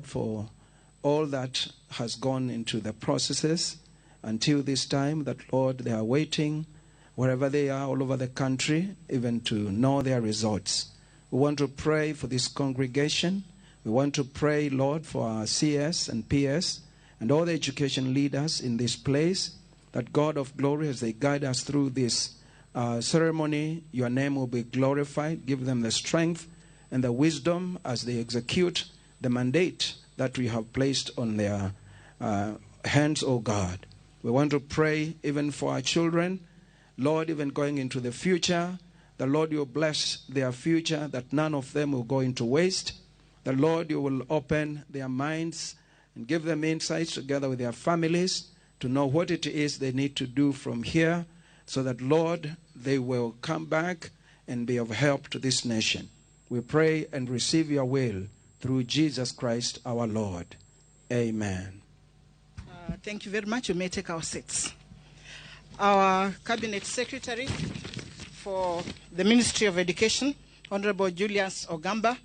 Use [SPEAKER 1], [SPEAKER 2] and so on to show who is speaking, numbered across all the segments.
[SPEAKER 1] For all that has gone into the processes until this time, that, Lord, they are waiting wherever they are all over the country, even to know their results. We want to pray for this congregation. We want to pray, Lord, for our CS and PS and all the education leaders in this place, that God of glory, as they guide us through this ceremony, your name will be glorified. Give them the strength and the wisdom as they execute the mandate that we have placed on their hands, O God. We want to pray even for our children. Lord, even going into the future, the Lord, you bless their future, that none of them will go into waste. The Lord, you will open their minds and give them insights together with their families to know what it is they need to do from here, so that, Lord, they will come back and be of help to this nation. We pray and receive your will through Jesus Christ our Lord. Amen.
[SPEAKER 2] Thank you very much. You may take our seats. Our Cabinet Secretary for the Ministry of Education, Honorable Julius Ogamba,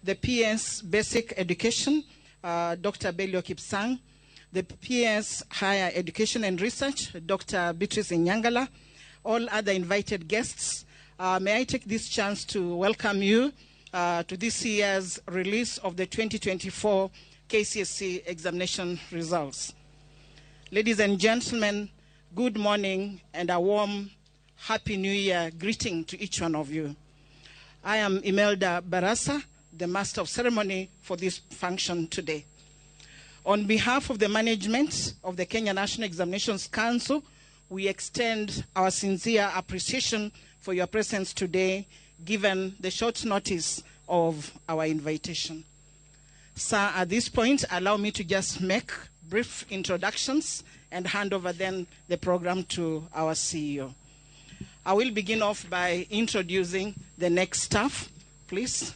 [SPEAKER 2] the PS Basic Education, Dr. Belio Kipsang, the PS Higher Education and Research, Dr. Beatrice Inyangala, all other invited guests. May I take this chance to welcome you to this year's release of the 2024 KCSE examination results. Ladies and gentlemen, good morning and a warm Happy New Year greeting to each one of you. I am Imelda Barasa, the Master of Ceremony for this function today. On behalf of the management of the Kenya National Examinations Council, we extend our sincere appreciation for your presence today, given the short notice of our invitation. Sir, at this point, allow me to just make brief introductions and hand over then the program to our CEO. I will begin off by introducing the next staff, please.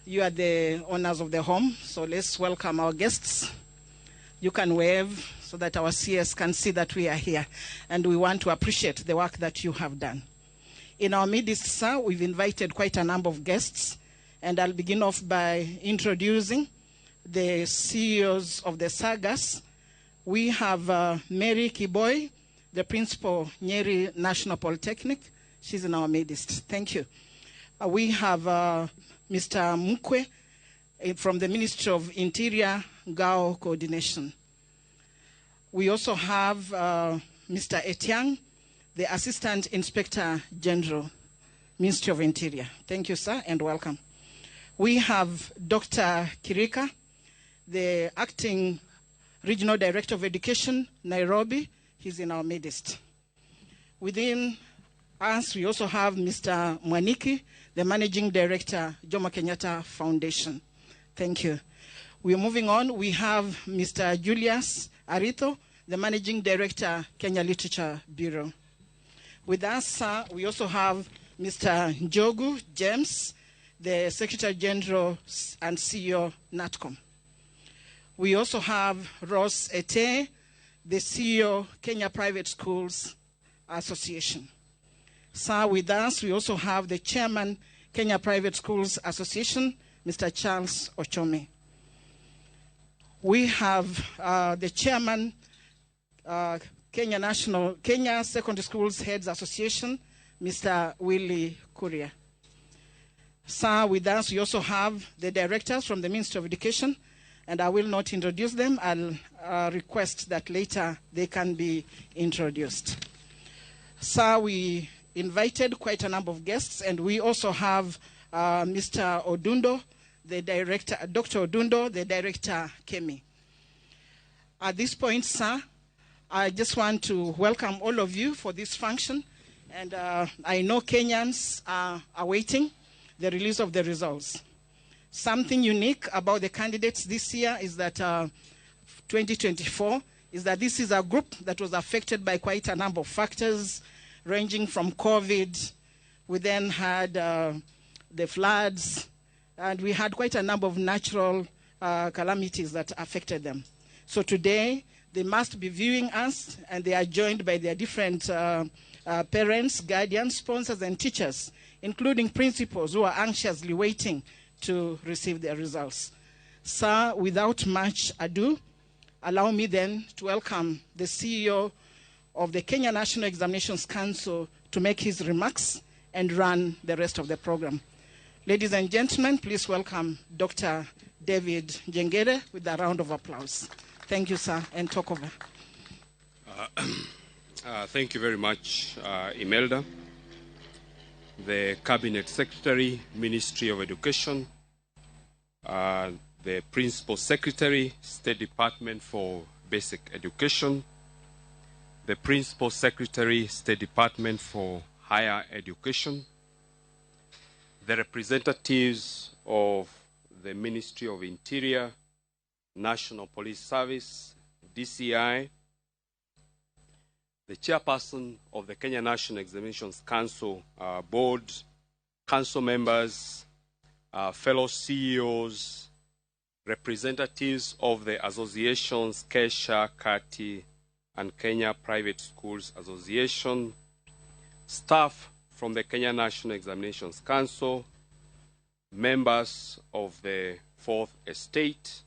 [SPEAKER 2] You are the owners of the home, so let's welcome our guests. You can wave so that our CS can see that we are here, and we want to appreciate the work that you have done. In our midst, sir, we've invited quite a number of guests, and I'll begin off by introducing the CEOs of the SAGAS. We have Mary Kiboi, the principal, Nyeri National Polytechnic. She's in our midst. Thank you. We have Mr. Mukwe from the Ministry of Interior, GAO Coordination. We also have Mr. Etiang, the Assistant Inspector General, Ministry of Interior. Thank you, sir, and welcome. We have Dr. Kirika, the Acting Regional Director of Education, Nairobi. He's in our midst. Within us, we also have Mr. Mwaniki, the Managing Director, Jomo Kenyatta Foundation. Thank you. We're moving on. We have Mr. Julius Aritho, the Managing Director, Kenya Literature Bureau. With us, sir, we also have Mr. Njogu James, the Secretary General and CEO, KNATCOM. We also have Ross Ete, the CEO, Kenya Private Schools Association. Sir, with us, we also have the Chairman, Kenya Private Schools Association, Mr. Charles Ochome. We have the Chairman, Kenya Secondary Schools Heads Association, Mr. Willie Kuria. Sir, with us, we also have the directors from the Ministry of Education, and I will not introduce them. I'll request that later they can be introduced. Sir, we invited quite a number of guests, and we also have Mr. Odundo, the director, Dr. Odundo, the director, KEMI. At this point, sir, I just want to welcome all of you for this function, and I know Kenyans are awaiting the release of the results. Something unique about the candidates this year is that 2024 is that this is a group that was affected by quite a number of factors, ranging from COVID. We then had the floods, and we had quite a number of natural calamities that affected them. So today, they must be viewing us, and they are joined by their different parents, guardians, sponsors, and teachers, including principals who are anxiously waiting to receive their results. Sir, without much ado, allow me then to welcome the CEO of the Kenya National Examinations Council to make his remarks and run the rest of the program. Ladies and gentlemen, please welcome Dr. David Njengere with a round of applause. Thank you, sir, and talk over.
[SPEAKER 3] Thank you very much, Imelda, the Cabinet Secretary, Ministry of Education, the Principal Secretary, State Department for Basic Education, the Principal Secretary, State Department for Higher Education, the representatives of the Ministry of Interior, National Police Service, DCI, the chairperson of the Kenya National Examinations Council Board, council members, fellow CEOs, representatives of the associations KESHA, KATI, and Kenya Private Schools Association, staff from the Kenya National Examinations Council, members of the Fourth Estate,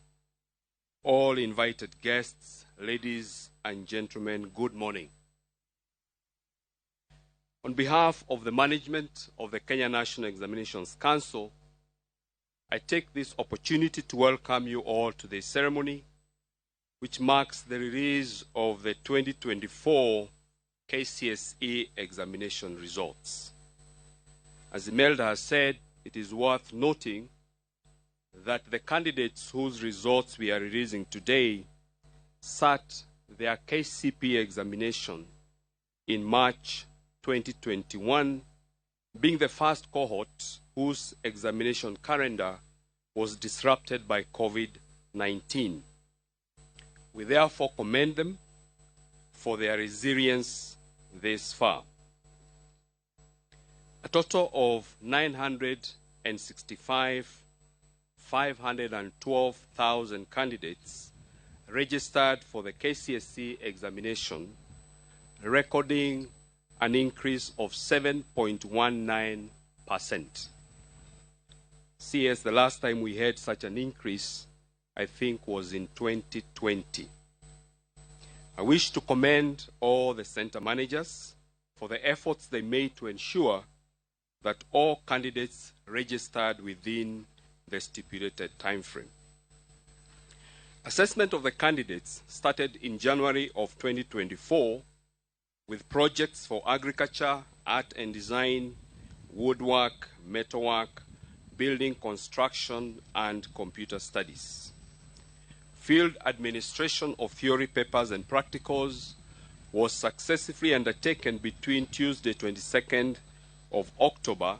[SPEAKER 3] all invited guests, ladies and gentlemen, good morning. On behalf of the management of the Kenya National Examinations Council, I take this opportunity to welcome you all to this ceremony, which marks the release of the 2024 KCSE examination results. As Imelda has said, it is worth noting that the candidates whose results we are releasing today sat their KCPE examination in March 2021, being the first cohort whose examination calendar was disrupted by COVID-19. We therefore commend them for their resilience this far. A total of 965,512,000 candidates registered for the KCSE examination, recording an increase of 7.19%. CS, the last time we had such an increase, I think, was in 2020. I wish to commend all the center managers for the efforts they made to ensure that all candidates registered within the stipulated time frame. Assessment of the candidates started in January of 2024 with projects for agriculture, art and design, woodwork, metalwork, building construction, and computer studies. Field administration of theory papers and practicals was successfully undertaken between Tuesday 22nd of October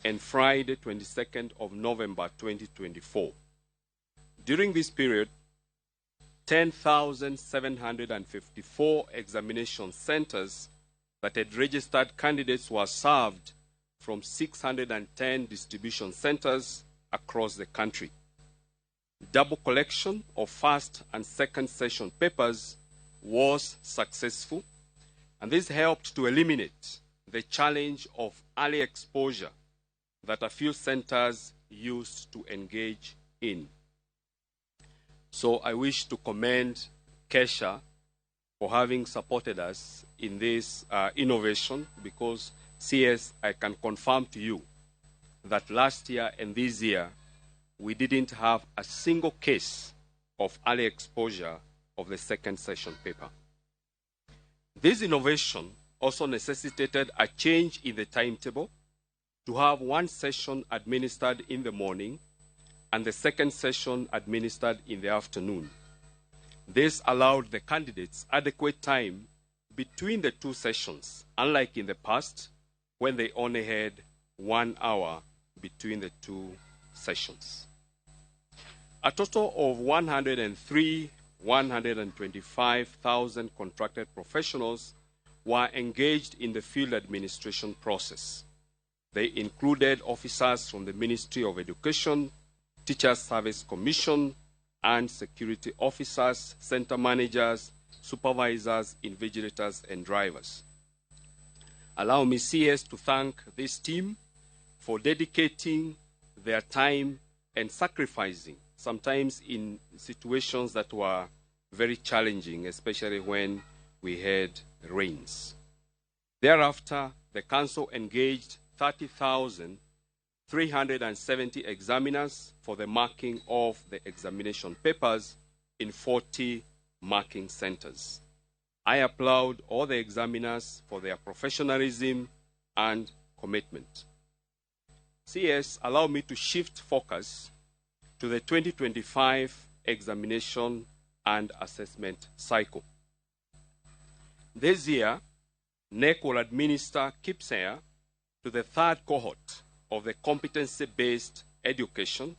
[SPEAKER 3] and Friday 22nd of November 2024. During this period, 10,754 examination centers that had registered candidates were served from 610 distribution centers across the country. Double collection of first and second session papers was successful, and this helped to eliminate the challenge of early exposure that a few centers used to engage in. So I wish to commend KESHA for having supported us in this innovation, because CS, I can confirm to you that last year and this year, we didn't have a single case of early exposure of the second session paper. This innovation also necessitated a change in the timetable to have one session administered in the morning and the second session administered in the afternoon. This allowed the candidates adequate time between the two sessions, unlike in the past when they only had 1 hour between the two sessions. A total of 103,125,000 contracted professionals were engaged in the field administration process. They included officers from the Ministry of Education, Teachers Service Commission, and security officers, center managers, supervisors, invigilators, and drivers. Allow me, CS, to thank this team for dedicating their time and sacrificing sometimes in situations that were very challenging, especially when we had rains. Thereafter, the Council engaged 30,370 examiners for the marking of the examination papers in 40 marking centers. I applaud all the examiners for their professionalism and commitment. CS, allow me to shift focus to the 2025 examination and assessment cycle. This year, KNEC will administer KPSEA to the third cohort of the competency-based education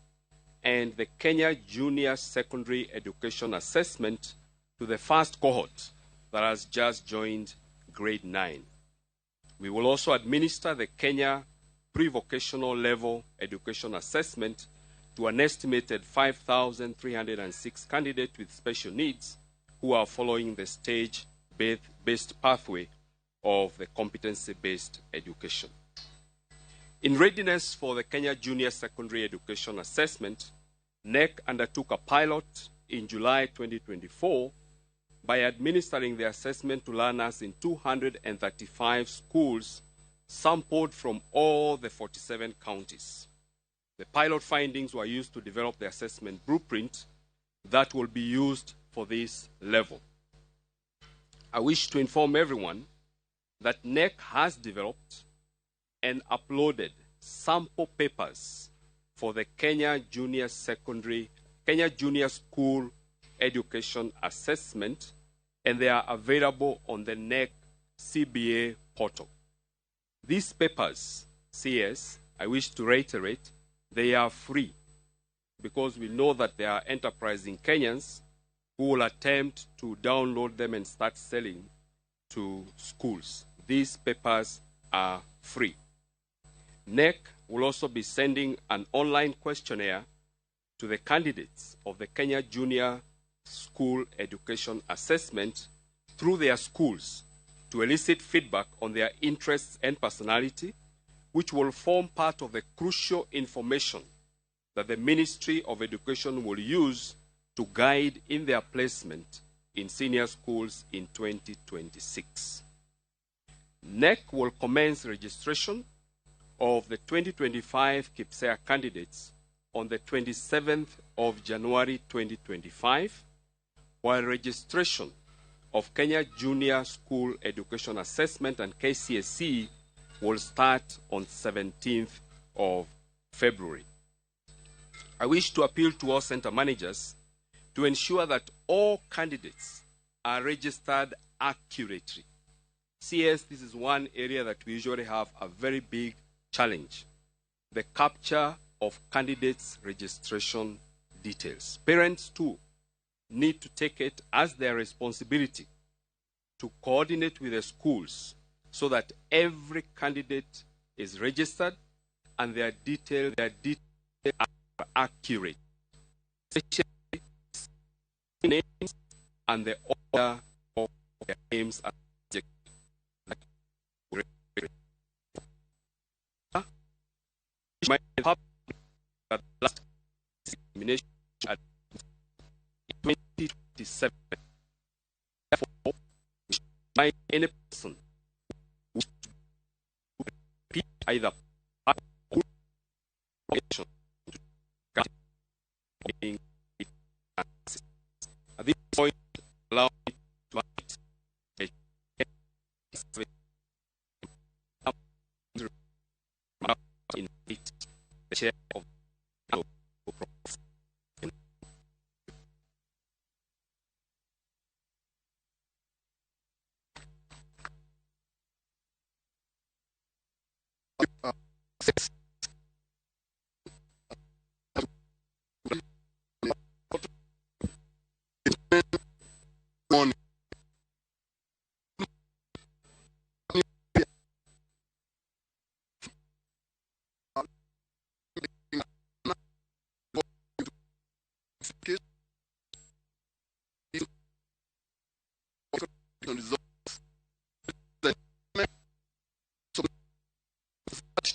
[SPEAKER 3] and the Kenya Junior Secondary Education Assessment to the first cohort that has just joined grade 9. We will also administer the Kenya Pre-Vocational Level Education Assessment to an estimated 5,306 candidates with special needs who are following the stage-based pathway of the competency-based education. In readiness for the Kenya Junior Secondary Education Assessment, KNEC undertook a pilot in July 2024 by administering the assessment to learners in 235 schools sampled from all the 47 counties. The pilot findings were used to develop the assessment blueprint that will be used for this level. I wish to inform everyone that KNEC has developed and uploaded sample papers for the Kenya Junior School Education Assessment, and they are available on the KNEC CBA portal. These papers, CS, I wish to reiterate, they are free because we know that there are enterprising Kenyans who will attempt to download them and start selling to schools. These papers are free. KNEC will also be sending an online questionnaire to the candidates of the Kenya Junior School Education Assessment through their schools to elicit feedback on their interests and personality, which will form part of the crucial information that the Ministry of Education will use to guide in their placement in senior schools in 2026. KNEC will commence registration of the 2025 KPSEA candidates on the 27th of January 2025, while registration of Kenya Junior School Education Assessment and KCSE will start on 17th of February. I wish to appeal to all center managers to ensure that all candidates are registered accurately. CS, this is one area that we usually have a very big challenge, the capture of candidates' registration details. Parents, too, need to take it as their responsibility to coordinate with the schools so that every candidate is registered and their details are accurate, especially names and the order of their names. Last examination at 2027. Therefore, by any person who either at this point, allow me to invite the chair of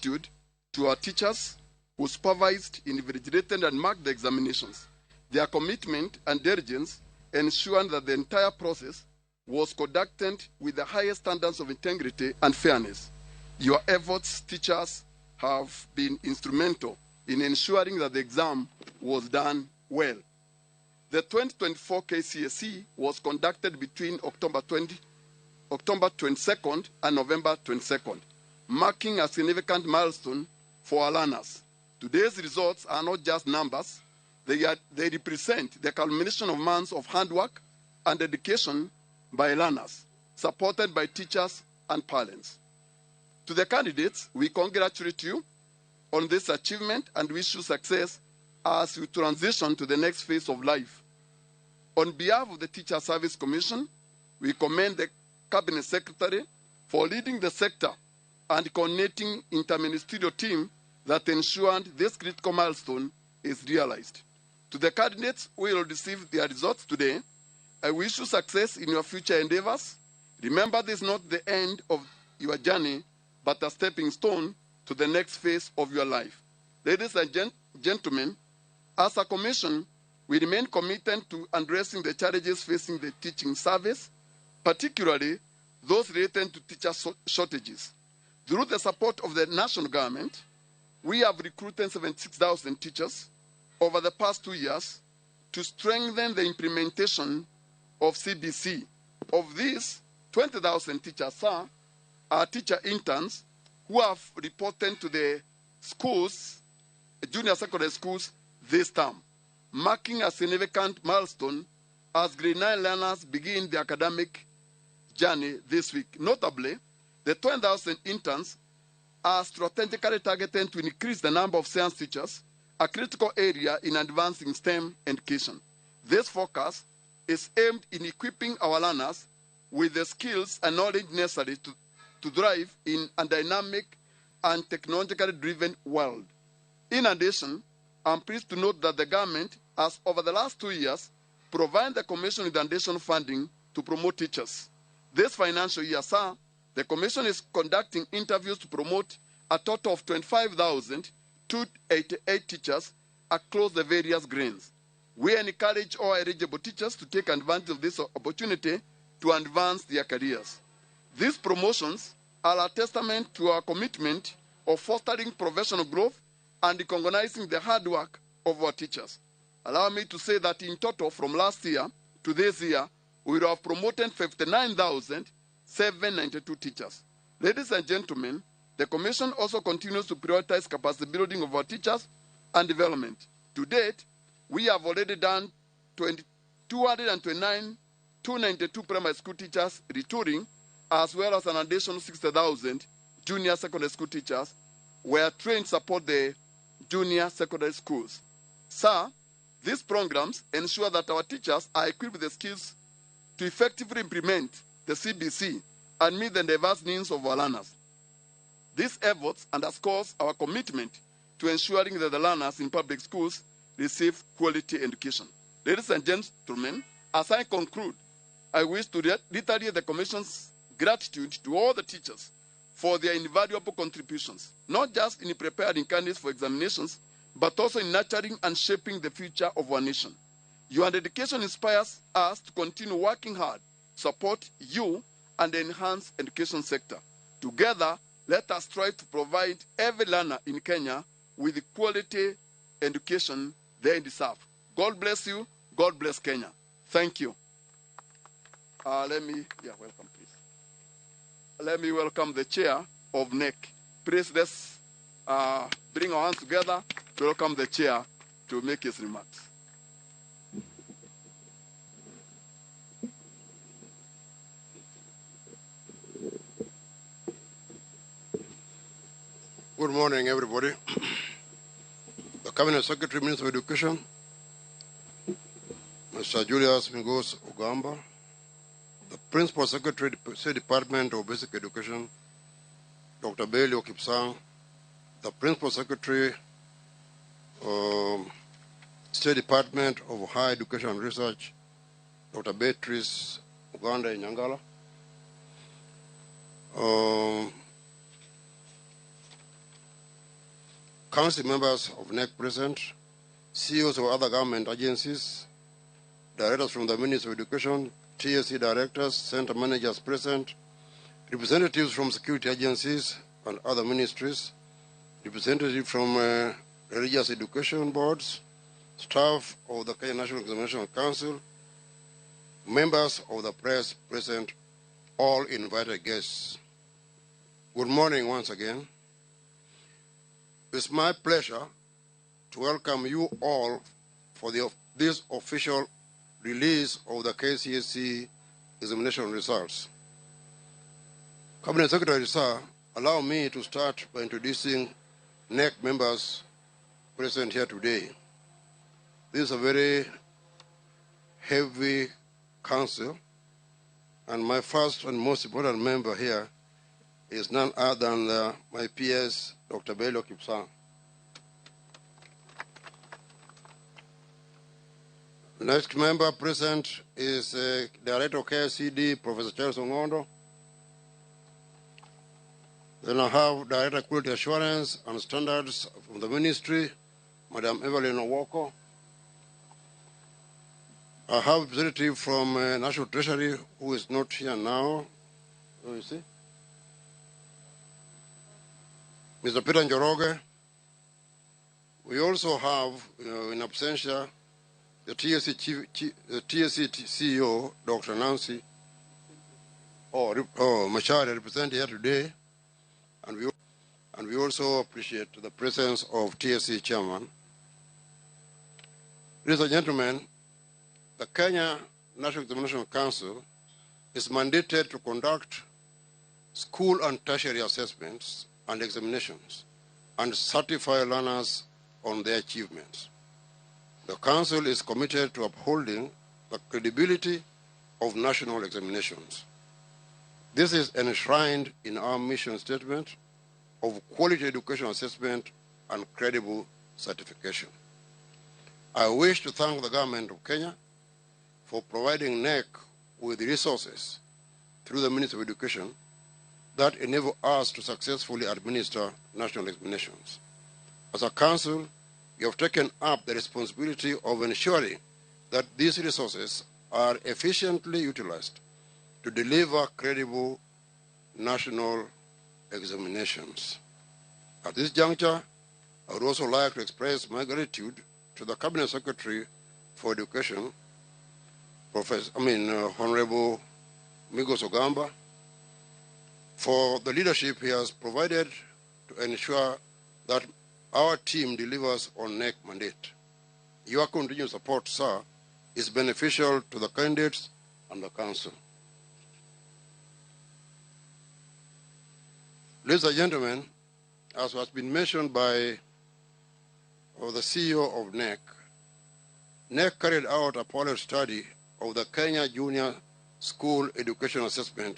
[SPEAKER 4] attitude to our teachers who supervised, invigilated, and marked the examinations. Their commitment and diligence ensured that the entire process was conducted with the highest standards of integrity and fairness. Your efforts, teachers, have been instrumental in ensuring that the exam was done well. The 2024 KCSE was conducted between October 22nd and November 22nd, marking a significant milestone for our learners. Today's results are not just numbers. They represent the culmination of months of hard work and dedication by learners, supported by teachers and parents. To the candidates, we congratulate you on this achievement and wish you success as you transition to the next phase of life. On behalf of the Teacher Service Commission, we commend the Cabinet Secretary for leading the sector and coordinating interministerial team that ensured this critical milestone is realized. To the candidates who will receive their results today, I wish you success in your future endeavors. Remember, this is not the end of your journey, but a stepping stone to the next phase of your life. Ladies and gentlemen, as a commission, we remain committed to addressing the challenges facing the teaching service, particularly those related to teacher shortages. Through the support of the national government, we have recruited 76,000 teachers over the past 2 years to strengthen the implementation of CBC. Of these, 20,000 teachers are teacher interns who have reported to the schools, junior secondary schools, this term, marking a significant milestone as grade 9 learners begin their academic journey this week. Notably, the 20,000 interns are strategically targeted to increase the number of science teachers, a critical area in advancing STEM education. This focus is aimed in equipping our learners with the skills and knowledge necessary to thrive in a dynamic and technologically driven world. In addition, I'm pleased to note that the government has, over the last 2 years, provided the Commission with additional funding to promote teachers. This financial year, sir, the Commission is conducting interviews to promote a total of 25,288 teachers across the various grades. We encourage all eligible teachers to take advantage of this opportunity to advance their careers. These promotions are a testament to our commitment of fostering professional growth and recognizing the hard work of our teachers. Allow me to say that in total, from last year to this year, we have promoted 59,792 teachers. Ladies and gentlemen, the Commission also continues to prioritize capacity building of our teachers and development. To date, we have already done 229,292 primary school teachers retouring, as well as an additional 60,000 junior secondary school teachers were trained to support the junior secondary schools. Sir, these programs ensure that our teachers are equipped with the skills to effectively implement the CBC and meet the diverse needs of our learners. These efforts underscores our commitment to ensuring that the learners in public schools receive quality education. Ladies and gentlemen, as I conclude, I wish to reiterate the Commission's gratitude to all the teachers for their invaluable contributions, not just in preparing candidates for examinations, but also in nurturing and shaping the future of our nation. Your dedication inspires us to continue working hard, support you, and enhance the education sector. Together, let us strive to provide every learner in Kenya with the quality education they deserve. God bless you. God bless Kenya. Thank you. Welcome, please. Let me welcome the chair of KNEC. Please, let's bring our hands together to welcome the chair to make his remarks.
[SPEAKER 5] Good morning, everybody. The Cabinet Secretary, Minister of Education, Mr. Julius Migos Ogamba, the Principal Secretary, State Department of Basic Education, Dr. Belio Kipsang, the Principal Secretary, State Department of Higher Education and Research, Dr. Beatrice Uganda Inyangala, Council members of KNEC present, CEOs of other government agencies, directors from the Ministry of Education, TSC directors, center managers present, representatives from security agencies and other ministries, representatives from religious education boards, staff of the Kenya National Examination Council, members of the press present, all invited guests. Good morning once again. It's my pleasure to welcome you all for this official release of the KCSE examination results. Cabinet Secretary, sir, allow me to start by introducing KNEC members present here today. This is a very heavy council, and my first and most important member here is none other than my PS, Dr. Belio Kipsang. Next member present is Director of KICD, Professor Charles Ong'ondo. Then I have Director of Quality Assurance and Standards from the Ministry, Madam Evelyn Owoko. I have a representative from National Treasury who is not here now. Who is he? Mr. Peter Njoroge. We also have, in absentia, the TSC, the TSC CEO, Dr. Nancy Macharia, represented here today, and we also appreciate the presence of TSC Chairman. Ladies and gentlemen, the Kenya National Examination Council is mandated to conduct school and tertiary assessments and examinations and certify learners on their achievements. The Council is committed to upholding the credibility of national examinations. This is enshrined in our mission statement of quality education assessment and credible certification. I wish to thank the government of Kenya for providing KNEC with resources through the Ministry of Education that enable us to successfully administer national examinations. As a council, we have taken up the responsibility of ensuring that these resources are efficiently utilized to deliver credible national examinations. At this juncture, I would also like to express my gratitude to the Cabinet Secretary for Education, Honorable Migos Ogamba, for the leadership he has provided to ensure that our team delivers on KNEC mandate. Your continued support, sir, is beneficial to the candidates and the council. Ladies and gentlemen, as has been mentioned by the CEO of KNEC, KNEC carried out a pilot study of the Kenya Junior School Education Assessment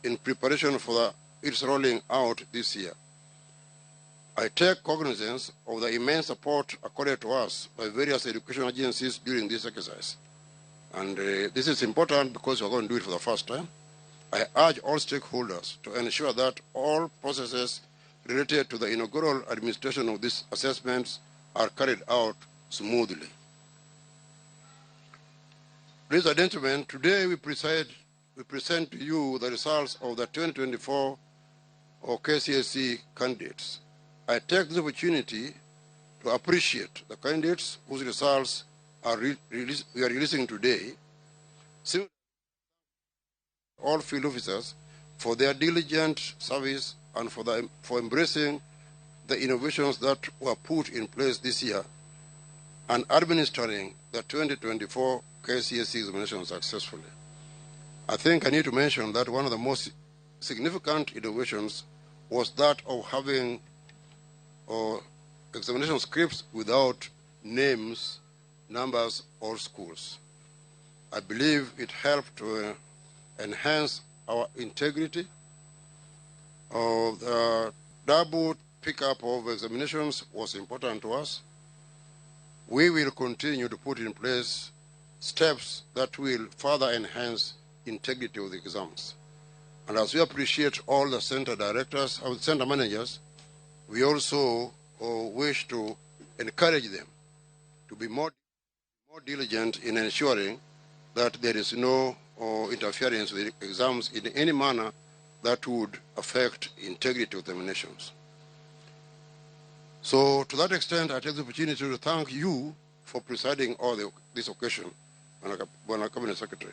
[SPEAKER 5] in preparation for its rolling out this year. I take cognizance of the immense support accorded to us by various education agencies during this exercise. And this is important because we're going to do it for the first time. I urge all stakeholders to ensure that all processes related to the inaugural administration of these assessments are carried out smoothly. Ladies and gentlemen, today we present to you the results of the 2024 KCSE candidates. I take this opportunity to appreciate the candidates whose results we are releasing today. All field officers for their diligent service and for embracing the innovations that were put in place this year and administering the 2024 KCSE examination successfully. I think I need to mention that one of the most significant innovations was that of having examination scripts without names, numbers, or schools. I believe it helped to enhance our integrity. The double pickup of examinations was important to us. We will continue to put in place steps that will further enhance integrity of the exams. And as we appreciate all the center directors, our center managers, we also wish to encourage them to be more diligent in ensuring that there is no interference with exams in any manner that would affect integrity of the examinations. So to that extent, I take the opportunity to thank you for presiding over this occasion, Bwana Cabinet Secretary.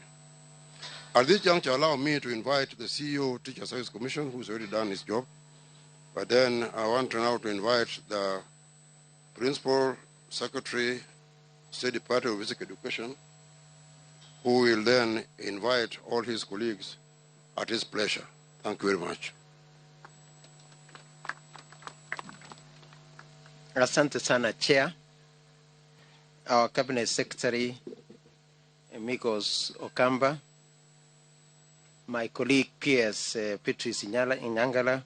[SPEAKER 5] At this juncture, allow me to invite the CEO of Teacher Service Commission, who's already done his job. But then I want to now to invite the Principal Secretary, State Department of Basic Education, who will then invite all his colleagues at his pleasure. Thank you very much.
[SPEAKER 6] Asante sana, Chair. Our Cabinet Secretary, Migos Ogamba, my colleague PS Beatrice Inyangala,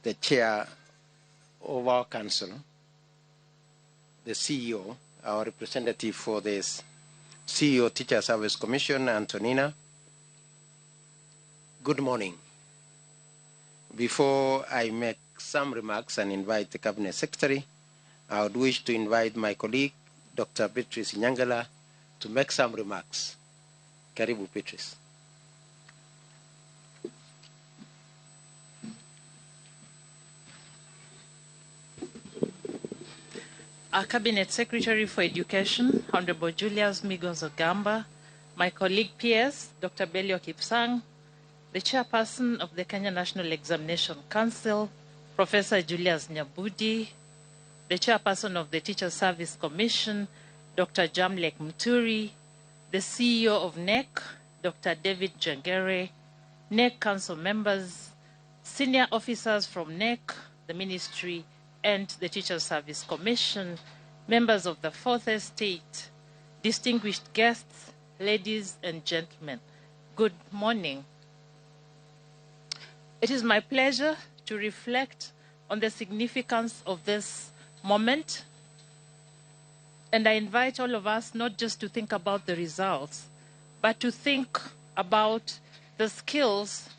[SPEAKER 6] the Chair of our Council, the CEO, our representative for this CEO Teacher Service Commission, Antonina. Good morning. Before I make some remarks and invite the Cabinet Secretary, I would wish to invite my colleague, Dr. Beatrice Inyangala, to make some remarks. Karibu, Beatrice.
[SPEAKER 7] Our Cabinet Secretary for Education, Honorable Julius Migos Ogamba, my colleague PS, Dr. Belio Kipsang, the Chairperson of the Kenya National Examination Council, Professor Julius Nyabudi, the Chairperson of the Teacher Service Commission, Dr. Jamlek Muturi, the CEO of KNEC, Dr. David Jangere, KNEC Council members, senior officers from KNEC, the Ministry, and the Teacher Service Commission, members of the Fourth Estate, distinguished guests, ladies and gentlemen, good morning. It is my pleasure to reflect on the significance of this moment, and I invite all of us not just to think about the results, but to think about the skills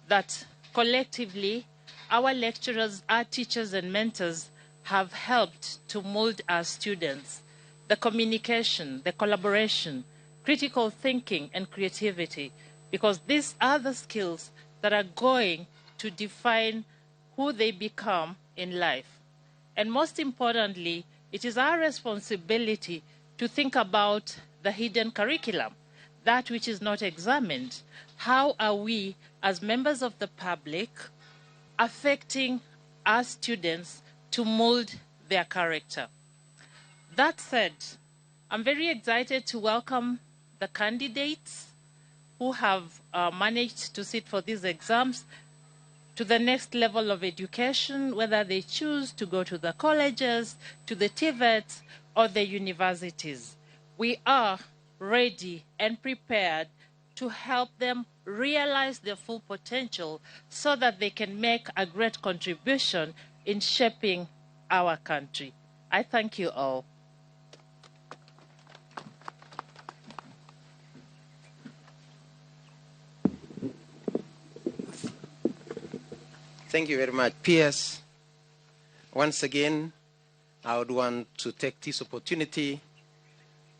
[SPEAKER 7] that collectively our lecturers, our teachers and mentors have helped to mold our students. The communication, the collaboration, critical thinking and creativity, because these are the skills that are going to define who they become in life. And most importantly, it is our responsibility to think about the hidden curriculum, that which is not examined. How are we, as members of the public, affecting our students to mold their character? That said, I'm very excited to welcome the candidates who have managed to sit for these exams to the next level of education, whether they choose to go to the colleges, to the TVETs, or the universities. We are ready and prepared to help them realize their full potential so that they can make a great contribution in shaping our country. I thank you all.
[SPEAKER 6] Thank you very much, PS. Once again, I would want to take this opportunity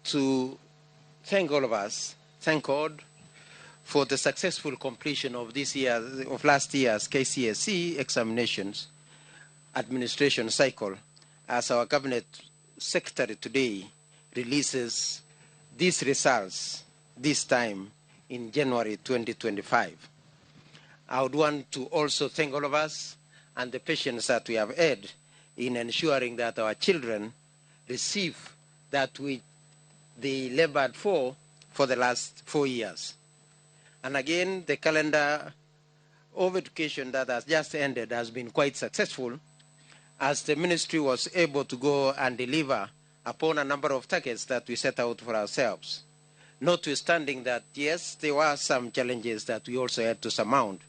[SPEAKER 6] to thank all of us, thank God, for the successful completion of this year, of last year's KCSE examinations administration cycle, as our Cabinet Secretary today releases these results this time in January 2025. I would want to also thank all of us and the patience that we have had in ensuring that our children receive that which they labored for the last 4 years. And again, the calendar of education that has just ended has been quite successful, as the ministry was able to go and deliver upon a number of targets that we set out for ourselves. Notwithstanding that, yes, there were some challenges that we also had to surmount.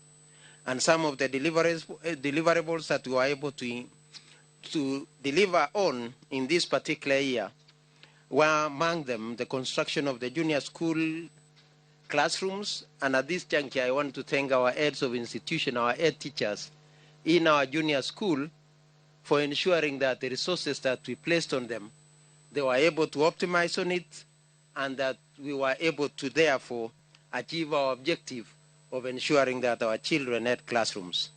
[SPEAKER 6] And some of the deliverables that we were able to deliver on in this particular year were among them the construction of the junior school classrooms. And at this juncture, I want to thank our heads of institution, our head teachers in our junior school for ensuring that the resources that we placed on them they were able to optimize on it, and that we were able to therefore achieve our objective of ensuring that our children had classrooms.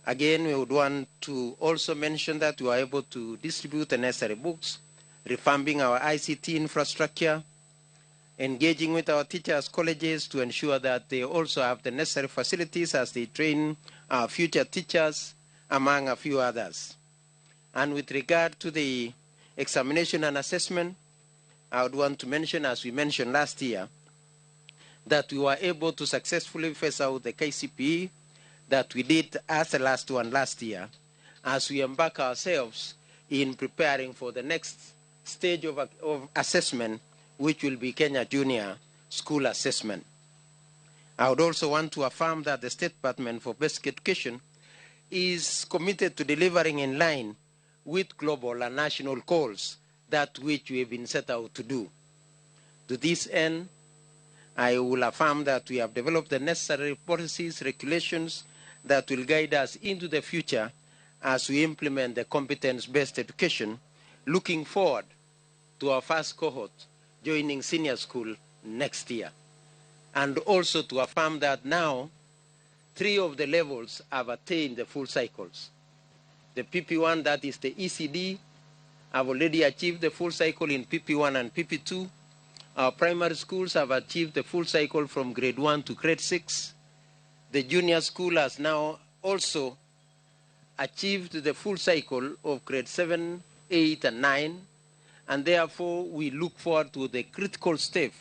[SPEAKER 6] Again, we would want to also mention that we were able to distribute the necessary books, revamping our ICT infrastructure, engaging with our teachers' colleges to ensure that they also have the necessary facilities as they train our future teachers, among a few others. And with regard to the examination and assessment, I would want to mention, as we mentioned last year, that we were able to successfully phase out the KCPE that we did as the last one last year, as we embark ourselves in preparing for the next stage of assessment, which will be Kenya Junior School Assessment. I would also want to affirm that the State Department for Basic Education is committed to delivering in line with global and national goals, that which we have been set out to do. To this end, I will affirm that we have developed the necessary policies, regulations that will guide us into the future as we implement the competence-based education, looking forward to our first cohort joining senior school next year. And also to affirm that now, 3 of the levels have attained the full cycles. The PP1, that is the ECD, have already achieved the full cycle in PP1 and PP2. Our primary schools have achieved the full cycle from grade 1 to grade 6. The junior school has now also achieved the full cycle of grade 7, 8, and 9. And therefore, we look forward to the critical step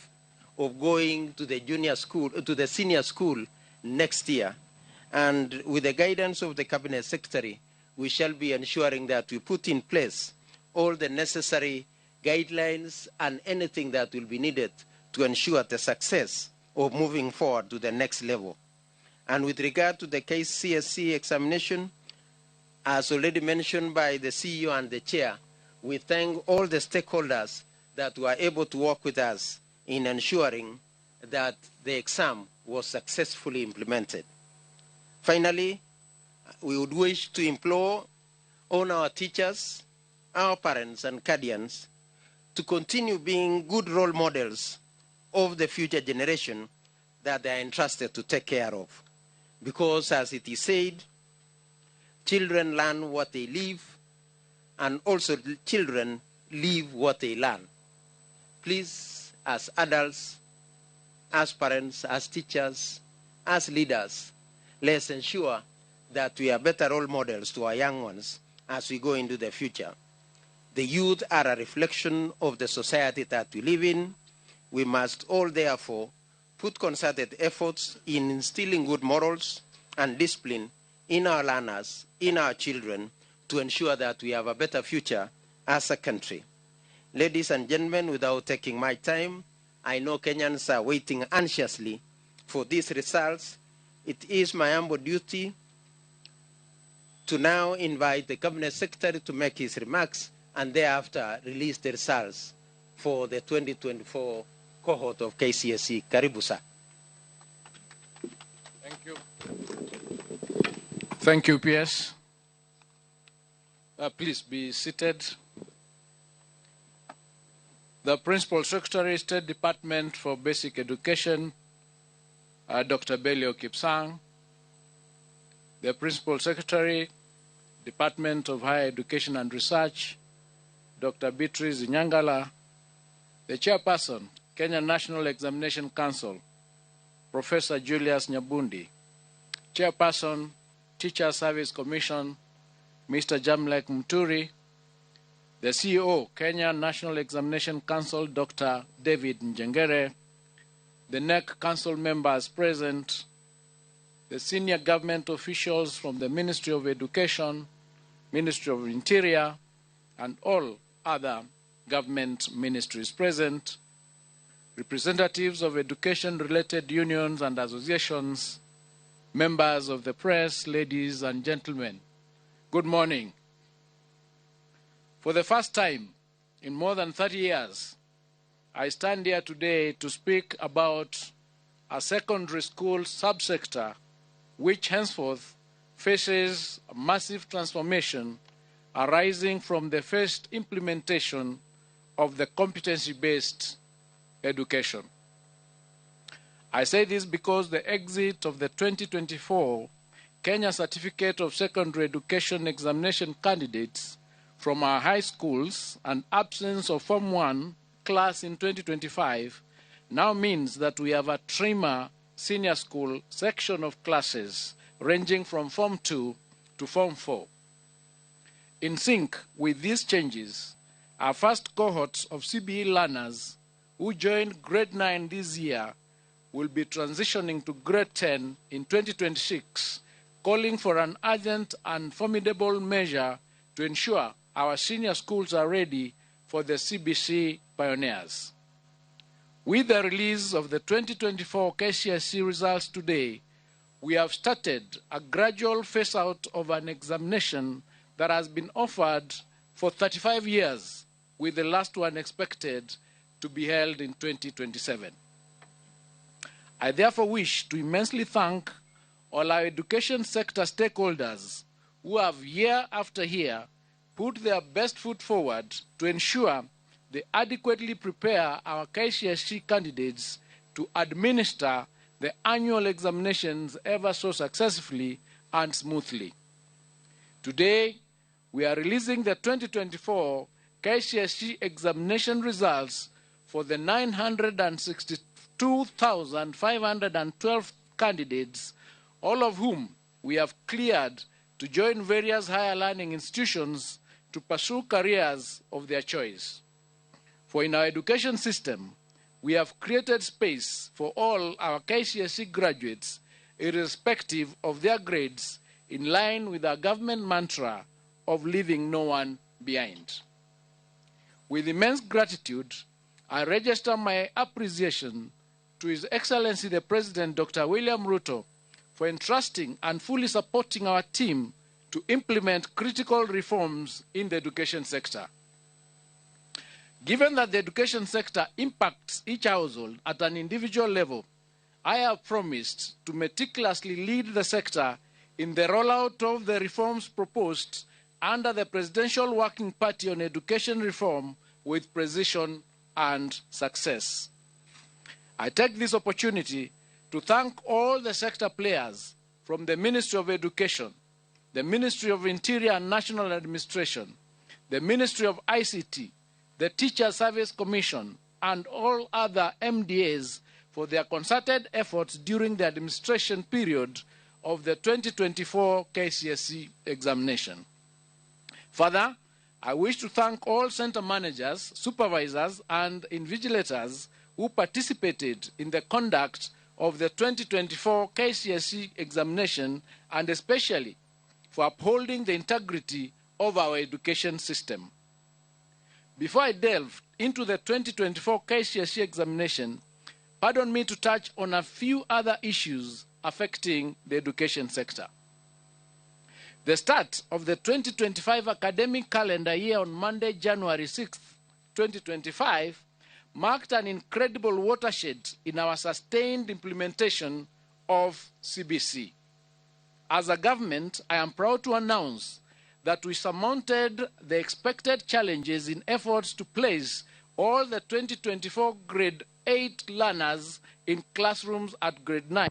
[SPEAKER 6] of going to the junior school, to the senior school next year. And with the guidance of the Cabinet Secretary, we shall be ensuring that we put in place all the necessary guidelines and anything that will be needed to ensure the success of moving forward to the next level. And with regard to the KCSE examination, as already mentioned by the CEO and the chair, we thank all the stakeholders that were able to work with us in ensuring that the exam was successfully implemented. Finally, we would wish to implore on our teachers, our parents and guardians to continue being good role models of the future generation that they are entrusted to take care of. Because as it is said, children learn what they live, and also children live what they learn. Please, as adults, as parents, as teachers, as leaders, let's ensure that we are better role models to our young ones as we go into the future. The youth are a reflection of the society that we live in. We must all, therefore, put concerted efforts in instilling good morals and discipline in our learners, in our children, to ensure that we have a better future as a country. Ladies and gentlemen, without taking my time, I know Kenyans are waiting anxiously for these results. It is my humble duty to now invite the Cabinet Secretary to make his remarks and thereafter release the results for the 2024 cohort of KCSE. Karibu sir.
[SPEAKER 8] Thank you. Thank you, PS. Please be seated. The Principal Secretary, State Department for Basic Education, Dr. Belio Kipsang. The Principal Secretary, Department of Higher Education and Research, Dr. Beatrice Inyangala. The Chairperson, Kenya National Examination Council, Professor Julius Nyabundi. Chairperson, Teacher Service Commission, Mr. Jamlek Muturi. The CEO, Kenya National Examination Council, Dr. David Njengere. The NEC Council members present, the senior government officials from the Ministry of Education, Ministry of Interior, and all other government ministries present, representatives of education-related unions and associations, members of the press, ladies and gentlemen, good morning. For the first time in more than 30 years, I stand here today to speak about a secondary school subsector which henceforth faces a massive transformation arising from the first implementation of the competency-based education. I say this because the exit of the 2024 Kenya Certificate of Secondary Education examination candidates from our high schools and absence of Form 1 class in 2025 now means that we have a trimmer senior school section of classes ranging from Form 2 to Form 4. In sync with these changes, our first cohort of CBE learners who joined grade 9 this year will be transitioning to grade 10 in 2026, calling for an urgent and formidable measure to ensure our senior schools are ready for the CBC pioneers. With the release of the 2024 KCSE results today, we have started a gradual phase out of an examination that has been offered for 35 years, with the last one expected to be held in 2027. I therefore wish to immensely thank all our education sector stakeholders who have year after year put their best foot forward to ensure they adequately prepare our KCSE candidates to administer the annual examinations ever so successfully and smoothly. Today, we are releasing the 2024 KCSE examination results for the 962,512 candidates, all of whom we have cleared to join various higher learning institutions to pursue careers of their choice. For in our education system, we have created space for all our KCSE graduates, irrespective of their grades, in line with our government mantra of leaving no one behind. With immense gratitude, I register my appreciation to His Excellency the President, Dr. William Ruto, for entrusting and fully supporting our team to implement critical reforms in the education sector. Given that the education sector impacts each household at an individual level, I have promised to meticulously lead the sector in the rollout of the reforms proposed under the Presidential Working Party on Education Reform with precision and success. I take this opportunity to thank all the sector players from the Ministry of Education, the Ministry of Interior and National Administration, the Ministry of ICT, the Teacher Service Commission, and all other MDAs for their concerted efforts during the administration period of the 2024 KCSE examination. Further, I wish to thank all center managers, supervisors, and invigilators who participated in the conduct of the 2024 KCSE examination, and especially for upholding the integrity of our education system. Before I delve into the 2024 KCSE examination, pardon me to touch on a few other issues affecting the education sector. The start of the 2025 academic calendar year on Monday, January 6th, 2025, marked an incredible watershed in our sustained implementation of CBC. As a government, I am proud to announce that we surmounted the expected challenges in efforts to place all the 2024 grade 8 learners in classrooms at grade 9.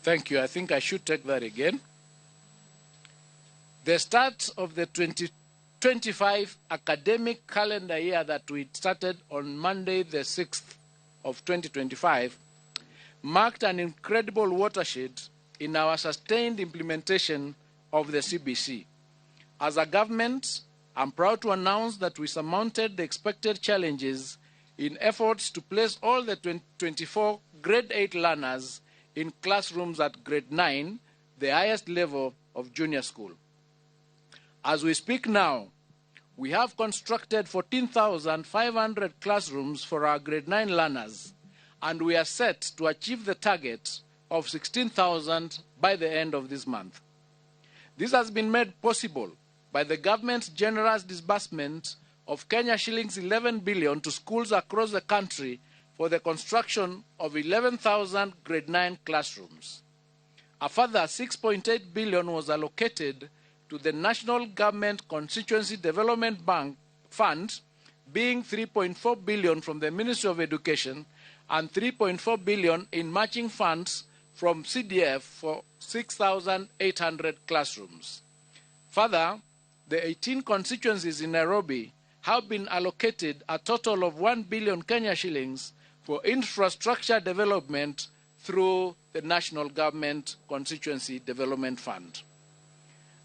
[SPEAKER 8] Thank you. I think I should take that again. The start of the 2025 academic calendar year that we started on Monday, the 6th of 2025, marked an incredible watershed in our sustained implementation of the CBC. As a government, I'm proud to announce that we surmounted the expected challenges in efforts to place all the 2024 grade 8 learners in classrooms at grade 9, the highest level of junior school. As we speak now, we have constructed 14,500 classrooms for our grade 9 learners, and we are set to achieve the target of 16,000 by the end of this month. This has been made possible by the government's generous disbursement of Kenya shillings 11 billion to schools across the country for the construction of 11,000 grade 9 classrooms. A further 6.8 billion was allocated to the National Government Constituency Development Bank Fund, being 3.4 billion from the Ministry of Education and 3.4 billion in matching funds from CDF for 6,800 classrooms. Further, the 18 constituencies in Nairobi have been allocated a total of 1 billion Kenya shillings for infrastructure development through the National Government Constituency Development Fund.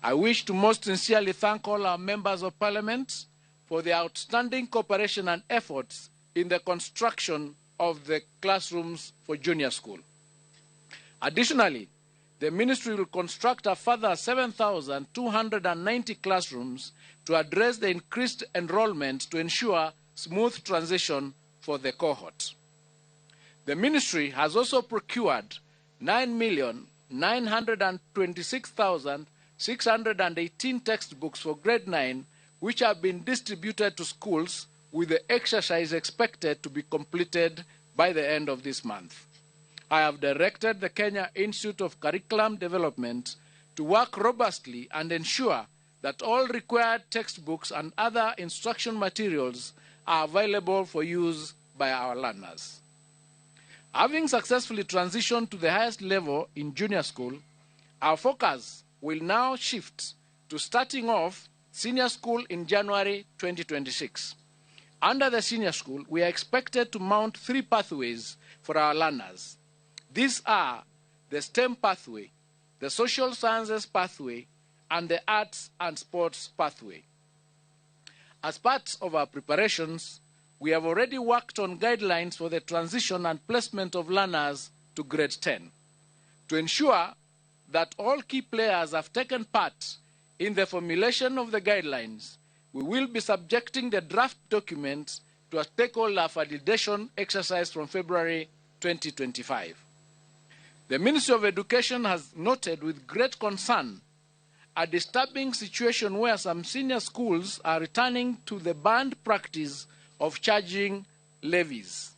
[SPEAKER 8] I wish to most sincerely thank all our members of Parliament for their outstanding cooperation and efforts in the construction of the classrooms for junior school. Additionally, the ministry will construct a further 7,290 classrooms to address the increased enrollment to ensure smooth transition for the cohort. The ministry has also procured 9,926,618 textbooks for grade 9, which have been distributed to schools, with the exercise expected to be completed by the end of this month. I have directed the Kenya Institute of Curriculum Development to work robustly and ensure that all required textbooks and other instruction materials are available for use by our learners. Having successfully transitioned to the highest level in junior school, our focus will now shift to starting off senior school in January 2026. Under the senior school, we are expected to mount 3 pathways for our learners. These are the STEM pathway, the social sciences pathway, and the arts and sports pathway. As part of our preparations, we have already worked on guidelines for the transition and placement of learners to grade 10. To ensure that all key players have taken part in the formulation of the guidelines, we will be subjecting the draft document to a stakeholder validation exercise from February 2025. The Ministry of Education has noted with great concern a disturbing situation where some senior schools are returning to the banned practice of charging levies.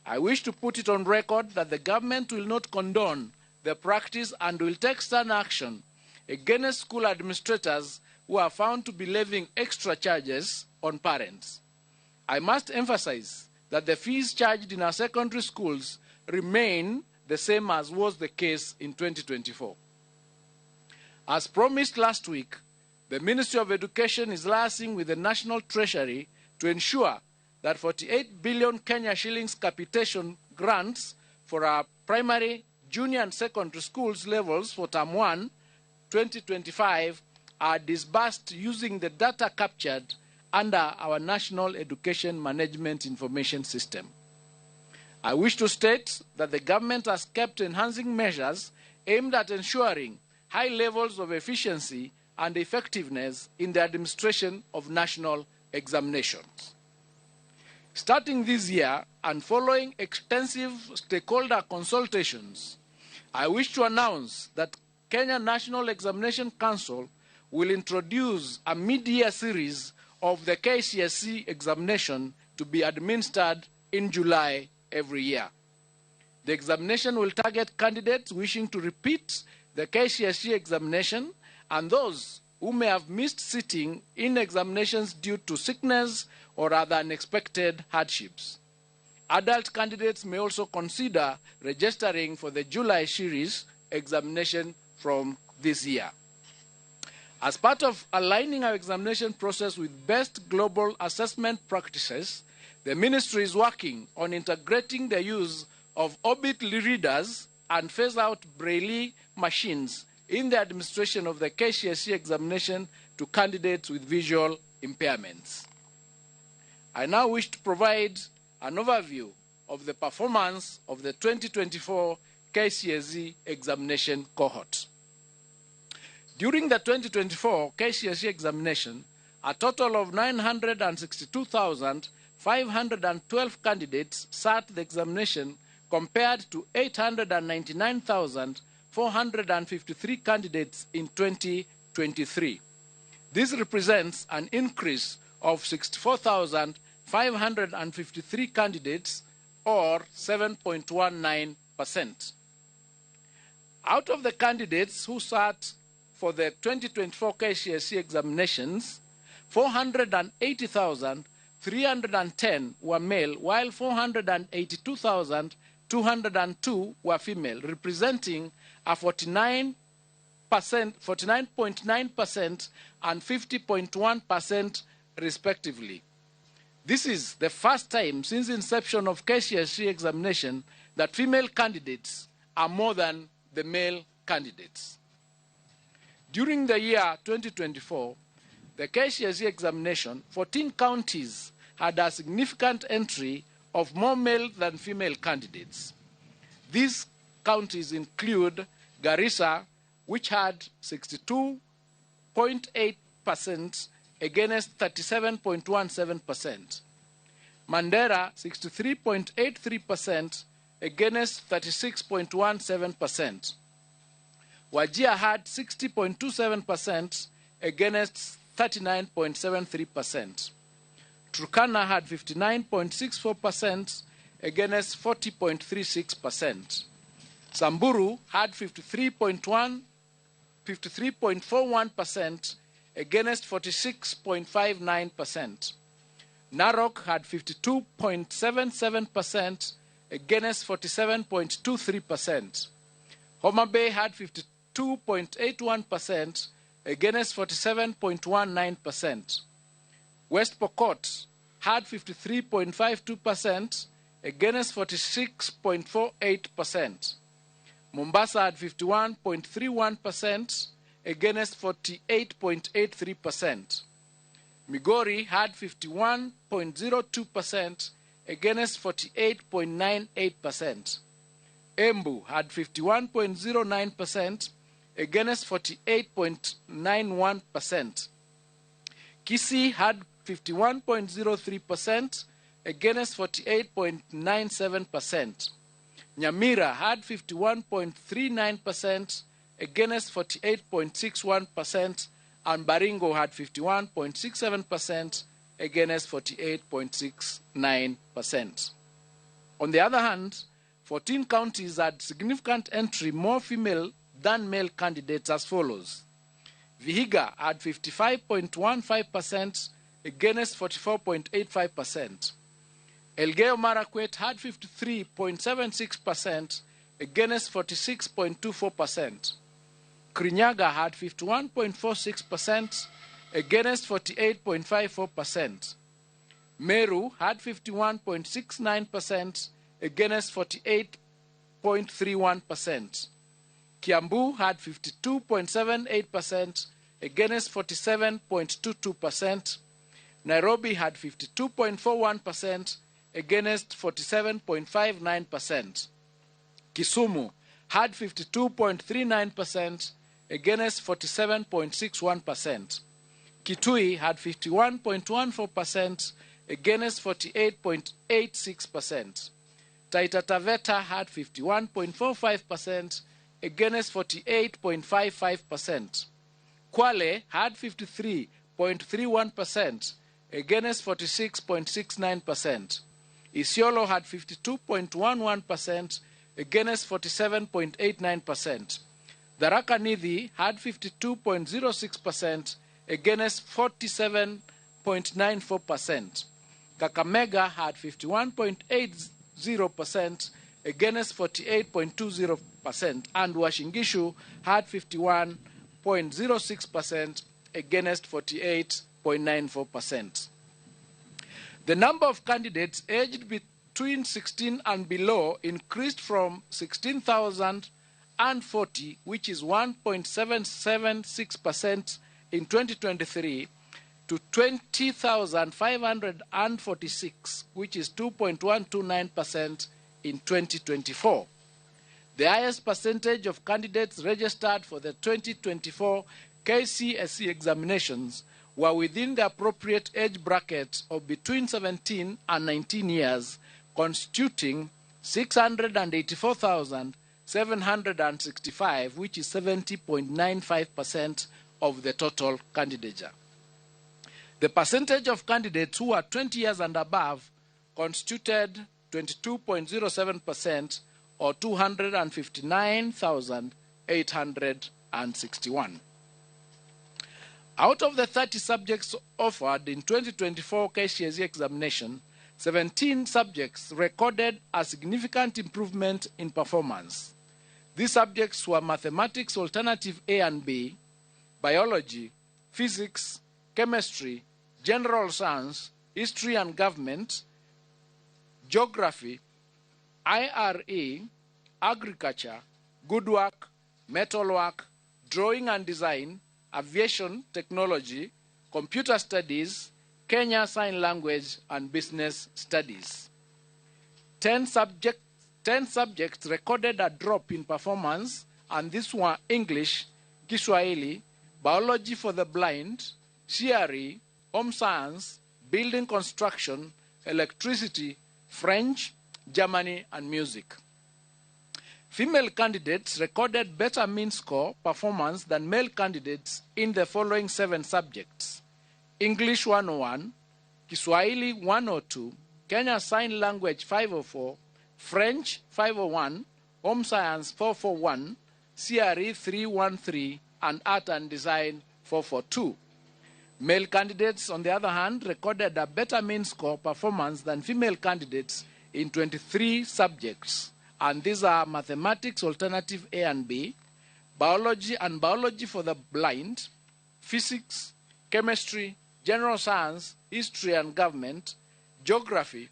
[SPEAKER 8] I wish to put it on record that the government will not condone the practice and will take stern action against school administrators who are found to be levying extra charges on parents. I must emphasize that the fees charged in our secondary schools remain the same as was the case in 2024. As promised last week, the Ministry of Education is liaising with the National Treasury to ensure that 48 billion Kenya shillings capitation grants for our primary, junior and secondary schools levels for Term 1, 2025 are disbursed using the data captured under our National Education Management Information System. I wish to state that the government has kept enhancing measures aimed at ensuring high levels of efficiency and effectiveness in the administration of national examinations. Starting this year and following extensive stakeholder consultations, I wish to announce that Kenya National Examination Council will introduce a mid-year series of the KCSE examination to be administered in July every year. The examination will target candidates wishing to repeat the KCSE examination and those who may have missed sitting in examinations due to sickness or other unexpected hardships. Adult candidates may also consider registering for the July series examination from this year. As part of aligning our examination process with best global assessment practices, the ministry is working on integrating the use of Orbit readers and phase out Braille machines in the administration of the KCSE examination to candidates with visual impairments. I now wish to provide an overview of the performance of the 2024 KCSE examination cohort. During the 2024 KCSE examination, a total of 962,512 candidates sat the examination compared to 899,453 candidates in 2023. This represents an increase of 64,553 candidates, or 7.19%. Out of the candidates who sat for the 2024 KCSE examinations, 480,310 were male, while 482,202 were female, representing a 49.9% and 50.1% respectively. This is the first time since inception of KCSE examination that female candidates are more than the male candidates. During the year 2024, the KCSE examination, 14 counties had a significant entry of more male than female candidates. These counties include Garissa, which had 62.8% against 37.17%, Mandera, 63.83% against 36.17%, Wajir had 60.27% against 39.73%. Turkana had 59.64% against 40.36%. Samburu had 53.41% against 46.59%. Narok had 52.77% against 47.23%. Homa Bay had 52.81% against 47.19%. West Pokot had 53.52% against 46.48%. Mombasa had 51.31% against 48.83%. Migori had 51.02% against 48.98%. Embu had 51.09% against 48.91%. Kisii had 51.03% against 48.97%. Nyamira had 51.39% against 48.61%, and Baringo had 51.67% against 48.69%. On the other hand, 14 counties had significant entry more female than male candidates as follows. Vihiga had 55.15% against 44.85%. Elgeyo Marakwet had 53.76% against 46.24%. Kirinyaga had 51.46% against 48.54%. Meru had 51.69% against 48.31%. Kiambu had 52.78% against 47.22%. Nairobi had 52.41% against 47.59%. Kisumu had 52.39% against 47.61%. Kitui had 51.14% against 48.86%. Taita Taveta had 51.45% against 48.55%. Kwale had 53.31% against 46.69%. Isiolo had 52.11% against 47.89%. Tharaka Nithi had 52.06% against 47.94%. Kakamega had 51.80% against 48.20%, and Uasin Gishu had 51.06% against 48.94%. The number of candidates aged between 16 and below increased from 16,040, which is 1.776% in 2023, to 20,546, which is 2.129% in 2024. The highest percentage of candidates registered for the 2024 KCSE examinations were within the appropriate age bracket of between 17 and 19 years, constituting 684,765, which is 70.95% of the total candidature. The percentage of candidates who are 20 years and above constituted 22.07%, or 259,861. Out of the 30 subjects offered in 2024 KCSE examination, 17 subjects recorded a significant improvement in performance. These subjects were mathematics alternative A and B, biology, physics, chemistry, general science, history and government, geography, IRE, agriculture, good work, metalwork, drawing and design, aviation technology, computer studies, Kenya Sign Language, and business studies. 10 subjects recorded a drop in performance, and these were English, Kiswahili, biology for the blind, CRE, home science, building construction, electricity, French, Germany, and music. Female candidates recorded better mean score performance than male candidates in the following 7 subjects: English 101, Kiswahili 102, Kenya Sign Language 504, French 501, Home Science 441, CRE 313, and Art and Design 442. Male candidates, on the other hand, recorded a better mean score performance than female candidates in 23 subjects, and these are mathematics alternative A and B, biology and biology for the blind, physics, chemistry, general science, history and government, geography,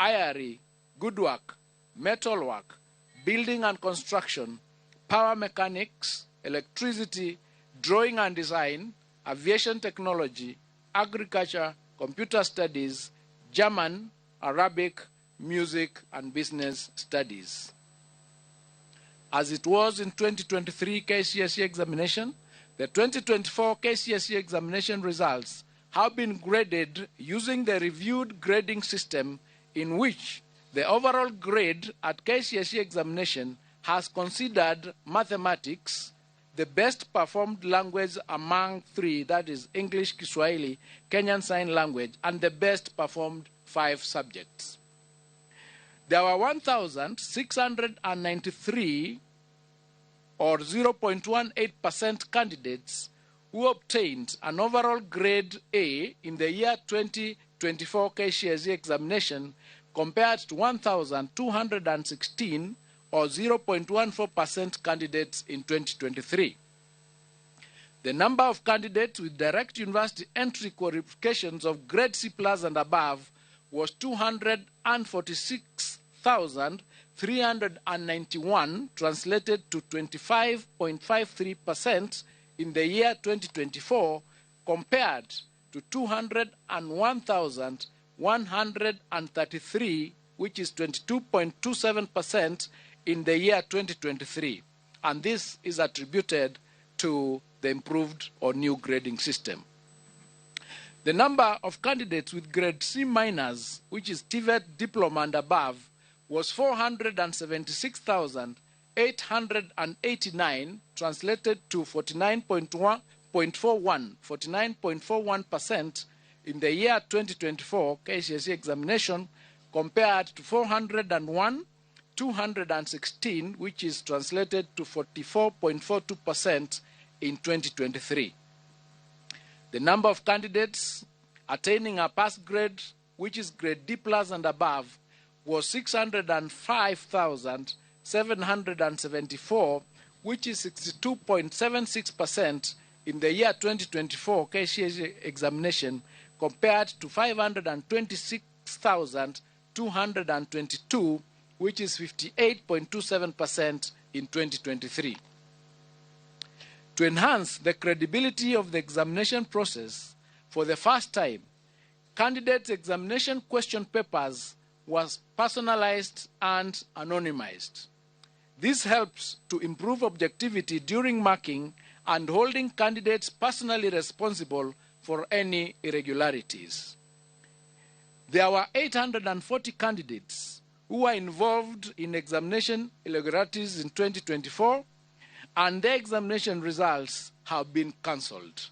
[SPEAKER 8] IRE, good work, metalwork, building and construction, power mechanics, electricity, drawing and design, aviation technology, agriculture, computer studies, German, Arabic, music, and business studies. As it was in 2023 KCSE examination, the 2024 KCSE examination results have been graded using the reviewed grading system, in which the overall grade at KCSE examination has considered mathematics the best performed language among 3, that is English, Kiswahili, Kenyan Sign Language, and the best performed 5 subjects. There were 1,693 or 0.18% candidates who obtained an overall grade A in the year 2024 KCSE examination, compared to 1,216 or 0.14% candidates in 2023. The number of candidates with direct university entry qualifications of grade C plus and above was 246,391, translated to 25.53% in the year 2024, compared to 201,133, which is 22.27% in the year 2023. And this is attributed to the improved or new grading system. The number of candidates with grade C minus, which is TVET diploma and above, was 476,889, translated to 49.41% in the year 2024 KCSE examination, compared to 401,216, which is translated to 44.42% in 2023. The number of candidates attaining a pass grade, which is grade D plus and above, was 605,774, which is 62.76% in the year 2024 KCSE examination, compared to 526,222, which is 58.27% in 2023. To enhance the credibility of the examination process, for the first time, candidates' examination question papers was personalized and anonymized. This helps to improve objectivity during marking and holding candidates personally responsible for any irregularities. There were 840 candidates who were involved in examination irregularities in 2024, and their examination results have been cancelled.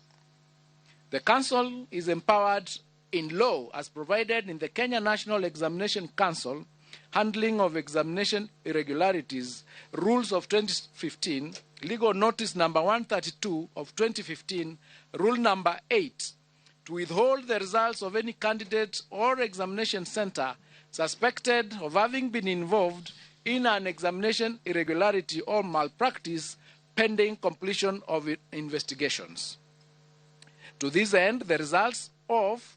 [SPEAKER 8] The Council is empowered in law as provided in the Kenya National Examination Council, Handling of Examination Irregularities, Rules of 2015, Legal Notice Number 132 of 2015, Rule Number 8, to withhold the results of any candidate or examination center suspected of having been involved in an examination irregularity or malpractice pending completion of investigations. To this end, the results of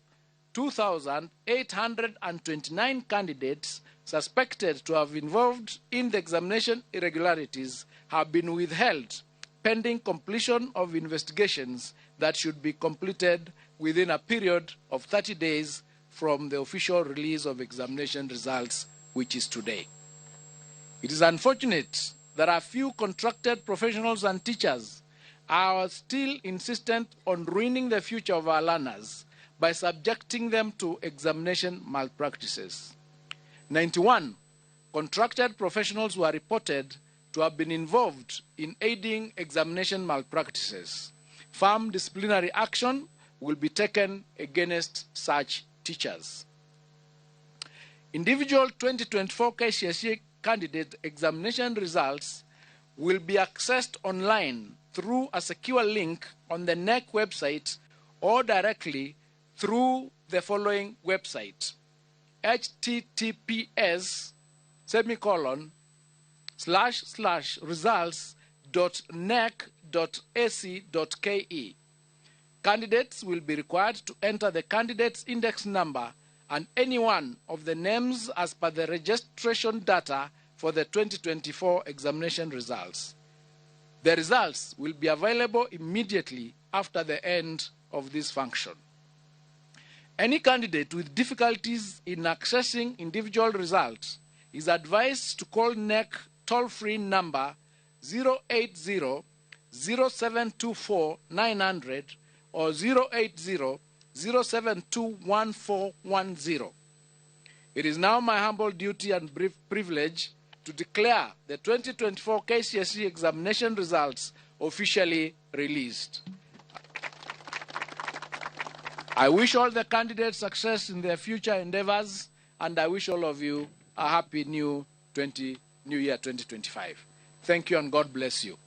[SPEAKER 8] 2,829 candidates suspected to have involved in the examination irregularities have been withheld pending completion of investigations that should be completed within a period of 30 days from the official release of examination results, which is today. It is unfortunate that a few contracted professionals and teachers are still insistent on ruining the future of our learners by subjecting them to examination malpractices. 91 contracted professionals were reported to have been involved in aiding examination malpractices. Firm disciplinary action will be taken against such teachers. Individual 2024 KCSE candidate examination results will be accessed online through a secure link on the KNEC website or directly through the following website: https://results.nec.ac.ke. Candidates will be required to enter the candidate's index number and any one of the names as per the registration data for the 2024 examination results. The results will be available immediately after the end of this function. Any candidate with difficulties in accessing individual results is advised to call KNEC toll-free number 080 0724 900 or 080 072 1410. It is now my humble duty and brief privilege to declare the 2024 KCSE examination results officially released. I wish all the candidates success in their future endeavors, and I wish all of you a happy new year 2025. Thank you and God bless you.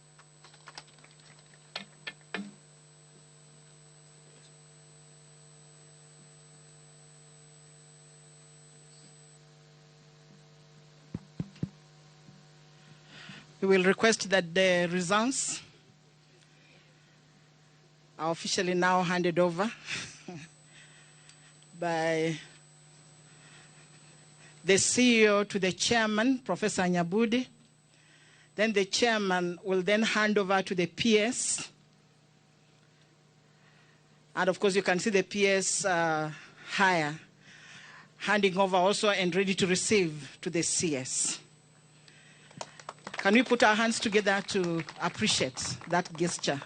[SPEAKER 2] We will request that the results are officially now handed over by the CEO to the chairman, Professor Nyabudi. Then the chairman will then hand over to the PS. And of course, you can see the PS higher, handing over also and ready to receive to the CS. Can we put our hands together to appreciate that gesture?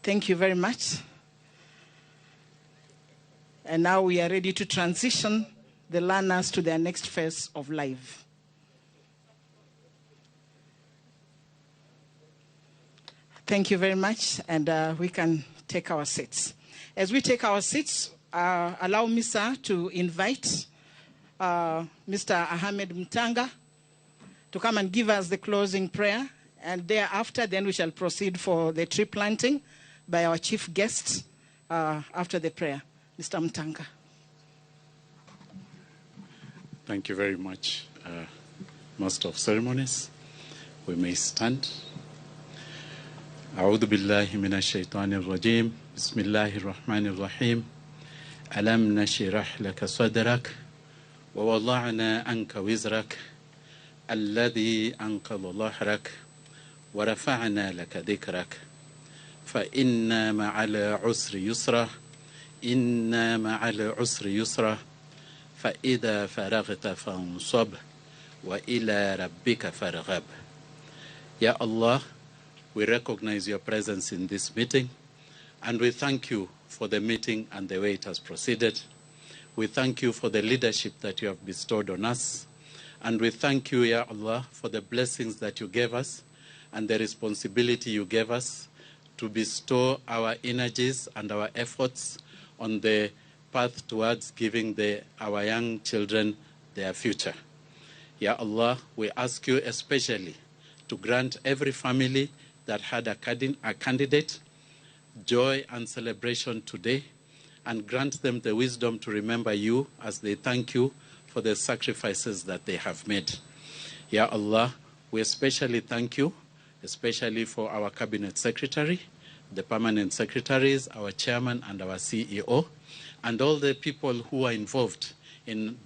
[SPEAKER 2] Thank you very much. And now we are ready to transition the learners to their next phase of life. Thank you very much, and we can take our seats. As we take our seats, allow me, sir, to invite Mr. Ahmed Mtanga to come and give us the closing prayer, and thereafter, then we shall proceed for the tree planting by our chief guest after the prayer. Mr. Mtanga.
[SPEAKER 9] Thank you very much, Master of Ceremonies. We may stand. أعوذ بالله من الشيطان الرجيم. بسم الله الرحمن الرحيم. ألم نشرح لك صدرك ووضعنا عنك وزرك الذي أنقض ظهرك ورفعنا لك ذكرك فإن مع العسر يسرا إن مع العسر يسرا فإذا فرغت فانصب وإلى ربك فارغب. Ya Allah, we recognize your presence in this meeting, and we thank you for the meeting and the way it has proceeded. We thank you for the leadership that you have bestowed on us, and we thank you, Ya Allah, for the blessings that you gave us and the responsibility you gave us to bestow our energies and our efforts on the path towards giving our young children their future. Ya Allah, we ask you especially to grant every family that had a candidate joy and celebration today, and grant them the wisdom to remember you as they thank you for the sacrifices that they have made. Ya Allah, we especially thank you, especially for our cabinet secretary, the permanent secretaries, our chairman and our CEO, and all the people who are involved in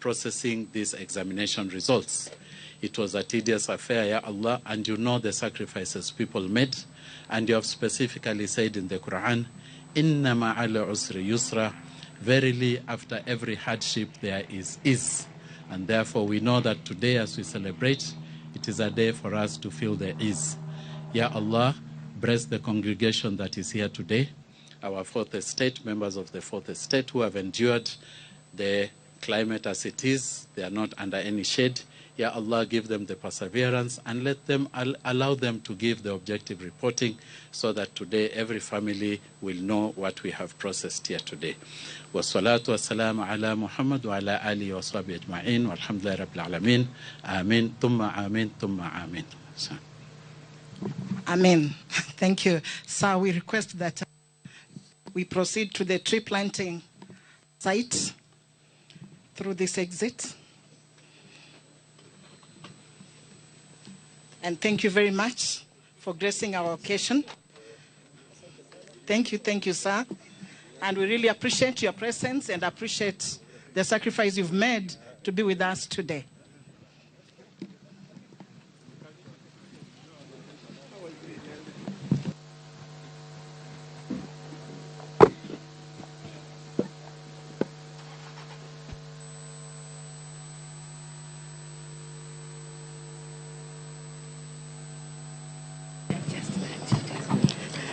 [SPEAKER 9] processing these examination results. It was a tedious affair, Ya Allah, and you know the sacrifices people made, and you have specifically said in the Quran, Inna ma'al usri yusra, verily after every hardship there is ease. And therefore we know that today as we celebrate, it is a day for us to feel the ease. Ya Allah, bless the congregation that is here today, our fourth estate, members of the fourth estate who have endured the climate as it is. They are not under any shade. Ya Allah, give them the perseverance and let them allow them to give the objective reporting so that today every family will know what we have processed here today. Wassalatu wassalamu ala Muhammad wa ala alihi wa sahbihi ajma'in walhamdulillahi rabbil alameen. Amin, thumma amin, thumma amin.
[SPEAKER 2] Amen. Thank you. Sir, we request that we proceed to the tree planting site through this exit. And thank you very much for gracing our occasion. Thank you, sir. And we really appreciate your presence and appreciate the sacrifice you've made to be with us today.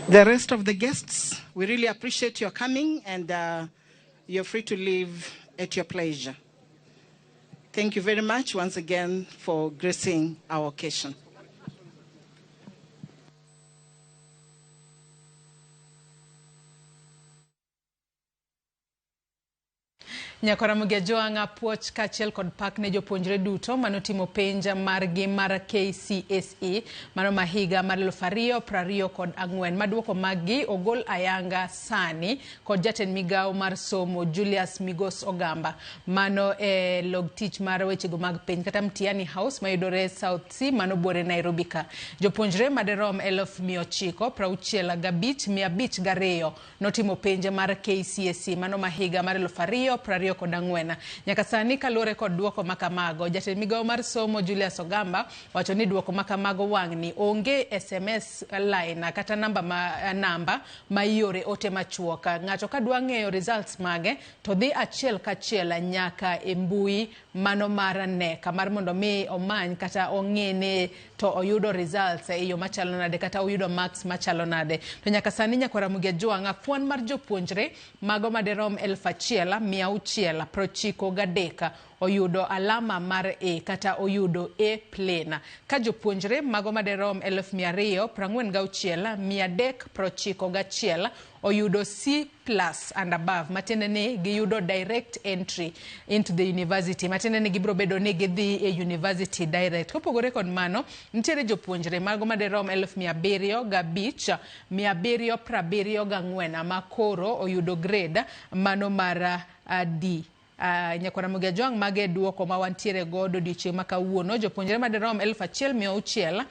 [SPEAKER 2] The rest of the guests, we really appreciate your coming, and you're free to leave at your pleasure. Thank you very much once again for gracing our occasion.
[SPEAKER 10] Nyakora Mugejoanga puoch kaachiel kod pak ne jopuonjre duto manotimo penj margi mar KCSE mano ma higa mar 2024 maduoko maggi ogol ayanga sani kod jatend migawo mar somo Julius Migos Ogamba mano e log tich mar wechego mag penj kata Mtihani House mayudore South C mano buore Nairobi ka. Jopuonjre maderom 965,502 notimo penj mar KCSE mano ma higa mar 2024. Nyaka sani kaluwore kod duoko makamago, jatend migawo mar somo Julius Ogamba wacho ni duoko makamago wang'ni onge SMS line kata namba ma iore ote machuok. Ng'ato ka dwa ng'eyo results mage to dhi achiel kachiel nyaka e mbui mano mar NEC mar mondo mi omany kata ong'e ni to oyudo results e yo machalo nade kata oyudo marks machalo nade. To nyaka sani nyakwara Mugejoanga kwan mar jopuonjre mago maderom 1693 oyudo alama mar A kata oyudo A plain, ka jopuonjre mago maderom 246,391 oyudo C plus and above, matiende ni giyudo direct entry into the university, matiende ni gibiro bedo ni gidhi e university direct. Kopogore kod mano, nitiere jopuonjre mago maderom 705,774 ma koro oyudo grade mano mar D. Nyakwara Mugejoang mage duoko ma wantiere godo odiochieng' ma kawuono. Jopuonjre maderom 1600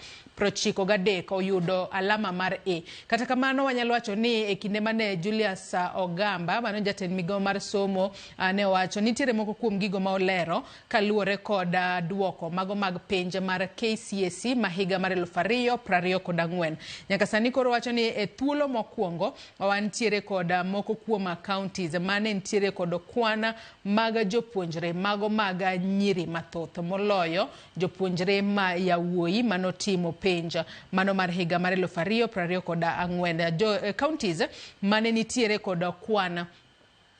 [SPEAKER 10] 93 oyudo alama mar A. Kata kamano wanyalo wacho ni e kinde mane Julius Ogamba, mano jatend migawo mar somo, ne owacho nitiere moko kuom gigo ma olero kaluwore kod duoko mago mag penj mar KCSE ma higa mar 2024. Nyaka sani koro wacho ni e thuolo mokwongo wantiere kod moko kuom counties mane nitiere kod kwan mag jopuonjre mago mag nyiri mathoth moloyo jopuonjre ma yawuoyi manotimo penj mano mar higa mar 2024. Jo counties mane nitiere kod kwan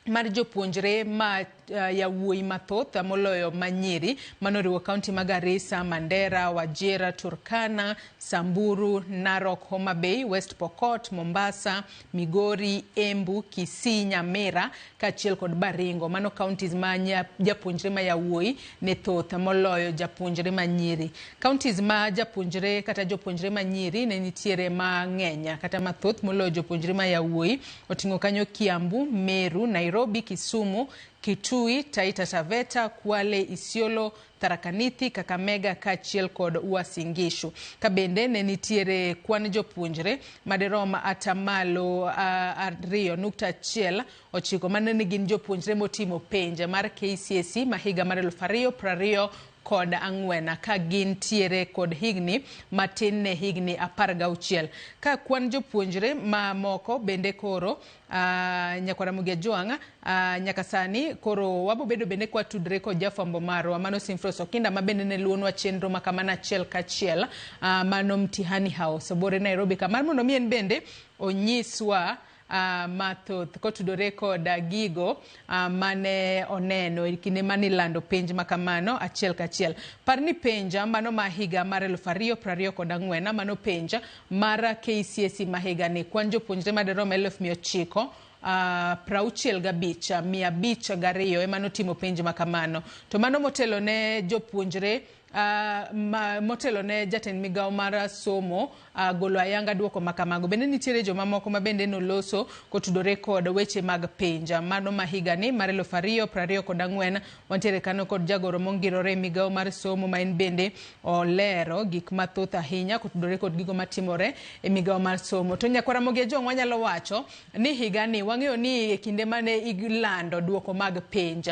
[SPEAKER 10] mar jopuonjre ma yawuoyi mathoth moloyo manyiri manoriwo kaunti mag Garissa, Mandera, Wajir, Turkana, Samburu, Narok, Homa Bay, West Pokot, Mombasa, Migori, Embu, Kisii, Nyamira kaachiel kod Baringo. Mano counties ma japuonjre ma yawuoyi ne thoth moloyo japuonjre manyiri. Counties ma japuonjre kata jopuonjre manyiri ne nitiere mang'eny kata mathoth moloyo jopuonjre ma yawuoyi oting'o kanyo Kiambu, Meru, Nairobi, Kisumu, Kitui, Taita Taveta, Kwale, Isiolo, Tharaka Nithi, Kakamega kaachiel kod Uasin Gishu. Ka bende ne nitiere kwan jopuonjre madirom atamalo 2.19 mane ne gin jopuonjre motimo penj mar KCSE ma higa mar 2024 ka gintiere kod higni matin ne higni 16. Ka kwan jopuonjre mamoko bende koro nyakwara Mugia Jwang' nyaka sani koro wabobedo bende kwatudre kod jafwambo marwa mano Simfros Okinda ma bende ne luonwa chenro makamano achiel kachiel mano Mtihani House bore Nairobi kamar mondo mi en bende onyiswa mathoth kotudore kod gigo mane oneno e kinde mane ilando penj makamano achiel kachiel. Par ni penj mano ma higa mar 2024 mano penj mar KCSE ma higa ni kwan jopuonjre madirom 965,502 ema notimo penj makamano. To mano motelo ne jopuonjre motelo ne jatend migawo mar somo golo ayanga duoko makamago. Bende nitiere jomamoko ma bende noloso kotudore kod weche mag penj mano ma higani mar 2024. Wantiere kanyo kod jagoro mongirore e migawo mar somo ma en bende olero gik mathoth ahinya kotudore kod gigo matimore e migawo mar somo. To nyakwara Ramogi Ajwang' wanyalo wacho ni higani wang'eyo ni e kinde mane ilando duoko mag penj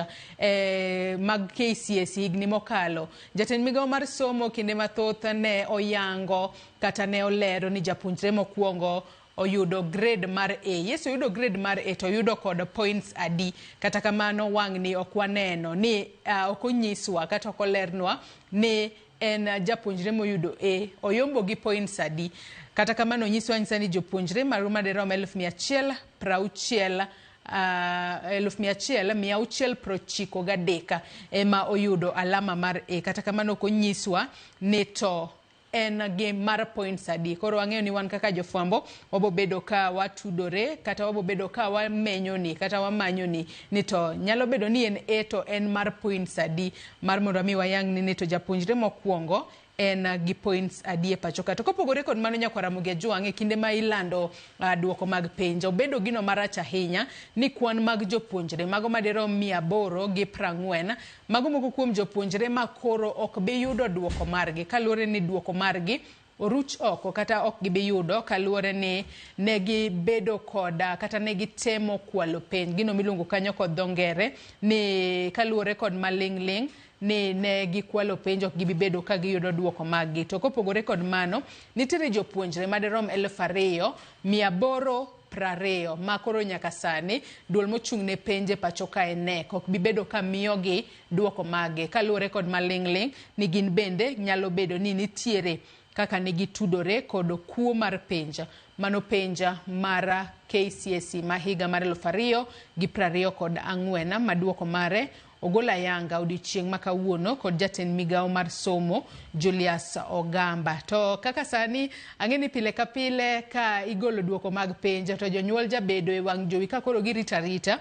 [SPEAKER 10] mag KCSE higni mokalo, jatend migawo mar somo kinde mathoth ne oyango kata ne olero ni japuonjre mokwongo oyudo grade mar A. Yes, oyudo grade mar A to oyudo kod points adi. Kata kamano wang'ni ok waneno ni ok onyiswa kata ok olernwa ni en japuonjre moyudo A oyombo gi points adi. Kata kamano onyiswa anyisa ni jopuonjre madirom 160,000 1,693 ema oyudo alama mar A. Kata kamano ok onyiswa ni to en gi mar points adi. Koro wang'eyo ni wan kaka jofwambo wabobedo ka watudore kata wabobedo ka wamenyoni kata wamanyoni ni to nyalo bedo ni en A to en mar points adi, mar mondo mi wayang ni to japuonjre mokwongo en gi points adi e pacho ka. To kopogore kod mano nyakwara Ramogi Ajwang' e kinde ma ilando duoko mag penj obedo gino marach ahinya ni kwan mag jopuonjre mago madirom 840 mago moko kuom jopuonjre ma koro ok bi yudo duoko margi kaluwore ni duoko margi oruch oko kata ok gibi yudo kaluwore ni negi bedo koda kata negi temo kwalo penj gino miluongo kanyo kod dho ngere ni kaluwore kod maling'ling' ni ne gikwalo penj ok gibi bedo ka giyudo duoko maggi. To kopogore kod mano nitiere jopuonjre madirom 2,820 ma koro nyaka sani duol mochung' ne penj e pacho kae KNEC ok bi bedo ka miyogi duoko maggi kaluwore kod maling'ling' ni gin bende nyalo bedo ni nitiere kaka ne gitudore kod kuo mar penj mano penj mar KCSE ma higa mar 2024 ma duoko mare ogol ayanga odiochieng' ma kawuono kod jatend migawo mar somo Julius Ogamba. To kaka sani ang'e ni pile ka pile ka igolo duoko mag penj to jonyuol jabedo e wang' jowi ka koro girito arita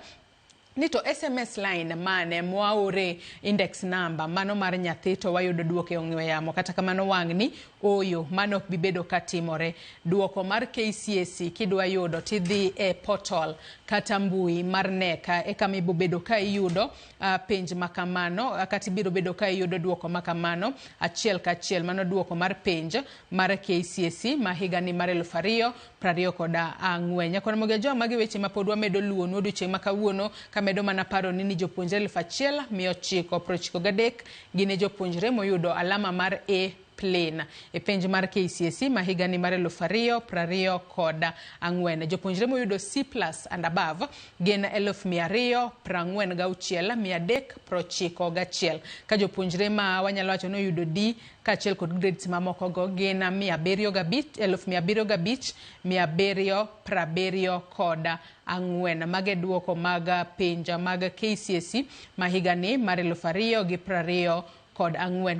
[SPEAKER 10] Ni to SMS line mane mwaore index number mano mar nyathi to wayudo duoko e ong'we yamo. Kata kamano wang'ni oyo mano ok bi bedo katimore. Duoko mar KCSE kidwa yudo tidhi e portal kata mbui mar KNEC eka mibo bedo ka iyudo penj makamano kata ibiro bedo ka iyudo duoko makamano achiel kachiel. Mano duoko mar penj mar KCSE ma higani mar 2024. Nyakwar Ramogi Ajwang', magi weche ma pod wamedo luwonu odiochieng' ma kawuono kamedo mana paro ni jopuonjre 1993 gin e jopuonjre moyudo alama mar A plain e penj mar KCSE ma higani mar 2024. Jopuonjre moyudo C plus and above gin 246,391, ka jopuonjre ma wanyalo wacho ni oyudo D kaachiel kod grades mamoko go gin 705,774. Mage duoko mag penj mag KCSE ma higani mar 2024.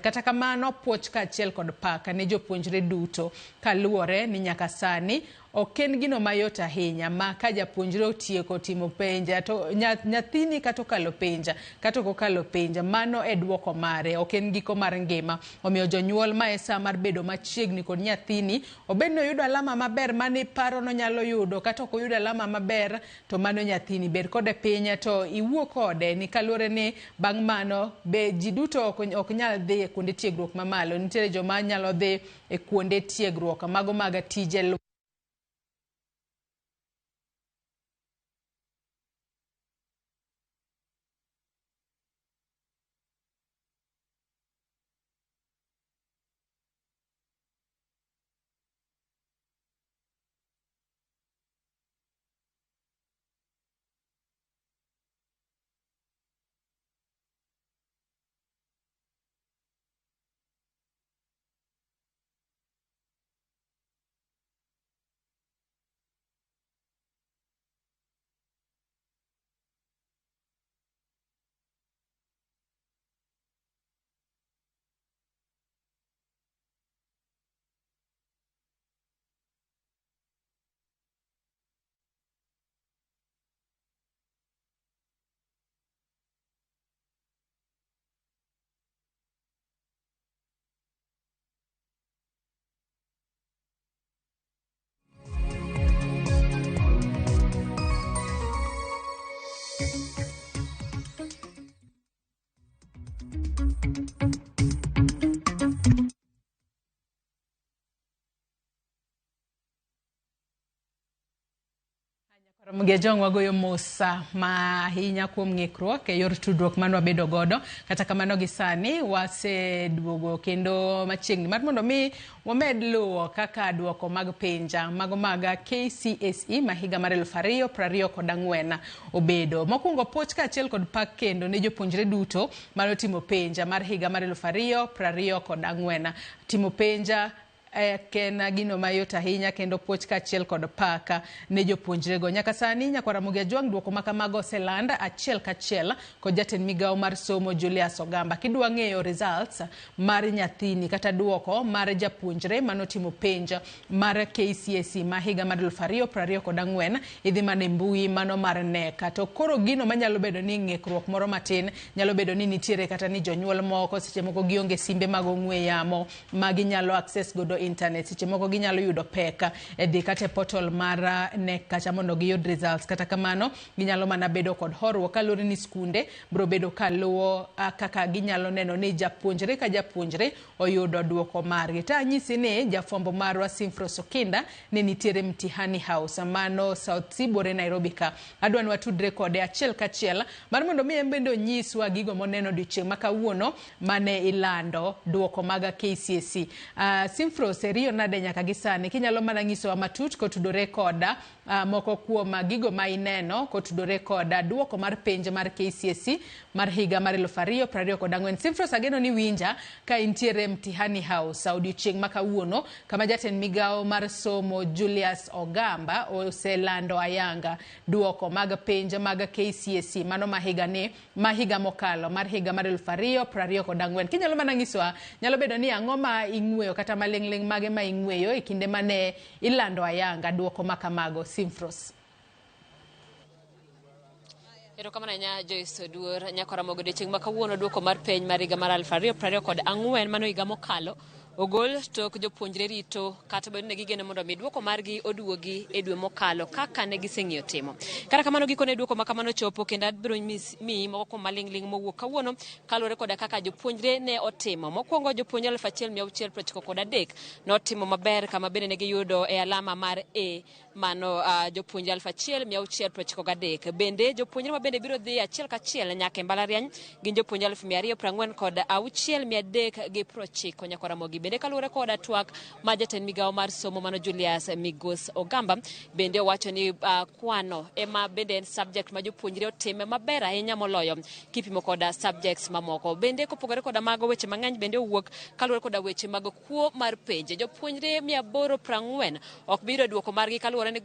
[SPEAKER 10] Kata kamano puoch kaachiel kod pak ne jopuonjre duto kaluwore ni nyaka sani ok en gino mayot ahinya ma ka japuonjre otieko timo penj to nyathini kata okalo penj kata ok okalo penj, mano e duoko mare, ok en giko mar ngima. Omiyo jonyuol ma e sa mar bedo machiegni kod nyathini, obed ni oyudo alama maber mane iparo nonyalo yudo kata ok oyudo alama maber, to mano nyathini bed kode piny to iwuo kode ni kaluwore ni bang' mano be ji duto ok nyal dhi e kuonde tiegruok mamalo. Nitiere joma nyalo dhi e kuonde tiegruok mago mag tije Ramogi Ajwang' wagoyo mos ma ahinya kuom ng'ikruok e yor tudruok mane wabedo godo. Kata kamano gi sani waseduogo kendo machiegni mar mondo mi wamed luwo kaka duoko mag penja mago mag KCSE ma higa mar 2024 obedo. Mokwongo puoch kaachiel kod pak kendo ne jopuonjre duto manotimo penja mar higa mar 2024. Timo penja en gino mayot ahinya kendo puoch kaachiel kod pak ne jopuonjrego. Nyaka sani nyakwar Ramogi Ajwang' duoko ma kamago oseland achiel kachiel kod jatend migawo mar somo Julius Ogamba. Kidwa ng'eyo results mar nyathini kata duoko mar japuonjre manotimo penj mar KCSE ma higa mar 2024, idhi mana e mbui mano mar KNEC. To koro gino manyalo bedo ni ng'ikruok moro matin nyalo bedo ni nitiere kata ni jonyuol moko seche moko gionge simbe mag ong'we yamo ma ginyalo access godo internet, seche moko ginyalo yudo pek e dhi kata e portal mar KNEC kacha mondo giyud results. Kata kamano ginyalo mana bedo kod horuok kaluwore ni skunde biro bedo kaluwo kaka ginyalo neno ni japuonjre ka japuonjre oyudo duoko margi. To anyisi ni jafwambo marwa Simfros Okinda ne nitiere Mtihani House mano South C Buore Nairobi ka. Adwa ni watudre kode achiel kachiel mar mondo mi en bende onyiswa gigo moneno odiochieng' ma kawuono mane ilando duoko mag KCSE. Simfros, riyo nade nyaka gi sani? Kinyalo mana nyisowa matut kotudore koda moko kuom gigo ma ineno kotudore koda duoko mar penj mar KCSE mar higa mar 2024. Simfros, ageno ni winja ka intiere Mtihani House odiochieng' ma kawuono kama jatend migawo mar somo Julius Ogamba oselando ayanga duoko mag penj mag KCSE mano ma higa ni ma higa mokalo mar higa mar 2024. Kinyalo mana nyisowa nyalo bedo ni ang'o ma ing'weyo kata maling'ling' mage ma ing'weyo e kinde mane ilando ayanga duoko ma kamago, Simfros?
[SPEAKER 11] Erokamano ahinya Joyce Oduor. Nyakora Mogo, odiochieng' ma kawuono duoko mar penj mar higa mar 2024, mano higa mokalo, ogol tok jopuonjre rito kata obedo ni gigeno mondo mi duoko margi oduogi e dwe mokalo kaka ne giseng'iyo timo. Kata kamano, gikone duoko ma kamano chopo, kendo abiro miyi moko kuom maling'ling' mowuok kawuono kaluwore koda kaka jopuonjre ne otimo. Mokwongo, jopuonjre 1693 notimo maber, kama bende ne giyudo e alama mar A, mano jopuonjre 1693. Bende jopuonjre ma bende biro dhi achiel kachiel nyaka e mbalariany gin jopuonjre 246,390. Nyakwaramogi, bende kaluwore koda twak ma jatend migawo mar somo, mano Julius Migos Ogamba, bende owacho ni kwano ema bende en subject ma jopuonjre otime maber ahinya moloyo kipimo koda subjects mamoko. Bende kopogore koda mago, weche mang'eny bende owuok kaluwore koda weche mag kuo mar penje. Jopuonjre 840 ok bi yudo duoko margi kaluwore ni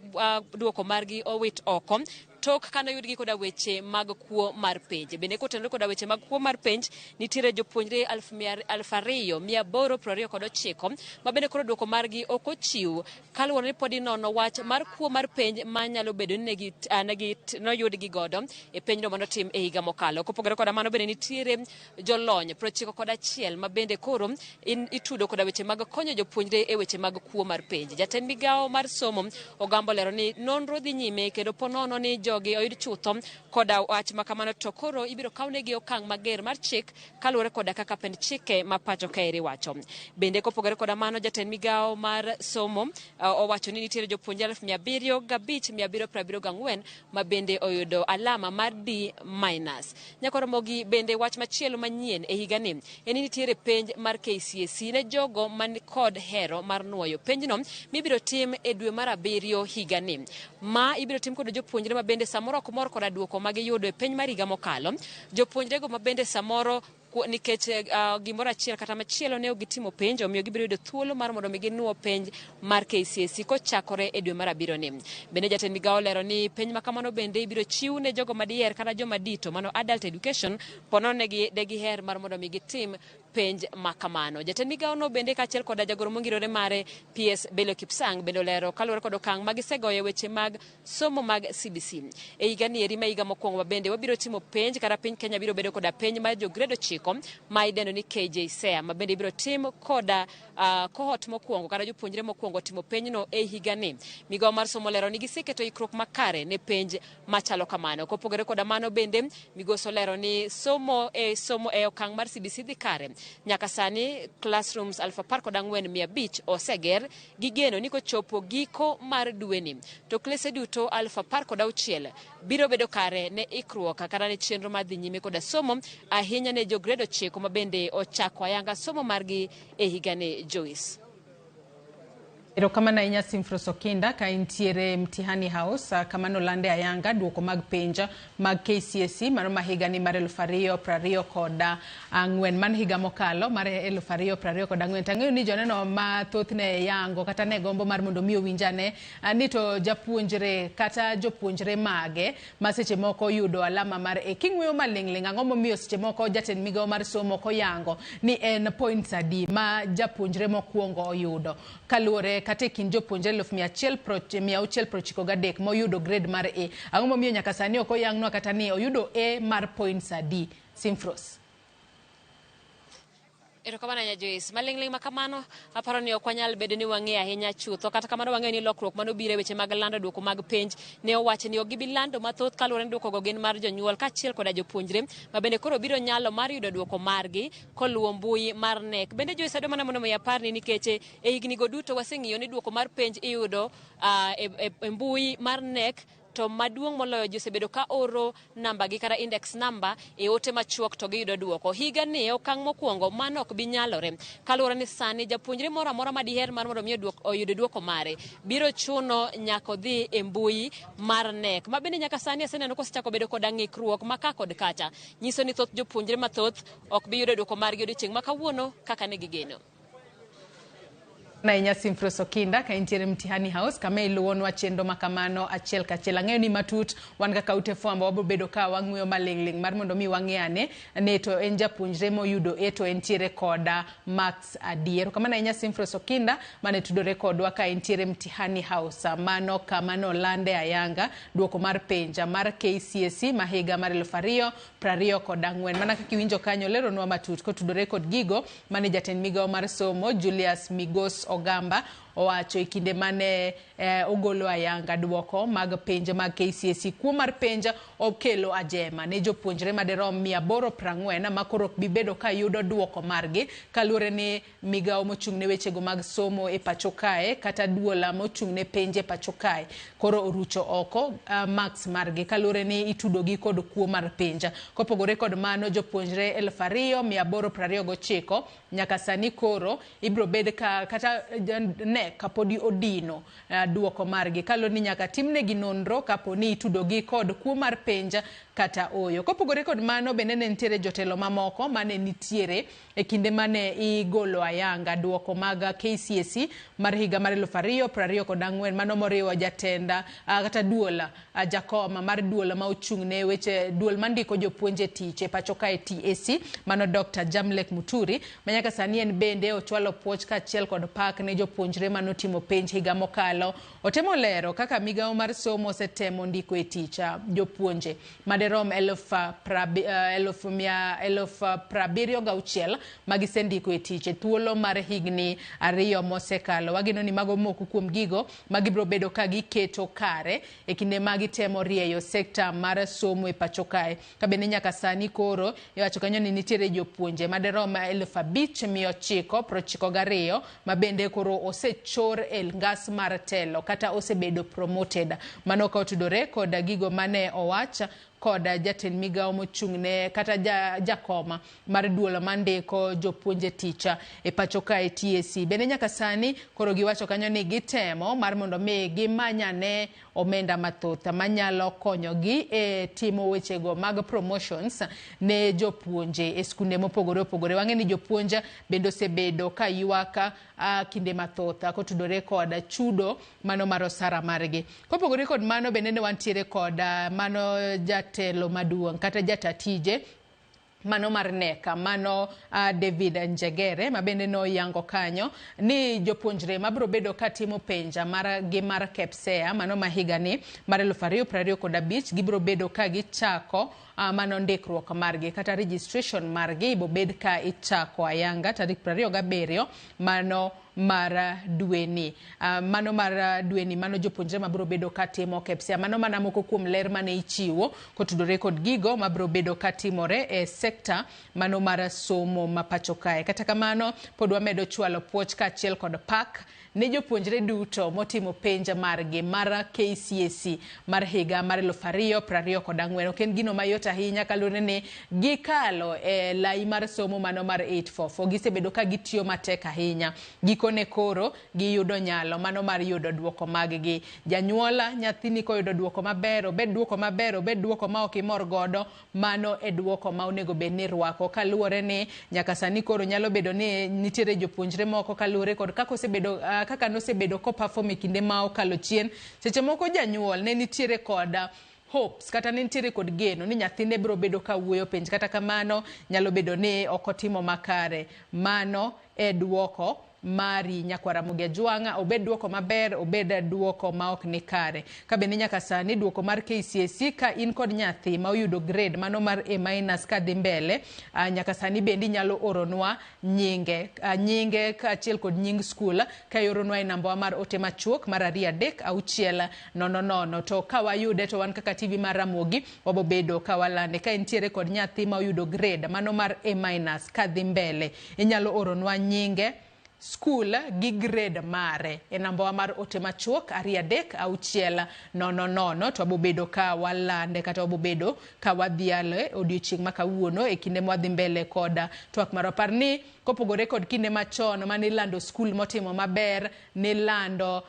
[SPEAKER 11] duoko margi owit oko tok kane oyudgi koda weche mag kuo mar penj. Bende kotenore koda weche mag kuo mar penj, nitiere jopuonjre 2829 ma bende koro duoko margi ok ochiw kaluwore ni pod inono wach mar kuo mar penj manyalo bedo ni noyudgi godo e penjno manotim e higa mokalo. Kopogore koda mano, bende nitiere jolony 91 ma bende koro itudo koda weche mag konyo jopuonjre e weche mag kuo mar penj. Jatend migawo mar somo Ogamba olero ni nonro dhi nyime, kendo ponono ni jogi oyud chutho koda wach makamano, to koro ibiro kawnegi okang' mager mar chik kaluwore koda kaka pend chike ma pacho kaeri wacho. Bende kopogore koda mano, jatend migawo mar somo owacho ni nitiere jopuonjre 705,774 ma bende oyudo alama mar D minus. Nyakoromogi, bende wach machielo manyien e higani en ni nitiere penj mar KCSE ne jogo man kod hero mar nuoyo penjno mibiro tim e dwe mar 7 higani. Ma ibiro tim kod jopuonjre ma bende samoro ok mor koda duoko ma giyudo e penj mar higa mokalo. Jopuonjrego ma bende samoro nikech gimoro achiel kata machielo ne ok gitimo penj, omiyo gibiro yudo thuolo mar mondo mi ginuo penj mar KCSE kochakore e dwe mar 7 ni. Bende jatend migawo olero ni penj ma kamano bende ibiro chiw ne jogo madiher kata joma dito, mano adult education, ponono negi degiher mar mondo mi gitim penj ma kamano. Jatend migawo no bende kaachiel koda jagoro mongirore mare PS Belio Kipsang bende olero kaluwore kod okang' ma gisegoyo e weche mag somo mag CBC. E higa ni eri ma higa mokwongo ma bende wabiro timo penj, kata piny Kenya biro bedo koda penj mar jo grade 9 ma idendo ni KJSEA, ma bende ibiro tim koda cohort mokwongo kata jopuonjre mokwongo timo penjno e higani. Migawo mar somo olero ni giseketo ikruok makare ne penj machalo kamano. Kopogore koda mano, bende migosi olero ni somo e okang' mar CBC dhi kare. Nyaka sani classrooms 14,500 oseger gi geno ni kochopo giko mar dweni to klese duto 16,000 biro bedo kare ne ikruok kata ne chenro mar dhi nyime koda somo, ahinya ne jo grade 9 ma bende ochako ayanga somo margi e higani. Joyce.
[SPEAKER 10] Erokamano ahinya Simfros Okinda ka intiere Mtihani House kama nolande ayanga duoko mag penj mag KCSE mano ma higani mar 2024, man higa mokalo mar 2024. Tang'eyo ni joneno mathoth ne yango kata ne gombo mar mondo mi owinjane ni to japuonjre kata jopuonjre mage ma seche moko yudo alama mar A. King'ueyo maling'ling', ang'o momiyo seche moko jatend migawo mar somo ok oyango ni en points adi ma japuonjre mokwongo oyudo kaluwore kata e kind jopuonjre 1693 moyudo grade mar A? Ang'o momiyo nyaka sani ok oyangnwa kata ni oyudo A mar points adi? Simfros.
[SPEAKER 11] Erokamano ahinya Joyce. Maling'ling' ma kamano aparo ni ok wanyal bedo ni wang'eyo ahinya chutho. Kata kamano, wang'eyo ni lokruok manobiro e weche mag lando duoko mag penj ne owacho ni ok gibi lando mathoth kaluwore ni duokogo gin mar jonyuol kaachiel koda jopuonjre ma bende koro biro nyalo mar yudo duoko margi koluwo mbui mar KNEC. Bende Joyce, adwa mana mondo mi aparni nikech e higni go duto waseng'iyo ni duoko mar penj iyudo e mbui mar KNEC, to maduong' moloyo ji osebedo ka oro namba gi kata index number e ote machuok to giyudo duoko. Higa ni okang' mokwongo mano ok bi nyalore kaluwore ni sani japuonjre moro amora ma diher mar mondo mi oyud duoko mare biro chuno nyaka odhi e mbui mar KNEC, ma bende nyaka sani aseneno kosechako bedo koda ng'ikruok ma ka kod kacha, nyiso ni thoth jopuonjre mathoth ok bi yudo duoko margi odiochieng' ma kawuono kaka ne gigeno.
[SPEAKER 10] Ahinya Simfros Okinda ka intiere Mtihani House kama iluwonwa chenro makamano achiel kachiel. Ang'eyo ni matut wan kaka ute fwambo wabiro bedo ka wang'ueyo maling'ling' mar mondo mi wang'e ane ni to en japuonjre moyudo A to entiere koda marks adi. Erokamano ahinya Simfros Okinda mane tudore kodwa ka entiere Mtihani House. Mano kama nolande ayanga duoko mar penja mar KCSE ma higa mar 2024. Mana kaka iwinjo kanyo leronwa matut kotudore kod gigo mane jatend migawo mar somo Julius Migos Ogamba owacho e kinde mane ogolo ayanga duoko mag penj mag KCSE. Kuo mar penj okelo ajema ne jopuonjre madirom 840 ma koro ok bi bedo ka yudo duoko margi kaluwore ni migawo mochung' ne wechego mag somo e pacho kae kata duola mochung' ne penj e pacho kae koro orucho oko marks margi kaluwore ni itudogi kod kuo mar penj. Kopogore kod mano, jopuonjre 2829 nyaka sani koro ibiro bed ka kata ne kapodi odino duoko margi kaluwore ni nyaka timnegi nonro kapo ni itudogi kod kuo mar penj kata oyo. Kopogore kod mano, bende ne nitiere jotelo mamoko mane nitiere e kinde mane igolo ayanga duoko mag KCSE mar higa mar 2024, mano moriwo jatenda kata duol jakoma mar duol ma ochung' ne weche duol mandiko jopuonj e tich e pacho kae TSC, mano Dr. Jamlek Muturi, ma nyaka sani en bende ochwalo puoch kaachiel kod pak ne jopuonjre manotimo penj higa mokalo. Otemo lero kaka migawo mar somo osetemo ndiko e tich jopuonje madirom 76,000 magisendiko e tich e thuolo mar higni 2 mosekalo. Wageno ni mago moko kuom gigo magibiro bedo ka giketo kare e kinde ma gitemo rieyo sekta mar somo e pacho kae. Ka bende nyaka sani koro iwacho kanyo ni nitiere jopuonje madirom 5992 ma bende koro osechor e ngas mar telo kata osebedo promoted. Mano ka otudore kod gigo mane owach kod jatend migawo mochung'ne kata jakoma mar duol mandiko jopuonje tich e pacho kae TSC. Bende nyaka sani koro giwacho kanyo ni gitemo mar mondo mi gimanyane omenda mathoth manyalo konyogi e timo wechego mag promotions ne jopuonje e skunde mopogore opogore. Wang'e ni jopuonj bende osebedo ka ywak kinde mathoth kotudore kod chudo mano mar osara margi. Kopogore kod mano, bende ne wantiere kod mano jatelo maduong' kata jatatije mano mar NECA, mano David Njegere, ma bende noyango kanyo ni jopuonjre mabiro bedo katimo penja mar gi mar KPSEA mano ma higani mar 2025 gibiro bedo ka gichako mano ndikruok margi kata registration margi ibo bed ka ichako ayanga tarik 27 mano mar dweni. Mano mar dweni, mano jopuonjre mabiro bedo katimo KPSEA. Mano mana moko kuom ler mane ichiwo kotudore kod gigo mabiro bedo katimore e sekta mano mar somo ma pacho kae. Kata kamano, pod wamedo chwalo puoch kaachiel kod pak ne jopuonjre duto motimo penj margi mar KCSE mar higa mar 2024. Ok en gino mayot ahinya kaluwore ni gikalo e lai mar somo mano mar 844. Gisebedo ka gitiyo matek ahinya. Gikone koro giyudo nyalo mano mar yudo duoko mag-gi. Janyuola nyathini koyudo duoko maber, obed duoko maber, obed duoko ma ok imor godo, mano e duoko ma onego bed ni rwako. Kaluwore ni nyaka sani koro nyalo bedo ni nitiere jopuonjre moko kaluwore kod kaka osebedo kaka nosebedo ko perform e kinde ma okalo chien. Seche moko janyuol ne nitiere kod hopes kata ne nitiere kod geno ni nyathine biro bedo ka wuoyo penj, kata kamano nyalo bedo ni ok otimo makare. Mano e duoko mari nyakwar Ramogi Ajwang'a, obed duoko maber, obed duoko ma ok ni kare. Ka bende nyaka sani duoko mar KCSE ka in kod nyathi ma oyudo grade mano mar A- kadhi mbele, nyaka sani bende inyalo oronwa nyinge, nyinge kaachiel kod nying skul ka ioronwa e namba mar ote machuok mar 2 3 6 0 0. To ka wayude to wan kaka TV mar Ramogi wabobedo ka walande. Ka intiere kod nyathi ma oyudo grade mano mar A- kadhi mbele, inyalo oronwa nyinge, skul gi grade mare e namba mar ote machuok 2 3 6 0 0. To wabobedo ka walande kata wabobedo ka wadhialo odiochieng' ma kawuono e kinde mwadhi mbele kod twak mar apar ni kopogore kod kinde machon mane ilando skul motimo maber, nilando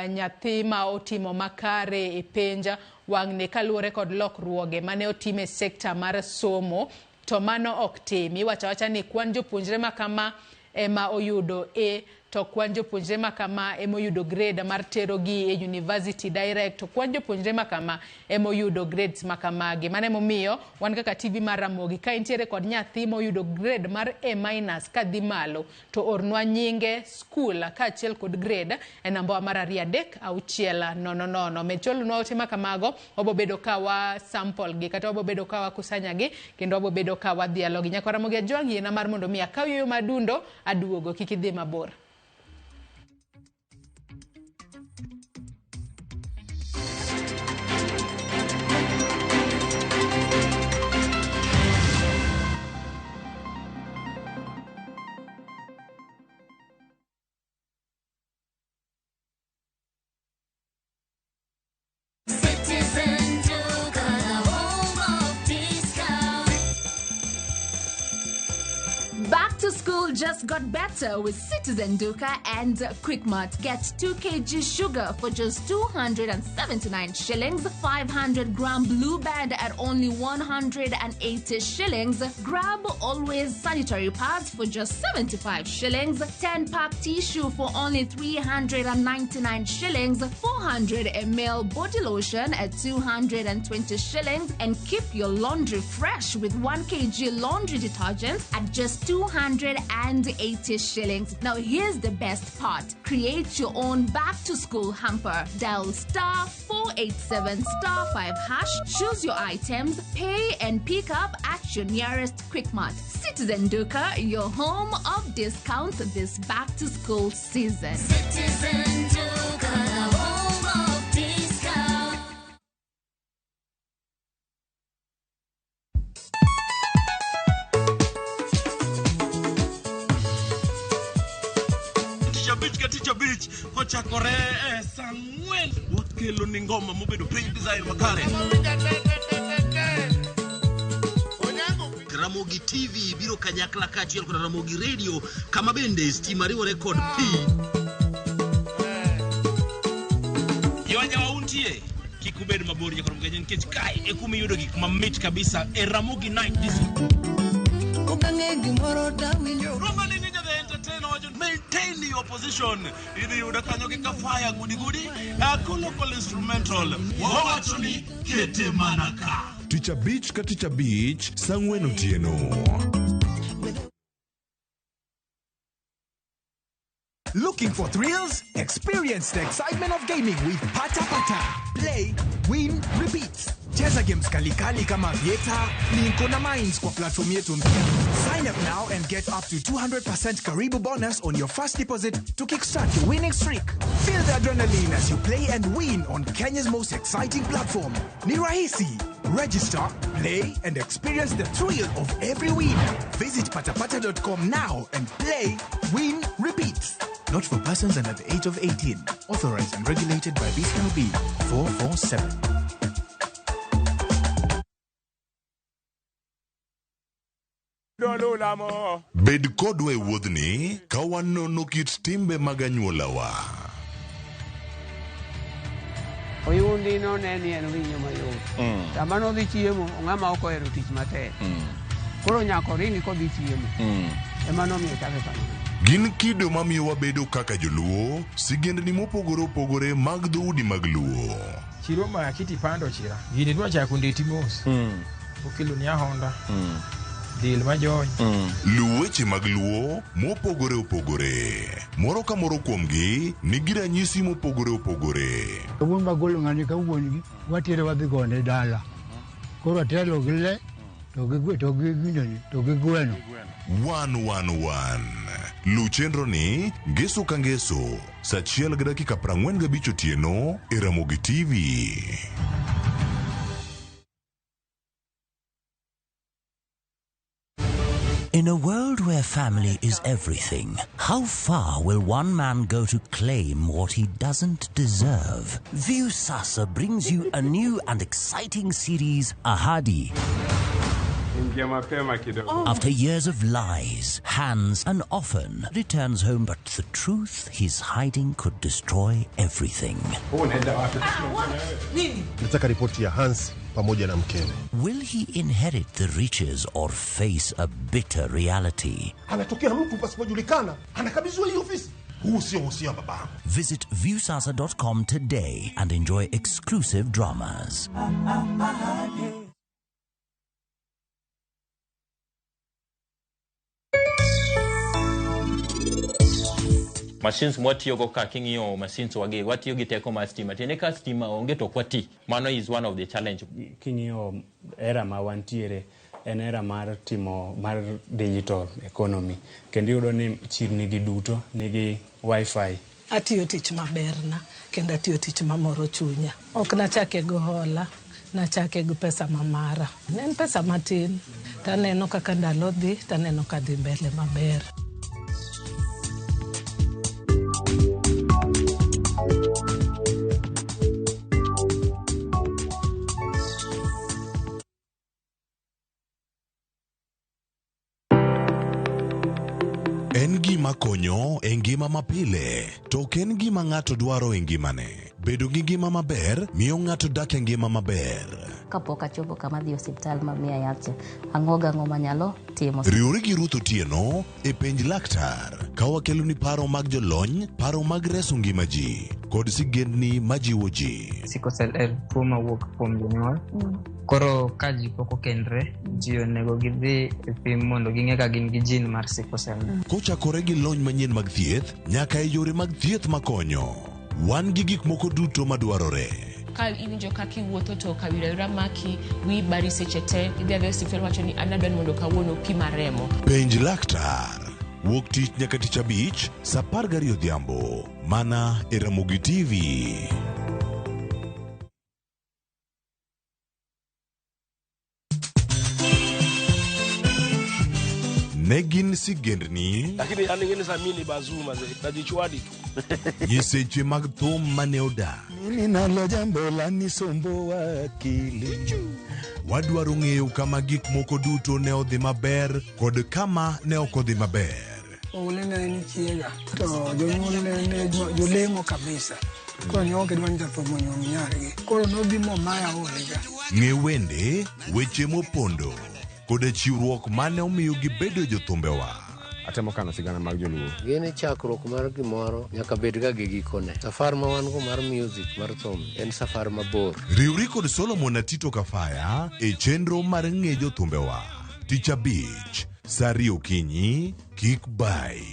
[SPEAKER 10] nyathi ma otimo makare e penj wang'ni kaluwore kod lokruoge mane otim e sekta mar somo, to mano ok tim. Iwacho awacha ni kwan jopuonjre ma kama ema oyudo A to kwan jopuonjre ma kama emoyudo grade mar terogi e university direct, to kwan jopuonjre ma kama emoyudo grades ma kamagi. Mano emomiyo wan kaka TV mar Ramogi, ka intiere kod nyathi moyudo grade mar A minus kadhi malo, to ornwa nyinge, school kaachiel kod grade e namba mar 2 3 6 0 0. Med chwalonwa ote ma kamago, wabobedo ka wa sample gi kata wabobedo ka wakusanya gi kendo wabobedo ka wadhialo gi. Nyakwa Ramogi Ajwang', yiena mar mondo mi akaw yueyo madundo, aduogo, kik idhi mabor.
[SPEAKER 12] Citizen Duka, the home of discount.
[SPEAKER 13] Back to school just got better with Citizen Duka and Quickmart. Get 2 kg sugar for just 279 shillings, 500 gram blue band at only 180 shillings. Grab Always sanitary pads for just 75 shillings, 10 pack tissue for only 399 shillings, 400 ml body lotion at 220 shillings, and keep your laundry fresh with 1 kg laundry detergent at just 280 shillings. Now here's the best part. Create your own back to school hamper. Dial star 487 star 5 hash, choose your items, pay and pick up at your nearest Quickmart. Citizen Duka, your home of discounts this back to school season.
[SPEAKER 12] Citizen Duka, the home of discount.
[SPEAKER 14] Tich abich ka tich abich kochakore e saa 4 wakelo ni ngoma mobedo piny design makare.
[SPEAKER 15] Ramogi TV biro kanyakla kaachiel kod Ramogi Radio, kama bende stima riwore kod pi.
[SPEAKER 14] Jowajawa untie, kik ubed mabor nyaka Ramogi nikech kae e kuma iyudo gik mamit kabisa e Ramogi Night Disco. Roma ni Ninja the Entertainer wacho maintain your position. Idhi yudo kanyo gi Kafaya gudi gudi, local instrumental. Wawacho ni kete mana ka.
[SPEAKER 16] Tich abich ka tich abich, saa 4 otieno.
[SPEAKER 17] Looking for thrills? Experience the excitement of gaming with Pata Pata. Play, win, repeat. Cheza games kalikali kama Vieta, Linko na Mines kwa platform yetu mpya. Sign up now and get up to 200% Karibu bonus on your first deposit to kickstart your winning streak. Feel the adrenaline as you play and win on Kenya's most exciting platform. Ni rahisi. Register, play, and experience the thrill of every win. Visit patapata.com now and play, win, repeat. Not for persons under the age of 18. Authorized and regulated by BCLB 447.
[SPEAKER 16] Bed kodwa e wuodhni ka wanono kit timbe mag anyuolawa.
[SPEAKER 18] Oyundi no ne ni en winyo mayot. Sama nodhi chiemo, ng'ama ok ohero tich matek. Koro nyaka oringi kodhi chiemo. Ema nomiyo chake kamano.
[SPEAKER 16] Gin kido mamiyo wabedo kaka joluo, sigendni mopogore opogore mag dhoudi mag Luo.
[SPEAKER 19] Chiro ma kiti pando chira. Gini dwa chako ndeti mos. Okelo ni ahonda. Dil majony.
[SPEAKER 16] Luw weche mag Luo mopogore opogore. Moro ka moro kuomgi nigi ranyisi mopogore opogore.
[SPEAKER 20] Wuon magolo ng'ani ka wuon gi watere wadhi gone dala. Koro atelo gi le to gi to gi gineni to gi gweno.
[SPEAKER 16] 111. Luw chenro ni ngeso ka ngeso saa 1:45 otieno e Ramogi TV.
[SPEAKER 21] In a world where family is everything, how far will one man go to claim what he doesn't deserve? Viusasa brings you a new and exciting series, Ahadi. After years of lies, Hans and often returns home, but the truth he's hiding could destroy everything.
[SPEAKER 22] Nataka ripoti ya Hans pamoja na mkewe.
[SPEAKER 21] Will he inherit the riches or face a bitter reality?
[SPEAKER 22] Anatokea mtu pasipojulikana, anakabidhiwa hii ofisi. Huu sio usia wa babangu.
[SPEAKER 21] Visit viewsasa.com today and enjoy exclusive dramas.
[SPEAKER 1] Machines mwatiyogo ka king'iyo machines wagi watiyo gi teko mar stima tiende ka stima onge to ok wati mano is one of the challenge.
[SPEAKER 3] King'iyo era ma wantiere en era mar timo mar digital economy kendo iyudo ni chirni gi duto nigi wifi.
[SPEAKER 23] Atiyo tich maberna kendo atiyo tich mamoro chunya. Ok nachake gi hola, nachake gi pesa mamara. Ne en pesa matin, taneno kaka ndalo dhi, taneno ka dhi mbele maber.
[SPEAKER 16] En gima konyo e ngima mapile, to ok en gima ng'ato dwaro e ngimane. Bedo gi ngima maber miyo ng'ato dak e ngima maber.
[SPEAKER 24] Kapok achopo kama adhi e osiptal ma miya yath cha, ang'o gang'o manyalo timo.
[SPEAKER 16] Riwri gi Ruth Otieno e penj laktar ka wakeloni paro mag jolony, paro mag reso ngima ji kod sigendni majiwo ji.
[SPEAKER 25] Sickle cell en tuo mawuok kuom jonyuol. Koro ka ji pok okendre, ji onego gidhi e pim mondo ging'e ka gin gi gene mar sickle cell.
[SPEAKER 16] Kochakore gi lony manyien mag thieth nyaka e yore mag thieth makonyo. Wan gi gik moko duto madwarore.
[SPEAKER 26] Ka iwinjo kaka iwuotho to kawira awira maki, wiyi bari seche te, idhi adhiya e osiptal wacho ni an adwa ni mondo kawuono opima remo.
[SPEAKER 16] Penj laktar. Wuok tich nyaka tich abich, saa 12 odhiambo. Mana e Ramogi TV. Ne gin sigendni,
[SPEAKER 14] Lakini an ing'e ni samini bazuu mazee, najichwadi tu.
[SPEAKER 16] nyiseche mag thum mane odak.
[SPEAKER 27] Mimi nalo jambo la nisumbuwa akili.
[SPEAKER 16] Wadwaro ng'eyo kama gik moko duto ne odhi maber kod kama ne ok odhi maber.
[SPEAKER 28] Oule ne en chiega to jonyuol ne ne jolemo kabisa. Koro ne ok gidwa ni jathum onyuom nyargi. Koro nobi momaya olega.
[SPEAKER 16] Ng'e wende, weche mopondo, koda chiwruok mane omiyo gibedo jothumbewa.
[SPEAKER 29] Atemo kano sigana mag joluo.
[SPEAKER 6] Gini chakruok mar gimoro nyaka bed ga gi gikone. Safar ma wan go mar music mar thum en safar mabor.
[SPEAKER 16] Riwri kod Solomon Atito Kafaya e chenro mar ng'e jothumbewa. Tich abich, saa ariyo okinyi, kik bai.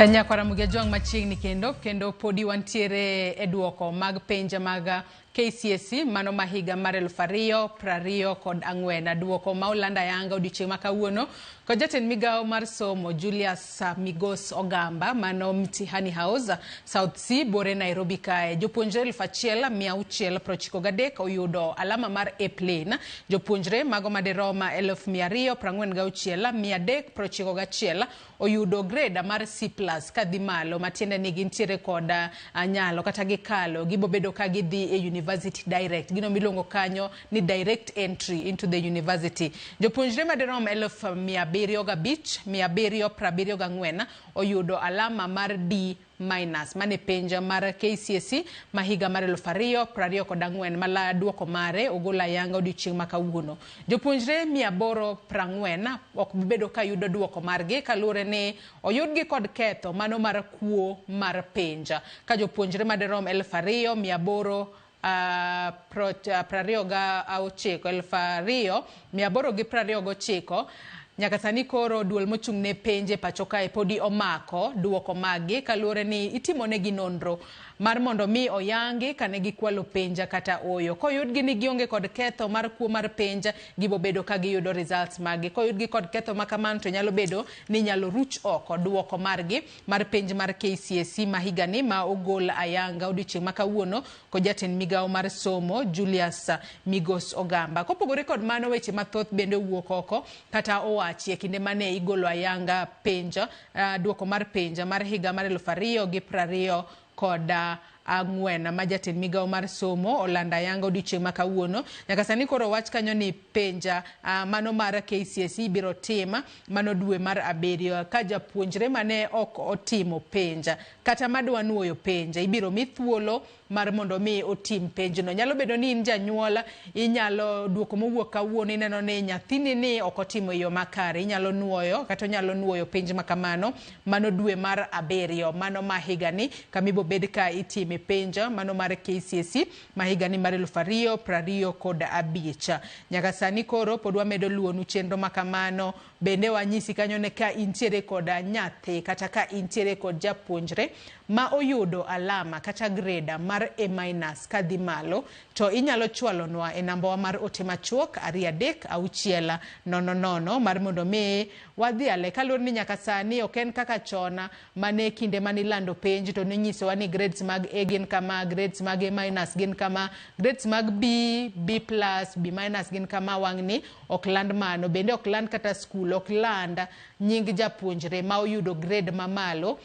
[SPEAKER 10] Nyakwara Mugia Jwang' machiegni kendo kendo podi wantiere e duoko mag penj mag KCSE mano ma higa mar 2024. Duoko ma oland ayanga odiochieng' ma kawuono kod jatend migawo mar somo Julius Migos Ogamba mano Mtihani House South C Bore Nairobi kae. Jopuonjre 1693 oyudo alama mar A plain. Jopuonjre mago madirom 246,391 oyudo grade mar C+ kadhi malo matiende ni gintiere kod nyalo kata gikalo gibobedo ka gidhi e university direct, gino miluongo kanyo ni direct entry into the university. Jopuonjre madirom 705,774 oyudo alama mar D minus mane penj mar KCSE ma higa mar 2024 mala duoko mare ogol ayanga odiochieng' ma kawuono. Jopuonjre 840 ok bibedo ka yudo duoko margi kaluwore ni oyudgi kod ketho mano mar kuo mar penj ka jopuonjre madirom 2829 nyaka sani koro duol mochung' ne penje pacho kae podi omako duoko maggi kaluwore ni itimonegi nonro mar mondo mi oyangi kane gikwalo penja kata oyo. Koyudgi ni gionge kod ketho mar kuo mar penja, gibobedo ka giyudo results maggi. Koyudgi kod ketho ma kamano to nyalo bedo ni nyalo ruch oko duoko margi mar penj mar KCSE ma higani ma ogol ayanga odiochieng' ma kawuono kod jatend migawo mar somo Julius Migos Ogamba. Kopogore kod mano, weche mathoth bende owuok oko kata owachi e kinde mane igolo ayanga penja duoko mar penja mar higa mar 2024. 4 ma jatend migawo mar somo olando ayanga odiochieng' ma kawuono. Nyaka sani koro wach kanyo ni penja mano mar KCSE biro tim mano dwe mar 7 ka japuonjre mane ok otimo penja kata madwa nuoyo penja ibiro mi thuolo mar mondo mi otim penjno. Nyalo bedo ni in janyuol, inyalo duoko mowuok kawuono ineno ni nyathini ni ok otimo e yo makare, inyalo nuoyo kata onyalo nuoyo penj makamano mano dwe mar 7 mano ma higani kamibo bed ka itime penj mano mar KCSE ma higani mar 2025. Nyaka sani koro pod wamedo luwonu chenro makamano. Bende wanyisi kanyo ne ka intiere kod nyathi kata ka intiere kod japuonjre ma oyudo alama kata grade mar A- kadhi malo to inyalo chwalonwa e namba wa mar ote machuok 2 3 6 0 0 mar mondo mi wadhiale kaluwore ni nyaka sani ok en kaka chon mane kinde mane ilando penj to ninyisowa ni grades mag A gin kama, grades mag A- gin kama, grades mag B, B+, B- gin kama. Wang'ni ok land mano, bende ok land kata skul, ok land nying japuonjre ma oyudo grade mamalo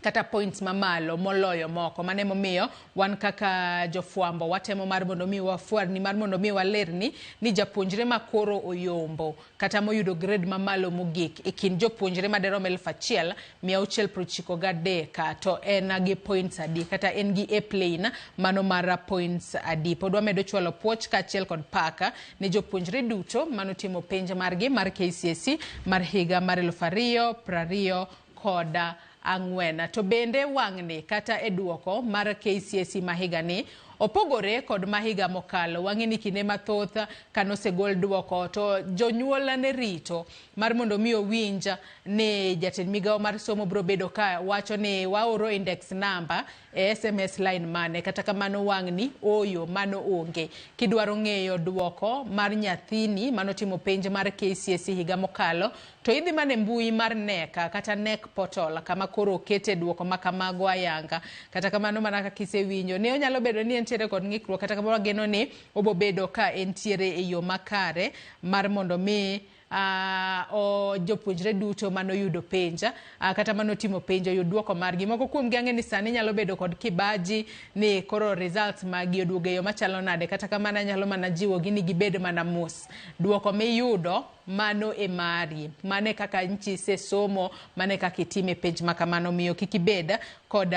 [SPEAKER 10] kata points mamalo moloyo moko. Mano emomiyo wan kaka jofwambo watemo mar mondo mi wafwarni, mar mondo mi walerni ni japuonjre ma koro oyombo kata moyudo grade mamalo mogik e kind jopuonjre maderom 1693 to en gi points adi kata en gi A plain mano mar points adi. Pod wamedo chwalo puoch kaachiel kod paka ne jopuonjre duto manotimo penj margi mar KCSE mar higa mar 2024. To bende wang'ni kata e duoko mar KCSE ma higani opogore kod mahiga mokalo. Wang'e ni kinde mathoth kanosegol duoko to jonyuol ne rito mar mondo mi owinj ni jatend migawo mar somo biro bedo ka wacho ni waoro index number e SMS line mane. Kata kamano wang'ni oyo mano onge. Kidwaro ng'eyo duoko mar nyathini manotimo penj mar KCSE higa mokalo to idhi mana e mbui mar KNEC kata KNEC portal kama koro okete duoko makamago ayanga. Kata kamano mana kaka isewinjo ne onyalo bedo ni entiere kod ng'ikruok, kata kamano wageno ni obobedo ka entiere e yo makare mar mondo mi jopuonjre duto manoyudo penj kata manotimo penj oyud duoko margi. Moko kuom gi ang'e ni sani nyalo bedo kod kibaji ni koro results magi oduogo e yo machalo nade. Kata kamano anyalo mana jiwogi ni gibed mana mos. Duoko miyudo mano e mari, mane kaka nchi isesomo, mane kaka itime penj makamano, miyo kik ibed kod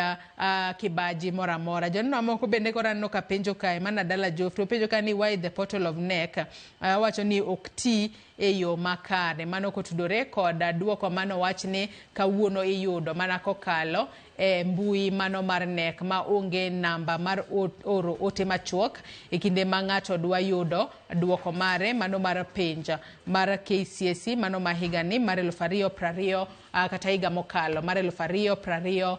[SPEAKER 10] kibaji moro amora. Joneno moko bende koro aneno ka penjo kae mana Dala Joffrey openjo ka ni why the portal of KNEC wacho ni ok ti e yo makare. Mano kotudore kod duoko mano wach ni kawuono iyudo mana kokalo e mbui mano mar KNEC ma onge namba mar oro ote machuok e kinde ma ng'ato dwa yudo duoko mare mano mar penj mar KCSE mano ma higani mar 2020 kata higa mokalo mar 2024.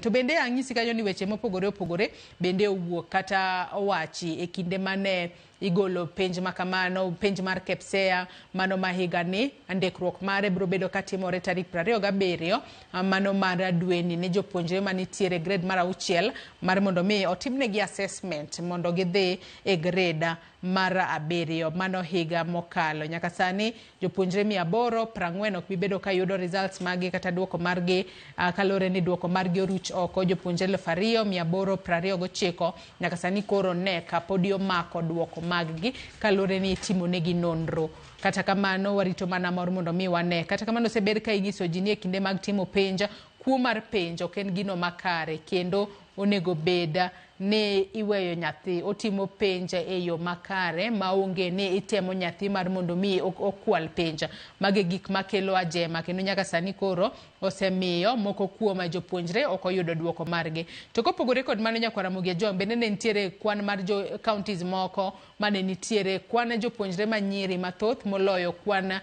[SPEAKER 10] To bende anyisi kanyo ni weche mopogore opogore bende owuok kata owachi e kinde mane igolo penj makamano, penj mar KPSEA mano ma higani ndikruok mare biro bedo katimore tarik 27 mano mar dweni ne jopuonjre manitiere grade mar 6 mar mondo mi otimnegi assessment mondo gidhi e grade mar 7 mano higa mokalo. Nyaka sani jopuonjre 840 ok bi bedo ka yudo results magi kata duoko margi kaluwore ni duoko margi oruch oko. Jopuonjre 2829 nyaka sani koro KNEC podi omako duoko maggi kaluwore ni itimonegi nonro. Kata kamano warito mana mor mondo mi wane. Kata kamano osebed ka inyiso ji ni e kinde mag timo penj, kuo mar penj ok en gino makare kendo onego bed ni iweyo nyathi otimo penj e yo makare maonge ni itemo nyathi mar mondo mi okwal penj. Magi gik makelo ajema kendo nyaka sani koro osemiyo moko kuom jopuonjre ok oyudo duoko margi. To kopogore kod mano nyakwar Ramogi Ajwang' bende ne nitiere kwan mar jo counties moko mane nitiere kwan jopuonjre manyiri mathoth moloyo kwan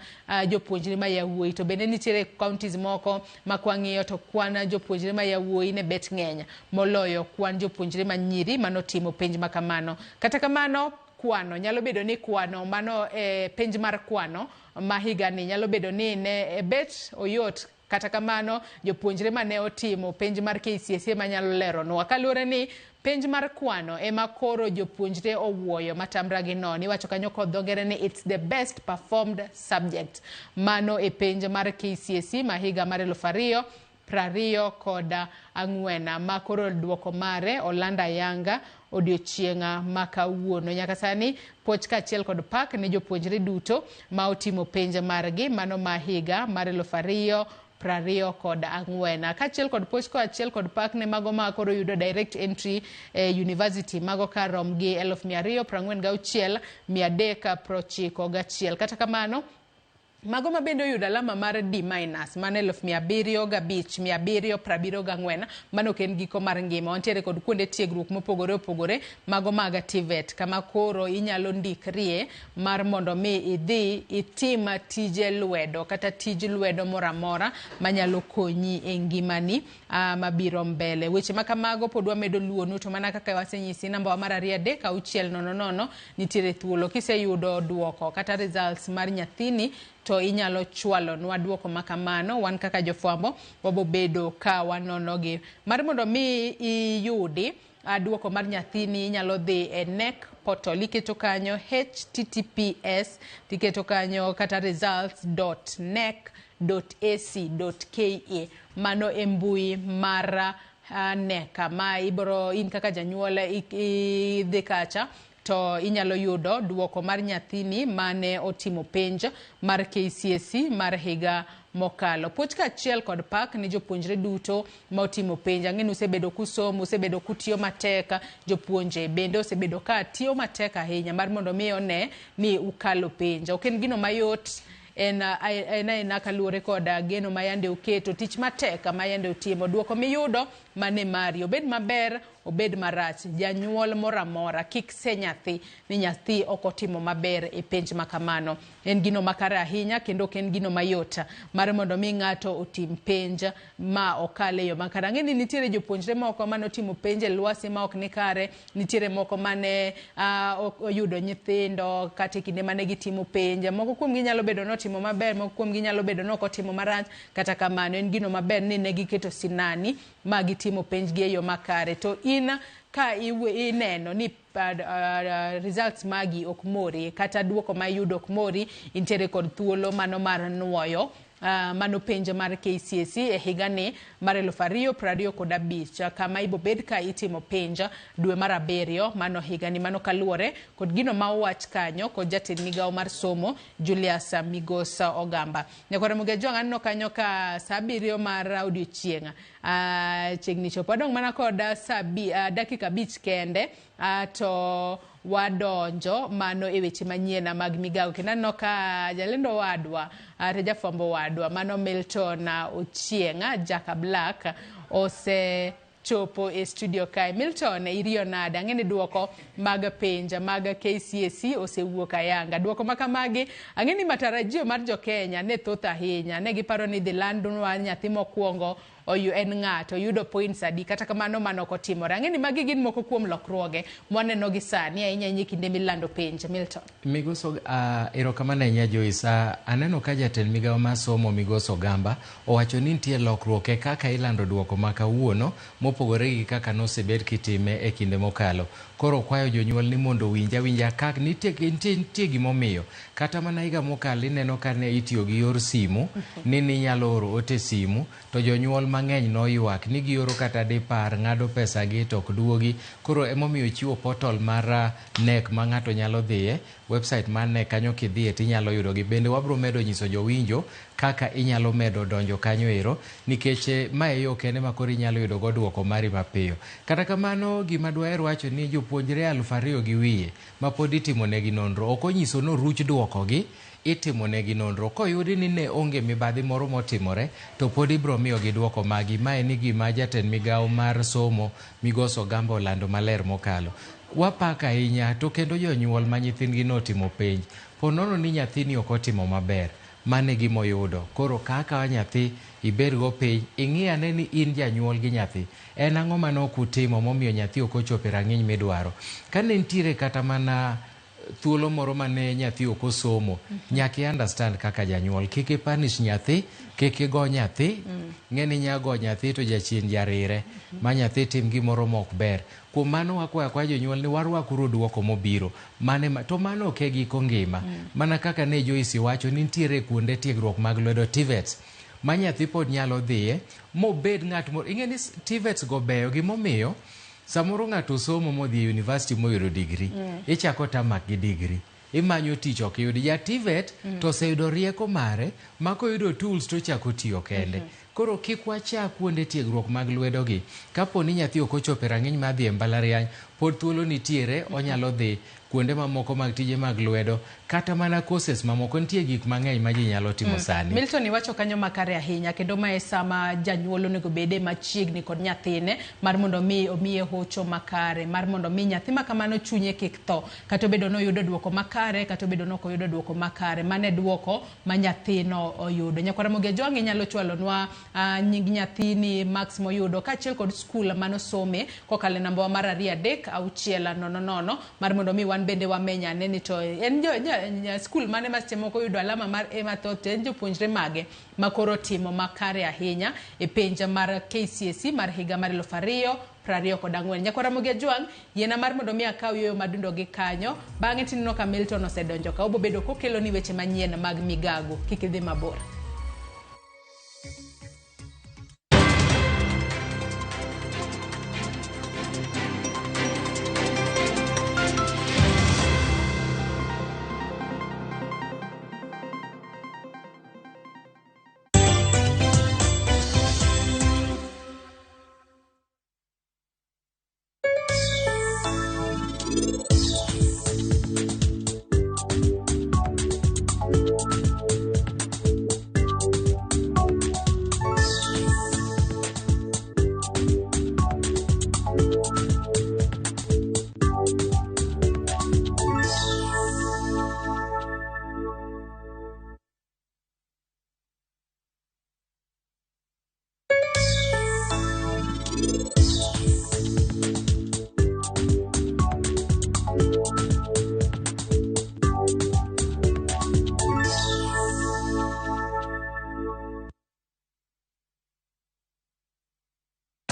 [SPEAKER 10] jopuonjre ma yawuoyi. To bende nitiere counties moko ma kwang'iyo to kwan jopuonjre ma yawuoyi ne bet ng'eny moloyo kwan jopuonjre manyiri manotimo penj makamano. Kata kamano kwano nyalo bedo ni kwano mano penj mar kwano ma higani nyalo bedo ni ne bet oyot. Kata kamano jopuonjre mane otimo penj mar KCSE manyalo leronwa kaluwore ni penj mar kwano ema koro jopuonjre owuoyo matamra gi nono. Iwacho kanyo kod dho ngere ni it's the best performed subject. Mano e penj mar KCSE ma higa mar 2024. 2024 ma koro duoko mare olanda ayanga odiochieng' ma kawuono. Nyaka sani puoch kaachiel kod pak ne jopuonjre duto ma otimo penj margi mano ma higa mar 2024. Kaachiel kod puoch kaachiel kod pak ne mago ma koro yudo direct entry e university mago karom gi 246,391. Kata kamano mago ma bende oyudo alama mar D minus mano 705,774, mano ok en giko mar ngima. Wantiere kod kuonde tiegruok mopogore opogore mago mag TVET kama koro inyalo ndikrie mar mondo mi idhi itim tije lwedo kata tij lwedo moro amora manyalo konyi e ngimani mabiro mbele. Weche ma kamago pod wamedo luonu, to mana kaka wasenyisi namba wa mar 2 3 6 0 0 nitiere thuolo. Kiseyudo duoko kata results mar nyathini to inyalo chwalonwa duoko makamano. Wan kaka jofwambo wabobedo ka wanonogi. Mar mondo mi iyudi duoko mar nyathini inyalo dhi e KNEC portal, iketo kanyo https tiketo kanyo kata results.knec.ac.ke. Mano e mbui mar KNEC ma ibro in kaka janyuol idhi kacha to inyalo yudo duoko mar nyathini mane otimo penj mar KCSE mar higa mokalo. Puoch kaachiel kod pak ne jopuonjre duto ma otimo penj. Ang'e ni usebedo kusomo, usebedo kutiyo matek, jopuonje bende osebedo ka tiyo matek ahinya mar mondo mi one ni ukalo penj. Ok en gino mayot, en aena kaluwore kod geno ma yande uketo, tich matek ma yande utimo. Duoko miyudo mane mari, obed maber obed marach, janyuol moro amora kik se nyathi ni nyathi ok otimo maber e penj ma kamano. En gino makare ahinya kendo ok en gino mayot mar mondo mi ng'ato otim penj ma okal e yo makare. Ang'e ni nitiere jopuonjre moko mane otimo penj e lwasi ma ok ni kare, nitiere moko mane oyudo nyithindo kata e kinde mane gitimo penj. Moko kuomgi nyalo bedo notimo maber, moko kuomgi nyalo bedo nok otimo marach. Kata kamano en gino maber ni ne giketo sinani ma gitimo penj gi e yo makare. To in ka ineno ni results magi ok mori kata duoko ma iyudo ok mori, intiere kod thuolo mano mar nuoyo mano penj mar KCSE e higani mar 2025 kama ibobed ka itimo penj dwe mar 7 mano higani. Mano kaluwore kod gino ma owach kanyo kod jatend migawo mar somo Julius Migosa Ogamba. Nyakwar Mugejwang' aneno kanyo ka saa 7 mar odiochieng' chiegni chopo. Adong' mana kod dakika 5 kende to wadonjo mano e weche manyien mag migawo. Kendo aneno ka jalendo wadwa to jafwambo wadwa mano Milton Ochieng' Jaka Black osechopo e studio kae. Milton, iriyo nade? Ang'e ni duoko mag penj mag KCSE osewuok ayanga. Duoko ma kamagi ang'e ni matarajio mar jo Kenya ne thoth ahinya. Ne giparo ni dhi landnwa nyathi mokwongo en ng'ato oyudo points adi, kata kamano mano ok otimore. Ang'e ni magi gin moko kuom lokruoge mwaneno gi sani ahinya ahinya e kinde milando penj. Milton.
[SPEAKER 2] Migoso, erokamano ahinya Joyce. Aneno ka jatend migawo mar somo Migosi Ogamba owacho ni nitie lokruok e kaka ilando duoko ma kawuono mopogore gi kaka nosebed kitime e kinde mokalo. Koro okwayo jonyuol ni mondo owinj awinja kak nitie gimomiyo. Kata mana higa mokalo ineno ka ne itiyo gi yor simu ni ninyalo oro ote simu to jonyuol mang'eny noywak ni gioro kata dipar ng'ado pesa gi to ok duogi. Koro emomiyo chiwo portal mar KNEC ma ng'ato nyalo dhiye, website mar KNEC kanyo kidhiye tinyalo yudogi. Bende wabro medo nyiso jowinjo kaka inyalo medo donjo kanyo ero nikech mae yo kende ma koro inyalo yudo go duoko mari mapiyo. Kata kamano gima dwaher wacho ni jopuonjre 2,200 ma pod itimo negi nonro ok onyiso ni oruch duokogi, itimo negi nonro. Koyudi ni ne onge mibadhi moro motimore to pod ibro miyogi duoko magi. Mae ni gima jatend migawo mar somo Migosi Ogamba olando maler mokalo. Wapako ahinya to kendo jonyuol ma nyithindgi notimo penj. Po nono ni nyathini ok otimo maber, mano e gima oyudo. Koro kaka nyathi ibed go piny, ing'i ane ni in janyuol gi nyathi. En ang'o mane ok utimo momiyo nyathi ok ochopo e rang'iny midwaro. Kane nitiere kata mana thuolo moro mane nyathi ok osomo, nyaka i understand kaka janyuol. Kik i punish nyathi, kik igo nyathi. Ng'e ni inya go nyathi to jachien jarire ma nyathi tim gimoro ma ok ber. Kuom mano wakwayo akwaya jonyuol ni warwakuru duoko mobiro. Mane ma, to mano ok e giko ngima. Mana kaka ne Joyce wacho ni nitiere kuonde tiegruok mag lwedo TVETs Ma nyathi pod nyalo dhiye mobed ng'at moro. Ing'e ni TVETs go beyo, gimomiyo samoro ng'ato osomo modhi e university moyudo degree, ichako tamak gi degree, imanyo tich ok iyudi. Ja TVET to oseyudo rieko mare ma koyudo tools to ochako tiyo kende. Koro kik wacha kuonde tiegruok mag lwedo gi. Kapo ni nyathi ok ochopo e rang'iny mar dhi e mbalariany, pod thuolo nitiere, onyalo dhi kuonde mamoko mag tije mag lwedo, kata mana courses mamoko. Nitie gik mang'eny ma ji nyalo timo sani.
[SPEAKER 10] Milton, iwacho kanyo makare ahinya, kendo mae sama janyuol onego bede machiegni kod nyathine mar mondo mi omiye hocho makare, mar mondo mi nyathi ma kamano chunye kik tho, kata obedo ni oyudo duoko makare, kata obedo ni ok oyudo duoko makare. Mano e duoko ma nyathino oyudo. Nyakwar Ramogi Ajwang', inyalo chwalonwa nying nyathini, marks moyudo, kaachiel kod skul manosome kokalo e namba wa mar 2 3 6 0 0, mar mondo mi wan bende wameny ane ni to en skul mane ma seche moko oyudo alama mar A mathoth, to en jopuonjre mage ma koro timo makare ahinya e penj mar KCSE mar higa mar 2024. Nyakwar Ramogi Ajwang', yiena mar mondo mi akaw yoyo madundo gi kanyo, bang'e tineno ka Milton osedonjo ka, obo bedo kokelo ni weche manyien mag migago. Kik idhi mabor.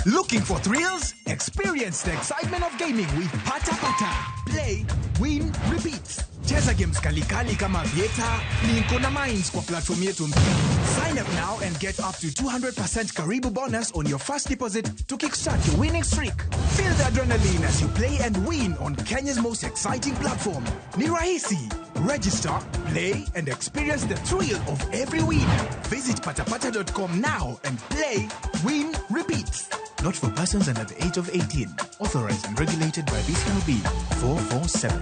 [SPEAKER 17] Looking for thrills? Experience the excitement of gaming with Pata Pata. Play, win, repeat. Cheza games kalikali kama Vieta, Linko na Mines kwa platform yetu mpya. Sign up now and get up to 200% Karibu bonus on your first deposit to kickstart your winning streak. Feel the adrenaline as you play and win on Kenya's most exciting platform. Ni rahisi. Register, play, and experience the thrill of every win. Visit patapata.com now and play, win, repeat. Not for persons under the age of 18. Authorized and regulated by BCLB 447.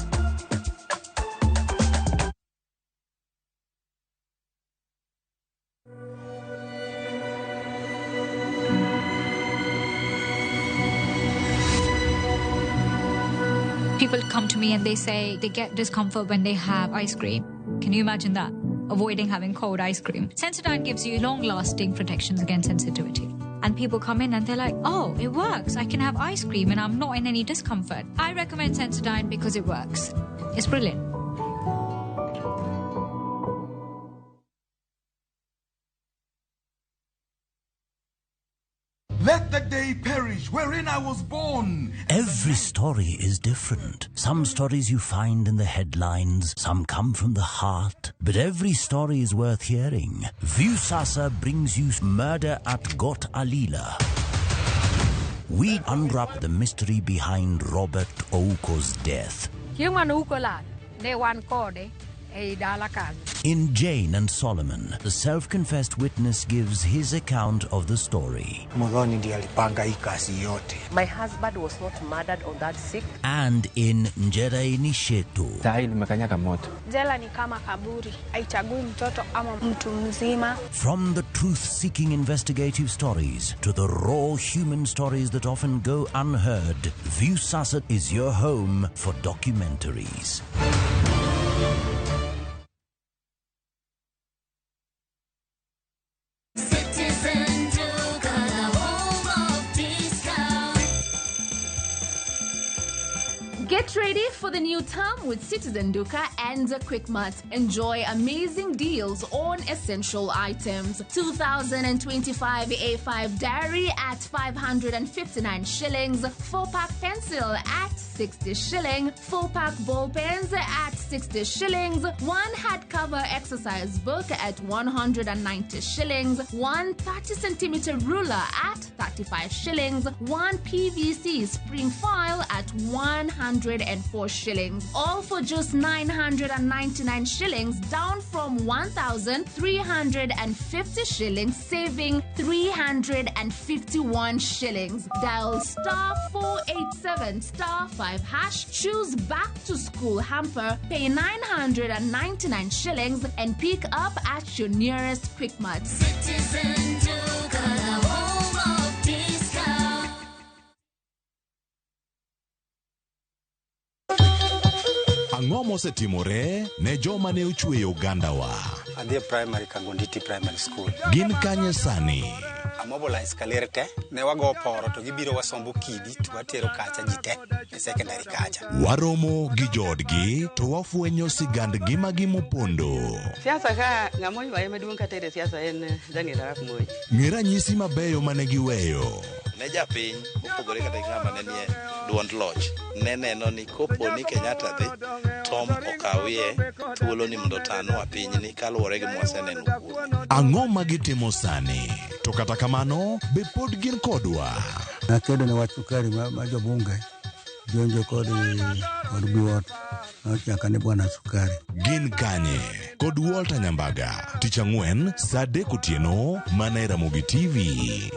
[SPEAKER 4] People come to me and they say they get discomfort when they have ice cream. Can you imagine that? Avoiding having cold ice cream. Sensodyne gives you long-lasting protections against sensitivity. And people come in and they're like, oh, it works. I can have ice cream and I'm not in any discomfort. I recommend Sensodyne because it works. It's brilliant.
[SPEAKER 14] Let the day perish wherein I was born.
[SPEAKER 21] Every story is different. Some stories you find in the headlines, some come from the heart. But every story is worth hearing. Viusasa brings you Murder at Got Alila. We unwrap the mystery behind Robert Ouko's death. In Jane and Solomon, the self-confessed witness gives his account of the story.
[SPEAKER 5] My husband was not murdered on that 6th.
[SPEAKER 21] And in Njera Nishetu.
[SPEAKER 7] Jela ni kama kaburi, haichagui mtoto ama mtu mzima.
[SPEAKER 21] From the truth-seeking investigative stories to the raw human stories that often go unheard, Viusasa is your home for documentaries.
[SPEAKER 8] Get ready for the new term with Citizen Duka and Quickmart. Enjoy amazing deals on essential items. 2025 A5 diary at 559 shillings, 4-pack pencil at 60 shilling, 4-pack ball pens at 60 shillings, 1 hardcover exercise book at 190 shillings, 1 30 centimeter ruler at 35 shillings, 1 PVC spring file at 104 shillings. All for just 999 shillings, down from 1,350 shillings, saving 351 shillings. Dial star 487 star 5 hash, choose back to school hamper, pay 999 shillings and pick up at your nearest Quickmart.
[SPEAKER 9] Citizen Duka, the home of discount.
[SPEAKER 16] Ang'o mosetimore ne joma ne ochweyo ogandawa?
[SPEAKER 11] Adhi e primary Kangonditi Primary School.
[SPEAKER 16] Gin kanye sani?
[SPEAKER 11] Amobilize kaler te, ne wago poro to gibiro wasombo kidi to watero kacha ji te e secondary kacha.
[SPEAKER 16] Waromo gi joodgi to wafwenyo sigand ngimagi mopondo.
[SPEAKER 12] Siasa ka ng'ama oywaye maduong' katere siasa en Daniel Arap Moi.
[SPEAKER 16] Ng'e ranyisi mabeyo mane giweyo.
[SPEAKER 13] Ne japiny mopogore kata gi ng'ama ne nie duond loch ne neno ni kopo ni Kenyatta dhi Tom okawie thuolo ni mondo otanwa pinyni kaluwore gi mwaseneno kuome.
[SPEAKER 16] Ang'o ma gitimo sani? To kata kamano, be pod gin kodwa?
[SPEAKER 14] Nakedo ne wach sukari ma jobunge jonjo kod biwot nochaka ni bwana sukari.
[SPEAKER 16] Gin kanye? Kod Walter Nyambaga, tich ang'wen saa 3 otieno mana e Ramogi TV.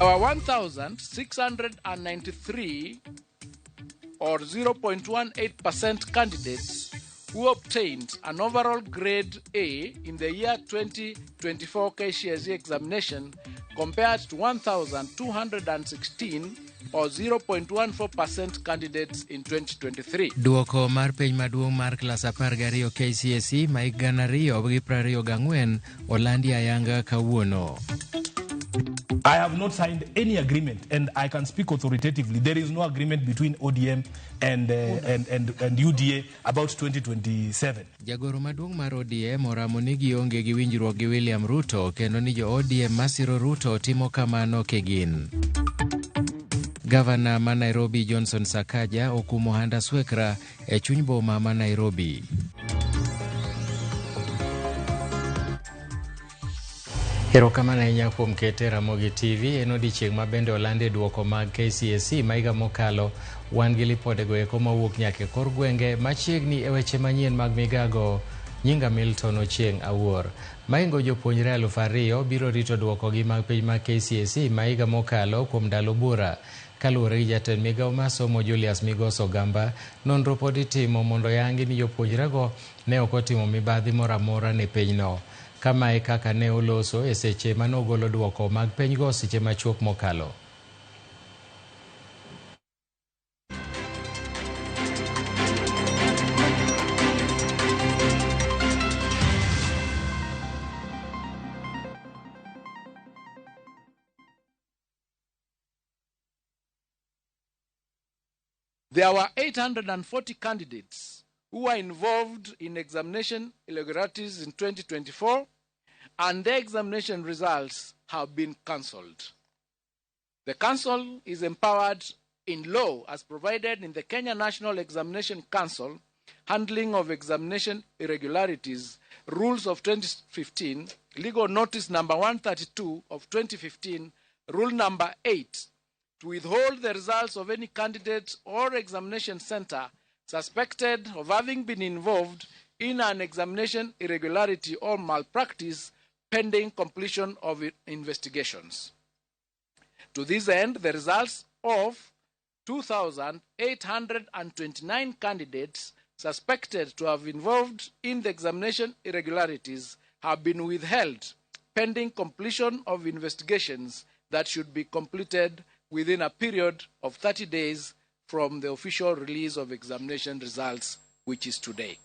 [SPEAKER 15] Our 1,693 or 0.18% candidates who obtained an overall grade A in the year 2024 KCSE examination compared to 1,216 or 0.14% candidates in 2023.
[SPEAKER 2] Duoko mar piny maduong' mar klas 12 KCSE ma hik 2024 olandi ayanga kawuono.
[SPEAKER 16] I have not signed any agreement, and I can speak authoritatively. There is no agreement between ODM and UDA about 2027.
[SPEAKER 2] Jagoro maduong' mar ODM oramo ni gionge gi winjruok gi William Ruto kendo ni jo ODM masiro Ruto timo kamano kegin. Gavana ma Nairobi Johnson Sakaja okumo Handa Swekra e chuny boma ma Nairobi. Erokamano ahinya kuom kete Ramogi TV en odiechieng' ma bende olande duoko mag KCSE ma higa mokalo. Wan gi lipodego eko mawuok nyaka e kor gwenge machiegni e weche manyien mag migago. Nyinga Milton Ochieng' Awuor. Maingo jopuonjre 2,000 biro rito duokogi mag piny mag KCSE ma higa mokalo kuom ndalo bura. Kaluwore gi jatend migawo mar somo Julius Migos Ogamba, nonro pod itimo mondo yangi ni jopuonjrego ne ok otimo mibadhi moro amora ne pinyno. Kama e kaka ne oloso e seche manogolo duoko mag penjgo seche machuok mokalo.
[SPEAKER 15] There were 840 candidates who were involved in examination irregularities in 2024, and their examination results have been cancelled. The Council is empowered in law as provided in the Kenya National Examination Council, Handling of Examination Irregularities, Rules of 2015, Legal Notice Number 132 of 2015, Rule Number 8, to withhold the results of any candidate or examination center suspected of having been involved in an examination irregularity or malpractice pending completion of investigations. To this end, the results of 2,829 candidates suspected to have involved in the examination irregularities have been withheld pending completion of investigations that should be completed within a period of 30 days from the official release of examination results, which is today.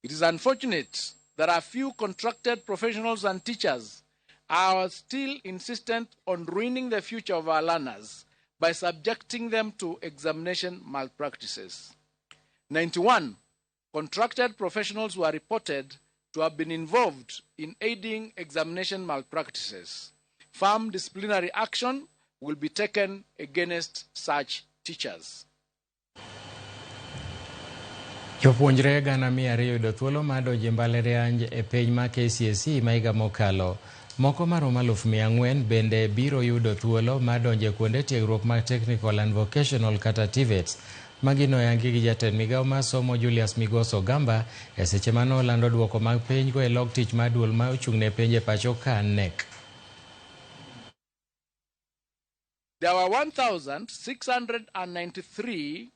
[SPEAKER 15] It is unfortunate that a few contracted professionals and teachers are still insistent on ruining the future of our learners by subjecting them to examination malpractices. 91 contracted professionals were reported to have been involved in aiding examination malpractices. Firm disciplinary action will be taken against such teachers.
[SPEAKER 2] Jopuonjre 200,000 yudo thuolo mar donjo e mbalariany e piny ma KCSE ma higa mokalo. Moko maromo 400,000 bende biro yudo thuolo mar donjo e kuonde tiegruok mag Technical and Vocational kata TVETs. Magi noyangi gi jatend migao mar somo Julius Migos Ogamba e seche mane olando duoko mag penj go e log tich mar duol ma ochung'ne penj e pacho ka KNEC.
[SPEAKER 15] There were 1,693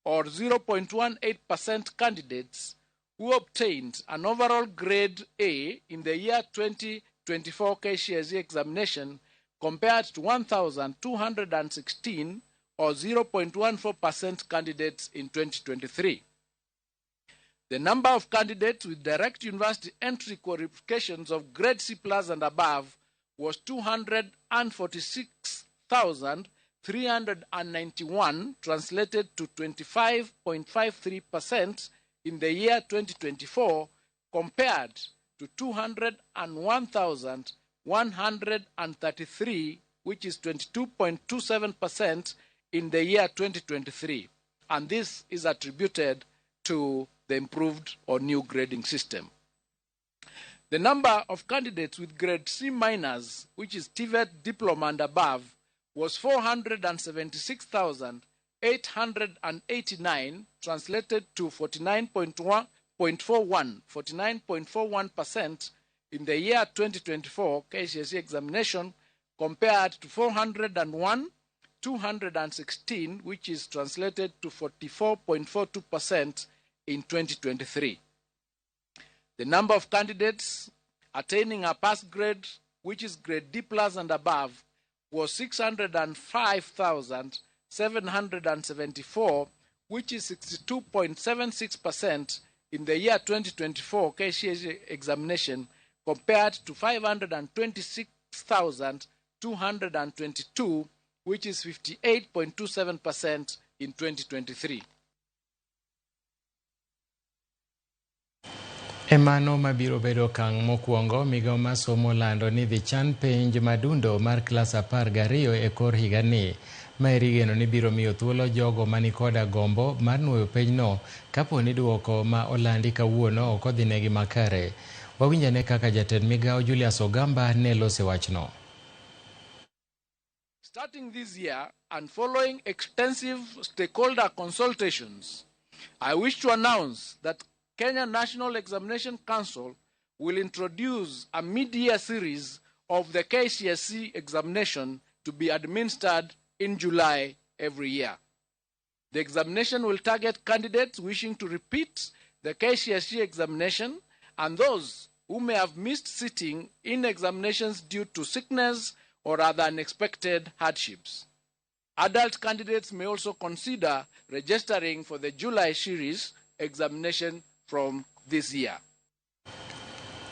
[SPEAKER 15] or 0.18% candidates who obtained an overall grade A in the year 2024 KCSE examination compared to 1,216 or 0.14% candidates in 2023. The number of candidates with direct university entry qualifications of grade C plus and above was 246,391, translated to 25.53% in the year 2024, compared to 201,133, which is 22.27% in the year 2023. And this is attributed to the improved or new grading system. The number of candidates with grade C minus, which is TVET diploma and above, was 476,889, translated to 49.41% in the year 2024 KCSE examination, compared to 401,216, which is translated to 44.42% in 2023. The number of candidates attaining a pass grade, which is grade D plus and above, was 605,774, which is 62.76% in the year 2024 KCSE examination, compared to 526,222, which is 58.27% in 2023.
[SPEAKER 2] Emano mabiro bedo okang' mokwongo, migao mar somo lando ni dhi chan penj madundo mar klas 12 e kor higani. Maeri igeno ni biro miyo thuolo jogo manikoda gombo mar nuoyo penjno kapo ni duoko ma olandi kawuono ok odhinegi makare. Wawinjane kaka jatend migao Julius Ogamba ne lose wachno.
[SPEAKER 15] Starting this year and following extensive stakeholder consultations, I wish to announce that Kenya National Examination Council will introduce a mid-year series of the KCSE examination to be administered in July every year. The examination will target candidates wishing to repeat the KCSE examination and those who may have missed sitting in examinations due to sickness or other unexpected hardships. Adult candidates may also consider registering for the July series examination from this year.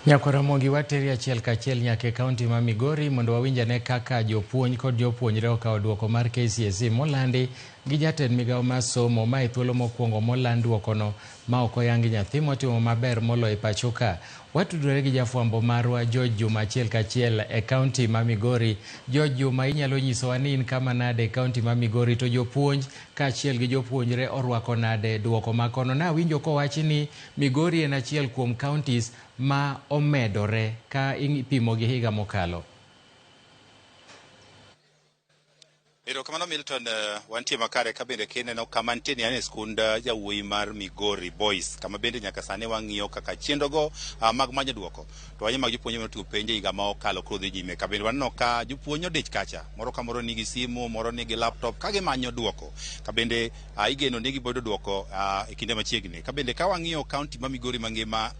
[SPEAKER 2] Nyakwaramogi wateri achiel kachiel nyaka e kaunti ma Migori mondo wawinjane kaka jopuonj kod jopuonjre okawo duoko mar KCSE molandi gi jatend migawo mar somo ma e thuolo mokwongo moland duokono ma ok oyangi nyathi motimo maber moloyo e pacho ka. Watudore gi jafwambo marwa George Juma achiel kachiel e kaunti ma Migori. George Juma, inyalo nyisowa ni in kama nade e kaunti ma Migori to jopuonj kaachiel gi jopuonjre orwako nade duoko ma kono? Nawinjo kowachi ni Migori en achiel kuom counties ma omedore ka ipimo gi higa mokalo.
[SPEAKER 13] Erokamano Milton, wantie makare ka bende kineno kama nitie ni an e skund jawuoyi mar Migori Boys, kama bende nyaka sani wang'iyo kaka chenrogo mag manyo duoko to wanye mag jopuonje manotiyo penj e higa ma okalo koro dhi nyime. Ka bende waneno ka jopuonj odich kacha, moro ka moro nigi simu, moro nigi laptop ka gimanyo duoko. Ka bende igeno ni giboyudo duoko e kinde machiegni. Ka bende ka wang'iyo kaunti ma Migori mangima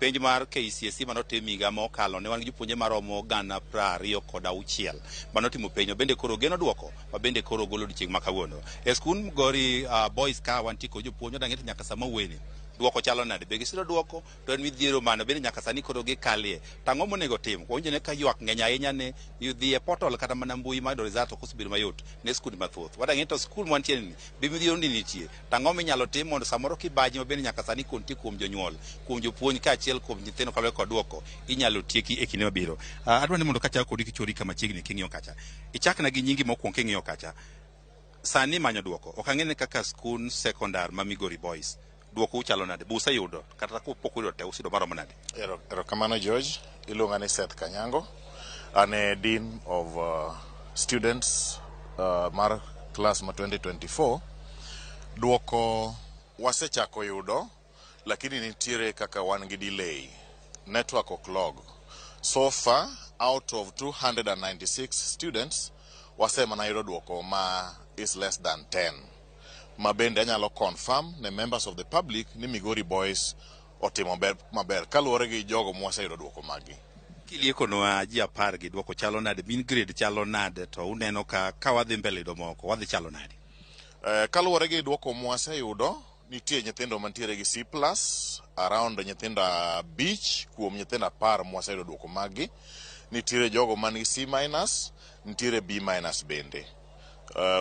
[SPEAKER 13] penj mar KCSE manotim higa mokalo ne wan gi jopuonje maromo 26,000 manotimo penj bende koro geno duoko ma bende koro golo odiochieng' ma kawuono. E skund Migori Boys ka wantie kod jopuonj wadang'e to nyaka sama wuoyeni duoko chalo nade, be giseyudo duoko to en midhiero mane bende nyaka sani koro gikalie. To ang'o monego tim? Wawinjo ni ka ywak ng'eny ahinya ni dhi e portal kata mana mbui mar yudo result ok osebedo mayot ne skunde mathoth. Wadang'e to skul mwantie ni be midhiero ni nitie. To ang'o minyalo tim mondo samoro kibaji ma bende nyaka sani kontie kuom jonyuol, kuom jopuonj kaachiel kuom nyithindo kaluwore kod duoko inyalo tieki e kinde mabiro. Adwa ni mondo kachako kodi kichori kama chiegni king'iyo kacha. Ichakna gi nyingi mokwongo king'iyo kacha. Sani manyo duoko. Ok ang'e ni kaka skund sekondar ma Migori Boys duoko uchalo nade? Be useyudo kata kapok uyudo te useyudo maromo nade?
[SPEAKER 1] Erokamano George, iluonga ni Seth Kanyango. An e Dean of Students mar class ma 2024. Duoko wasechako yudo, lakini nitiere kaka wan gi delay. Network ok log. So far, out of 296 students, wasemana yudo duoko ma is less than 10. Ma bende anyalo confirm ne members of the public ni Migori Boys otimo maber kaluwore gi jogo mwaseyudo duoko maggi.
[SPEAKER 13] Kiliekonwa ji 10 gi duoko chalo nade, mean grade chalo nade, to uneno ka wadhi mbele yudo moko, wadhi chalo nade?
[SPEAKER 1] Kaluwore gi duoko mwaseyudo, nitie nyithindo mantiere gi C+, around nyithindo 5 kuom nyithindo 10 mwaseyudo duoko maggi. Nitiere jogo man gi C-, nitiere B- bende.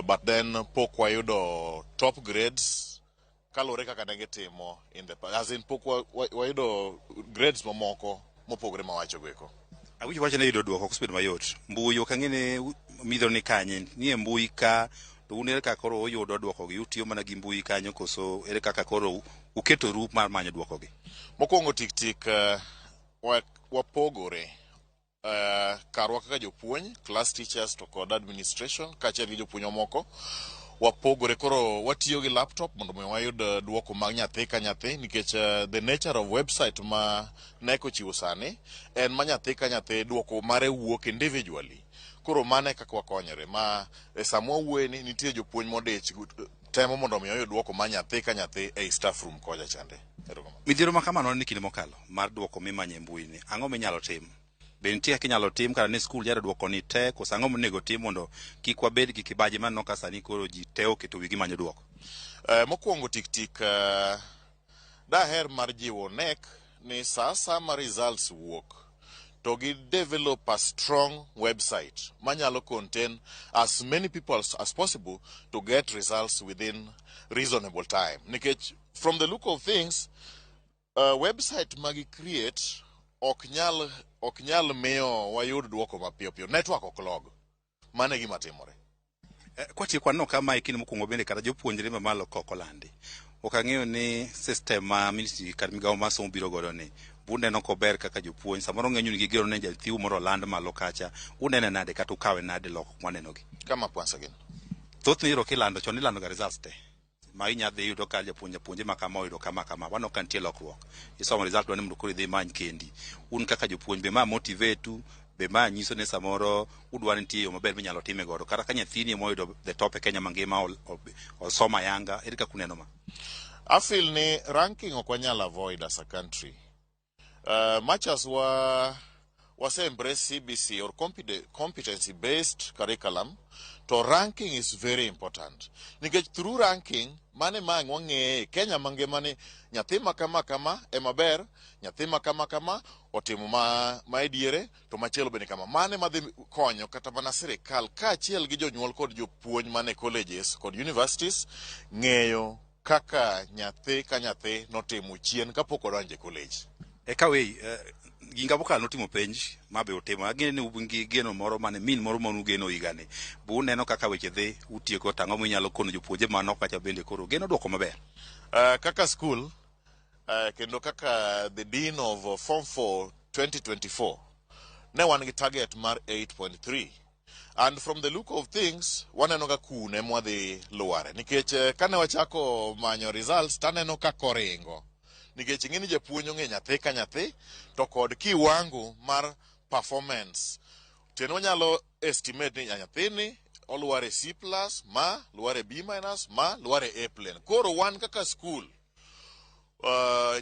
[SPEAKER 1] But then pok wayudo top grades kaluwore kaka ne gitimo in the past. As in pok wayudo grades mamoko mopogore mawacho go eko.
[SPEAKER 13] Awinjo wacho ni yudo duoko ok osebedo mayot. Mbui ok ang'e ni midhiero ni kanye, ni e mbui ka to un ere kaka koro uyudo duoko gi, utiyo mana gi mbui kanyo koso ere kaka koro uketoru mar manyo duoko gi?
[SPEAKER 1] Mokwongo tik tik wapogore. Karwa kaka jopuonj, class teachers to kod administration kaachiel gi jopuonj mamoko wapogore. Koro watiyo gi laptop mondo mi wayud duoko mag nyathi ka nyathi, nikech the nature of website ma KNEC ochiwo sani en ma nyathi ka nyathi duoko mare wuok individually. Koro mano e kaka wakonyore ma e sama wawuoye ni nitie jopuonj modich temo mondo mi oyud duoko mar nyathi ka nyathi ei staff room kocha chande.
[SPEAKER 13] Midhiero ma kamano ni kinde mokalo mar duoko mimanyo e mbui ni, ang'o minyalo tim? Be nitie kaka inyalo tim kata ni skul nyalo duoko ni te, koso ang'o monego tim mondo kik wabed gi kibaji maneno ka sani koro ji te oketo wigi manyo duoko?
[SPEAKER 1] Mokwongo tik tik daher mar jiwo KNEC ni sa asaya ma results wuok to gi develop a strong website manyalo contain as many people as possible to get results within reasonable time. Nikech from the look of things, website magi create ok nyal miyo wayud duoko mapiyo piyo. Network ok log. Mano e gima timore.
[SPEAKER 13] Kwatieko waneno ka mae kinde mokwongo bende kata jopuonjre mamalo kok olandi. Ok ang'eyo ni system ma ministry kata migawo mar somo biro godo ni uneno kober kaka jopuonj samoro ng'enyu nigi geno ni jathiu moro oland malo kacha, unene nade kata ukawe nade lokruok mwaneno gi?
[SPEAKER 1] Come up once again.
[SPEAKER 13] Thothne iyudo kilando, chon ilando ga results te ma inya dhi yudo ka japuonj japuonje ma kama oyudo kama kama, waneno ka nitie lokruok. Isomo result dwani mondo koro idhi imany kendi. Un kaka jopuonj be ma motivate u, be ma nyiso ni samoro udwa ni nitie yo maber minyalo time godo, kata ka nyathini moyudo the top e Kenya mangima osomo ayanga, ere kaka uneno ma?
[SPEAKER 1] I feel ni ranking ok wanyal avoid as a country. Much as wase embrace CBC or competency based curriculum, to ranking is very important. Nikech through ranking, mane ma ang' wang'eye Kenya mangima ni nyathi ma kama kama ema ber, nyathi ma kama kama otimo ma e diere, to machielo bende kama. Mane madhi konyo kata mana sirikal kaachiel gi jonyuol kod jopuonj mane colleges kod universities ng'eyo kaka nyathi ka nyathi notimo chien kapok odonjo e college.
[SPEAKER 3] Eka wei, ginga mokalo notimo penj ma be otimo. Ageno ni un gi geno moro mane min moro mane ugeno higani. Bu uneno kaka weche dhi, utieko to ang'o minyalo kono jopuonje manok kacha bende koro geno duoko maber.
[SPEAKER 1] Kaka school, kendo kaka the dean of Form 4 2024, ne wan gi target mar 8.3. And from the look of things, waneno ga kune mwadhi luware. Nikech kane wachako manyo results, taneno ka koringo. Nikech ing'e ni japuonj ong'e nyathi ka nyathi, to kod kiwango mar performance. Tiende wanyalo estimate ni nyathini olwar e C plus, ma lwar e B minus, ma lwar e A plain. Koro wan kaka school,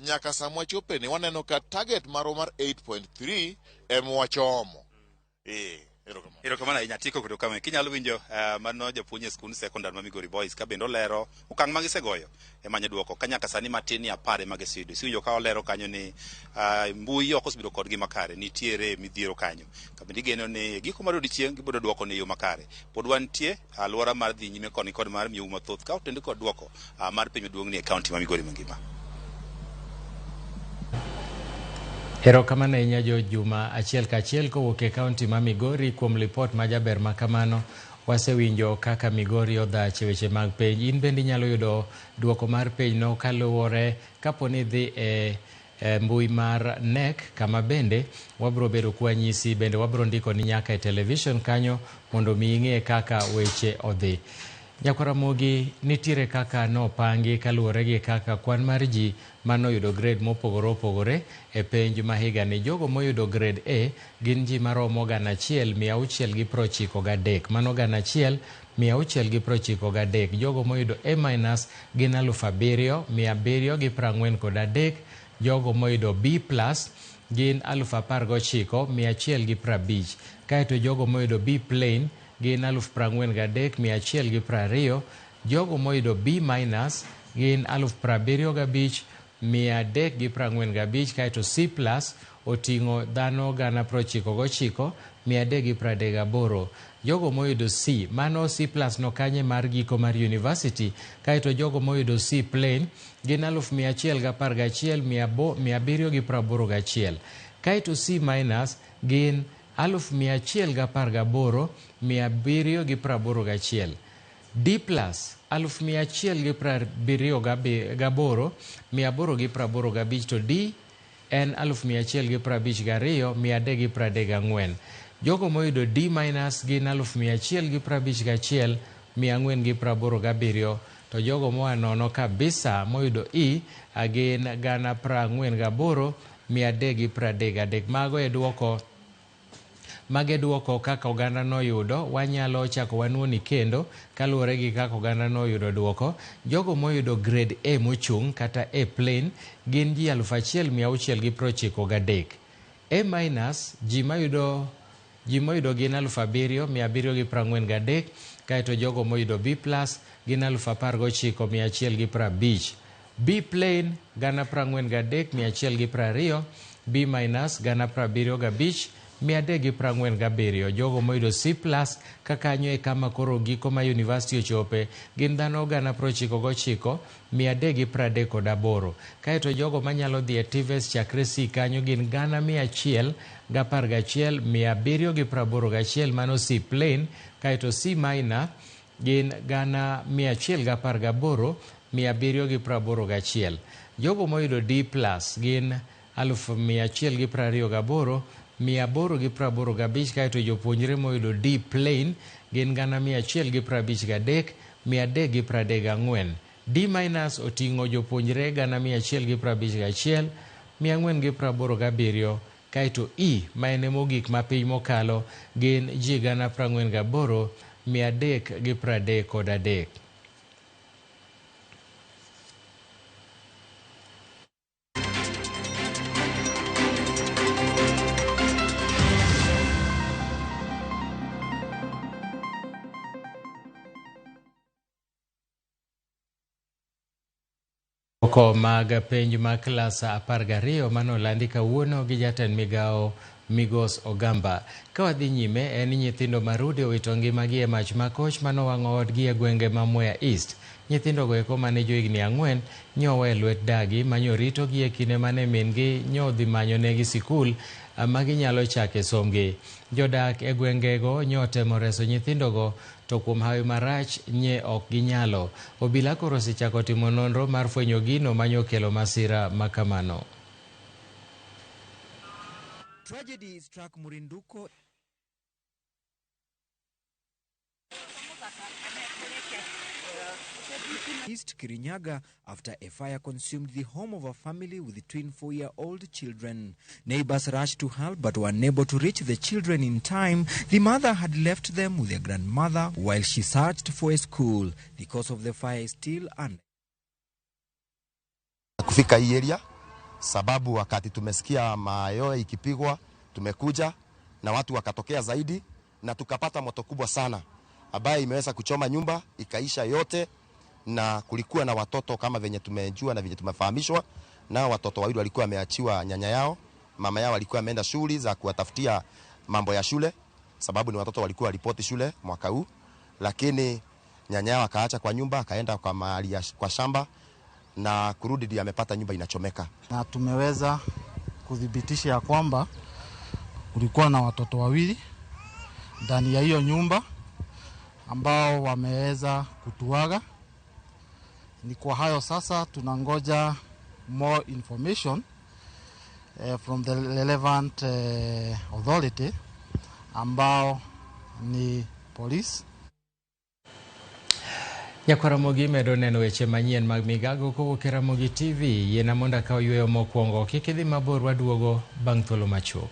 [SPEAKER 1] nyaka sama wachope ni waneno ka target marwa mar 8.3 ema wachomo. Erokamano.
[SPEAKER 3] Erokamano ahinya Tiko kendo kama kinyalo winjo mano japuonj e skund sekondar ma Migori Boys ka bende olero okang' ma gisegoyo e manyo duoko ka nyaka sani matin ni 10 ema giseyudo. Isiwinjo ka olero kanyo ni mbui ok osebedo kodgi makare, nitiere midhiero kanyo. Ka bende igeno ni giko mar odiochieng' gibiro duoko ni e yo makare. Pod wantie alwora mar dhi nyime koni kod mar miyou mathoth ka otende kod duoko mar penj maduong' ni e kaunti ma Migori mangima.
[SPEAKER 2] Erokamano ahinya Jo Juma achiel kachiel kowuok e kaunti ma Migori kuom lipot ma jaber ma kamano. Wasewinjo kaka Migori odhach e weche mag penj. In bende inyalo yudo duoko mar penj no kaluwore kapo ni idhi e mbui mar KNEC, kama bende wabro bedo kwanyisi, bende wabro ndiko ni nyaka e television kanyo mondo mi ing'e kaka weche odhi. Nyakwaramogi nitiere kaka nopangi kaluwore gi kaka kwan mar ji manoyudo grade mopogore opogore e penj ma higani. Jogo moyudo grade A gin ji maromo 1693. Mano 1693. Jogo moyudo A minus gin 7743. Jogo moyudo B plus gin 19150. Kaeto jogo moyudo B plain gin 43120. Jogo moyudo B minus gin 75345. Kaeto C plus oting'o dhano 99338. Jogo moyudo C, mano C plus no kanye mar giko mar university. Kaeto jogo moyudo C plain gin 111781. Kaeto C minus gin 1118,781. D plus 1178,885 to D en 1152,334. Jogo moyudo D minus gin 1151,487 to jogo moa nono kabisa moyudo E gin 48,333. Mago e duoko. Mage duoko kaka oganda noyudo. Wanyalo chako wanuoni kendo kaluwore gi kaka oganda noyudo duoko. Jogo moyudo grade A mochung' kata A plain gin ji 1693. A minus ji moyudo gin 7743, kaeto jogo moyudo B plus gin 19150. B plain 43120, B minus 75347. Jogo moyudo C plus kakanyo e kama koro giko ma university ochope gin dhano 99338. Kaeto jogo manyalo dhi e TVET chakre C kanyo gin 111,781, mano C plain. Kaeto C minor gin 118,781. Jogo moyudo D plus gin 1128,885, kaeto jopuonjre moyudo D plain gin 153,334. D minus oting'o jopuonjre 151,487, kaeto E ma en mogik ma piny mokalo gin ji 48,333. Duoko mag penj mag klas 12 manolandi kawuono gi jatend migawo Migos Ogamba. Ka wadhi nyime en ni nyithindo marude owito ngimagi e mach makoch manowang'o odgi e gwenge ma Mwea East. Nyithindogo eko mane johigni 4 nyowe e lwet dagi manyoritogi e kinde mane min-gi nyodhi manyonegi sikul ma ginyalo chake somgi. Jodak e gwengego nyotemo reso nyithindogo to kuom hawi marach nye ok ginyalo. Obila koro osechako timo nonro mar fwenyo gino manyokelo masira makamano.
[SPEAKER 18] Tragedy struck Murinduko East Kirinyaga after a fire consumed the home of a family with twin 4-year-old children. Neighbors rushed to help but were unable to reach the children in time. The mother had left them with their grandmother while she searched for a school. The cause of the fire is still unknown.
[SPEAKER 19] Kufika hii area sababu wakati tumesikia mayowe ikipigwa tumekuja na watu wakatokea zaidi na tukapata moto kubwa sana ambaye imeweza kuchoma nyumba ikaisha yote, na kulikuwa na watoto kama venye tumejua na venye tumefahamishwa, na watoto wawili walikuwa wameachiwa nyanya yao, mama yao alikuwa ameenda shule za kuwatafutia mambo ya shule sababu ni watoto walikuwa ripoti shule mwaka huu, lakini nyanya yao akaacha kwa nyumba akaenda kwa mahali kwa shamba na kurudi ndiye amepata nyumba inachomeka.
[SPEAKER 20] Na tumeweza kudhibitisha ya kwamba kulikuwa na watoto wawili ndani ya hiyo nyumba ambao wameweza kutuaga. Ni kwa hayo sasa tunangoja more information from the relevant authority ambao ni police.
[SPEAKER 2] Nyakwaramogi medo neno weche manyien mag migago kowuok e Ramogi TV. Yiena mondo akaw yweyo mokwongo, kik idhi mabor, waduogo bang' thuolo machuok.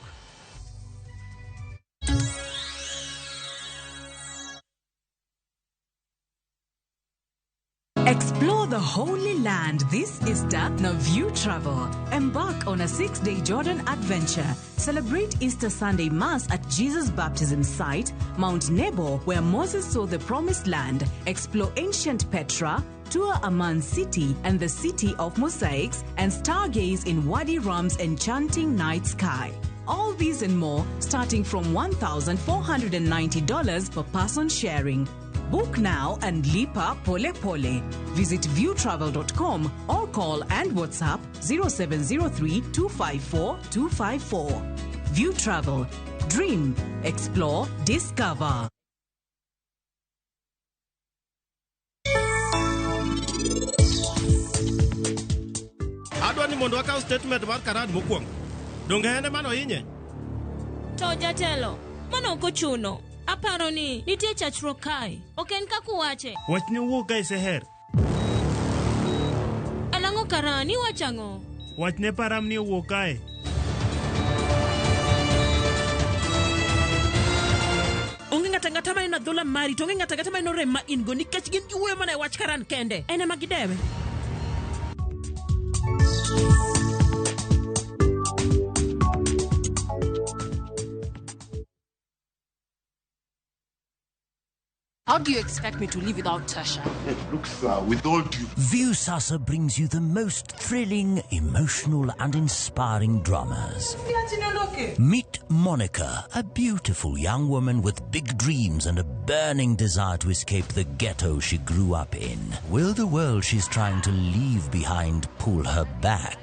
[SPEAKER 21] Explore the Holy Land this Easter na View Travel. Embark on a 6-day Jordan adventure. Celebrate Easter Sunday Mass at Jesus' baptism site, Mount Nebo, where Moses saw the Promised Land. Explore ancient Petra, tour Amman City and the City of Mosaics, and stargaze in Wadi Rum's enchanting night sky. All these and more, starting from $1,490 per person sharing. Book now and lipa pole pole. Visit viewtravel.com or call and WhatsApp 0703 254 254. View Travel. Dream, explore, discover.
[SPEAKER 22] Adwa ni mondo wakaw statement mar Karan mokwongo. Donge en ema nohinye?
[SPEAKER 23] To jatelo, mano ok ochuno. Aparo ni nitie chachruok kae. Ok en kaka uwache.
[SPEAKER 22] Wachni wuok ka iseher.
[SPEAKER 23] Alang'o Karan, iwacho ang'o?
[SPEAKER 22] Wachne param ni owuok kae.
[SPEAKER 24] Onge ng'ato ang'ata maneno adhola mari to onge ng'ato ang'ata maneno rem ma in go nikech gin giwuoyo mana e wach Karan kende. En ema gidewe.
[SPEAKER 25] How do you expect me to live without Tasha?
[SPEAKER 26] Look, sir, with all due...
[SPEAKER 21] Viusasa brings you the most thrilling, emotional and inspiring dramas. Meet Monica, a beautiful young woman with big dreams and a burning desire to escape the ghetto she grew up in. Will the world she's trying to leave behind pull her back?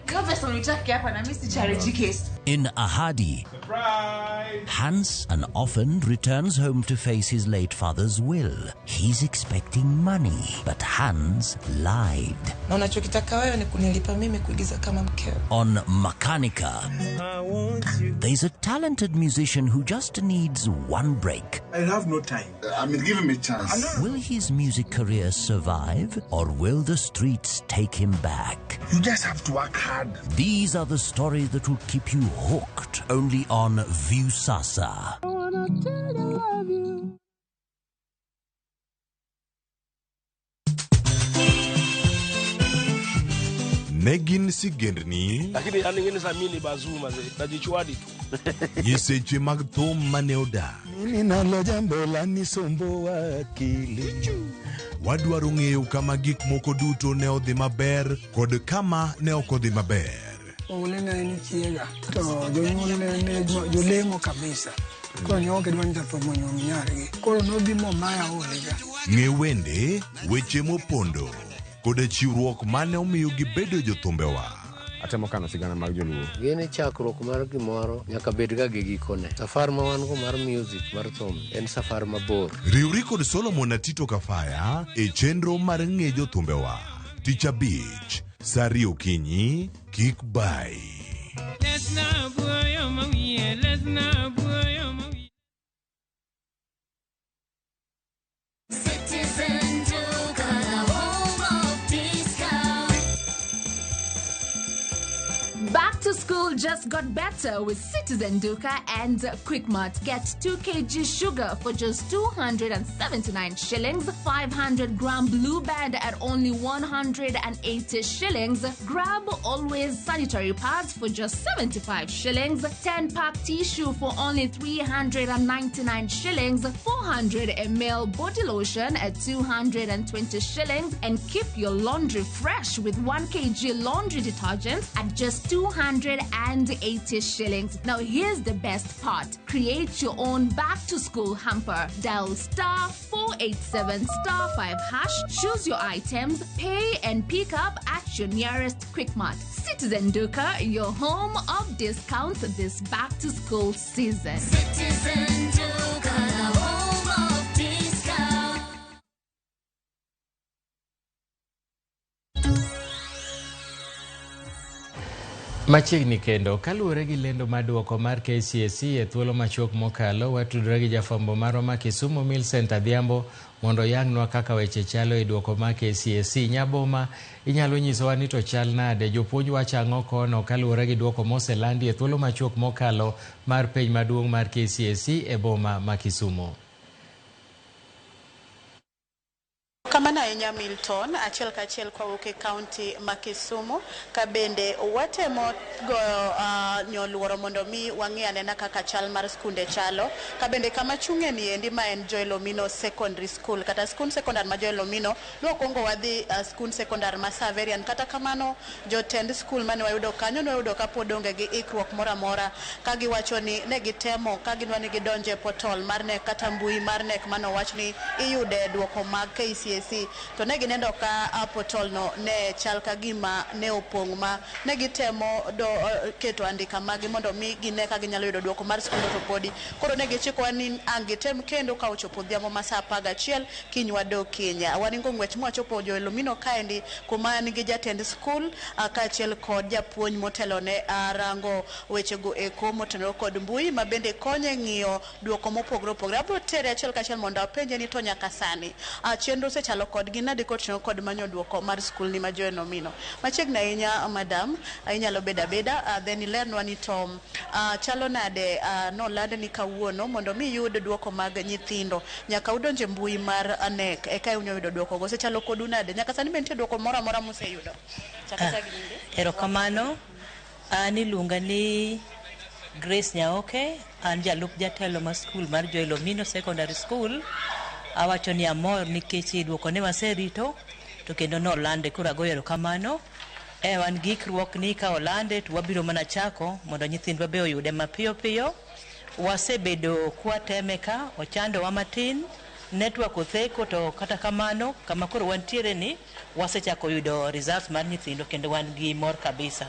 [SPEAKER 21] In Ahadi,
[SPEAKER 26] Surprise!
[SPEAKER 21] Hans, an orphan, returns home to face his late father's will. He's expecting money, but Hans lied.
[SPEAKER 27] Na unachokitaka wewe ni kunilipa mimi kuigiza kama mkeo.
[SPEAKER 21] On Makanika, there's a talented musician who just needs one break.
[SPEAKER 26] I have no time. I mean, give him a chance.
[SPEAKER 21] Will his music career survive, or will the streets take him back?
[SPEAKER 26] You just have to work hard.
[SPEAKER 21] These are the stories that will keep you hooked only on Viusasa.
[SPEAKER 27] I wanna tell you I love you.
[SPEAKER 28] Ne gin sigendni
[SPEAKER 15] Lakini an ing'e ni Samini Bazuma ze najichwadi tu.
[SPEAKER 28] Nyiseche mag thum mane odak.
[SPEAKER 29] Mimi nalo jambo lanisumbua akili.
[SPEAKER 4] Wadwaro ng'eyo kama gik moko duto ne odhi maber kod kama ne ok odhi maber.
[SPEAKER 28] Oule ne en chiega to jonyuol ne jolemo kabisa. Koro ne ok gidwa ni jatho monyuom nyargi. Koro nobi momaya olega.
[SPEAKER 4] Ng'e wende, weche mopondo koda chiwruok mane omiyo gibedo jothumbewa.
[SPEAKER 29] Atemo kano sigana mag joluo.
[SPEAKER 5] Gini chakruok mar gimoro nyaka bed ga gi gikone. Safar ma wan go mar music mar thum en safar mabor.
[SPEAKER 4] Riwri kod Solomon Atito Kafaya e chenro mar ng'e jothumbewa. Tich abich, saa ariyo okinyi, kik bai.
[SPEAKER 6] Citizen Duka, the home of discount.
[SPEAKER 7] Back to school just got better with Citizen Duka and Quickmart. Get 2 kg sugar for just 279 shillings, 500 gram blue band at only 180 shillings. Grab always sanitary pads for just 75 shillings, 10 pack tissue for only 399 shillings, 400 ml body lotion at 220 shillings, and keep your laundry fresh with 1 kg laundry detergent at just 280 shillings. Now, here's the best part create your own back to school hamper. Dial star 487 star 5 hash, choose your items, pay and pick up at your nearest Quickmart. Citizen Duka, your home of discounts this back to school season.
[SPEAKER 6] Citizen Duka, the home of discount.
[SPEAKER 2] Machiegni kendo, kaluwore gi lendo mar duoko mar KCSE e thuolo machuok mokalo, watudore gi jafwambo marwa ma Kisumu Millicent Adhiambo mondo oyangnwa kaka weche chalo e duoko mar KCSE. Nyaboma, inyalo nyisowa ni to chal nade? Jopuonj wacho ang'o kono kaluwore gi duoko moselandi e thuolo machuok mokalo mar penj maduong' mar KCSE e boma ma Kisumu?
[SPEAKER 8] Kamano ahinya Milton, achiel kachiel kwawuok e kaunti ma Kisumu, ka bende watemo goyo nyoluoro mondo mi wang'i anena kaka chal mar skunde chalo, ka bende kama chung'e ni endi ma en Joel Omino Secondary School, kata skund sekondar ma Joel Omino, nwakwongo wadhi skund sekondar ma Saverian. Kata kamano jotend skul mane wayudo kanyo nwayudo ka pod onge gi ikruok moro amora, ka giwacho ni ne gitemo ka gidwa ni gidonje e portal mar KNEC kata mbui mar KNEC manowach ni iyude duoko mag KCSE, to ne gineno ka portal no ne chal ka gima ne opong' ma ne gitemo keto andika magi mondo mi gine ka ginyalo yudo duoko mar skul to podi. Koro ne gichikowa ni ang' gitem kendo ka ochopo odhiambo ma saa 11 kiny wadog kiny. Waringo ng'wech mwachopo Joel Omino kaendi kuma nigi jatend skul kaachiel kod japuonj motelone rango wechego eko motenore kod mbui ma bende konye ng'iyo duoko mopogore opogore. Abiro tere achiel kachiel mondo apenje ni to nyaka sani chenro osechalo kodgi nade kotiyo kod manyo duoko mar skul ni ma Joel Omino. Machiegni ahinya madam, inyalo bedo abeda then ilernwa ni to chalo nade noland ni kawuono mondo mi yud duoko mag nyithindo nyaka udonje mbui mar KNEC eka unyalo yudo duoko go. Osechalo kodu nade? Nyaka sani be nitie duoko moro amora museyudo? Chaka chak nyinge.
[SPEAKER 9] Erokamano. An iluonga ni Grace Nyaoke, an jalup jatelo mar skul mar Joel Omino Secondary School. Awacho ni amor nikech duoko ne waserito to kendo nolande, koro agoyo erokamano. Wan gi ikruok ni ka olande to wabiro mana chako mondo nyithindwa be oyude mapiyo piyo. Wasebedo kwateme ka, ochandowa matin, network otheko, to kata kamano kama koro wantiere ni wasechako yudo results mar nyithindo kendo wan gi mor kabisa.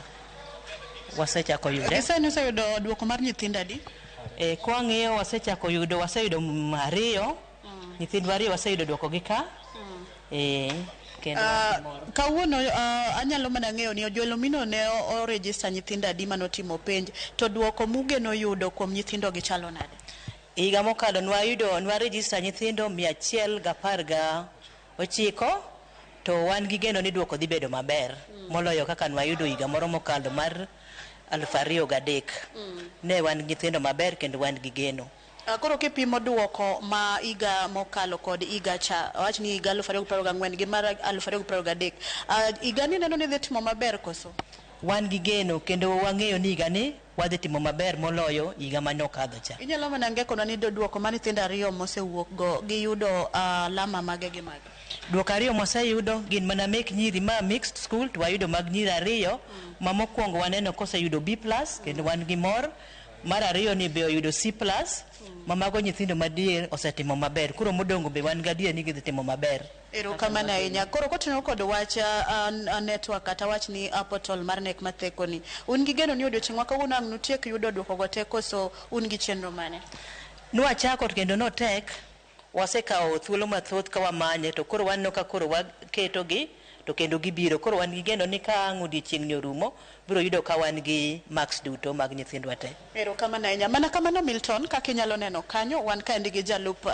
[SPEAKER 9] Wasechako yude.
[SPEAKER 8] Gisani useyudo duoko mar nyithindo adi?
[SPEAKER 9] Kwang'iyo wasechako yudo, waseyudo ariyo. Nyithindwa ariyo waseyudo duoko gi ka. Kendo
[SPEAKER 8] Kawuono anyalo mana ng'eyo ni Joel Omino ne orejista nyithindo adi manotimo penj, to duoko mugeno yudo kuom nyithindo gi chalo nade?
[SPEAKER 9] Higa mokalo nwarejista nyithindo 119, to wan gi geno ni duoko dhi bedo maber moloyo kaka nwayudo higa moro mokalo mar 2003. Ne wan gi nyithindo maber kendo wan gi geno.
[SPEAKER 8] Koro kipimo duoko ma higa mokalo kod higa cha, awach ni higa 2024 gi mar 2023, higa ni neno ni dhi timo maber koso?
[SPEAKER 9] Wan gi geno kendo wang'eyo ni higa ni wadhi timo maber moloyo higa mane okadho cha.
[SPEAKER 8] Inyalo mana ngekonwa ni duoko mar nyithindo ariyo mosewuok go giyudo alama mage gi mage?
[SPEAKER 9] Duoko ariyo mwaseyudo gin mana mek nyiri ma mixed school to wayudo mag nyiri ariyo. Ma mokwongo waneno koseyudo B+ kendo wan gi mor. Mar ariyo ni be oyudo C+, ma mago nyithindo madier osetimo maber. Koro modongo be wan gadier ni gidhi timo maber.
[SPEAKER 8] Erokamano ahinya. Koro kotenore kod wach network kata wach ni portal mar KNEC mathekoni, un gi geno ni odiochieng' ma kawuono ang' nutiek yudo duoko go te koso un gi chenro mane?
[SPEAKER 9] Nwachako to kendo notek, wasekawo thuolo mathoth ka wamanye to koro waneno ka koro waketogi to kendo gibiro. Koro wan gi geno ni ka ang' odiochieng' ni orumo, biro yudo ka wan gi marks duto mag nyithindwa te.
[SPEAKER 8] Erokamano ahinya. Mana kamano Milton, kaka inyalo neno kanyo, wan kaendi gi jalup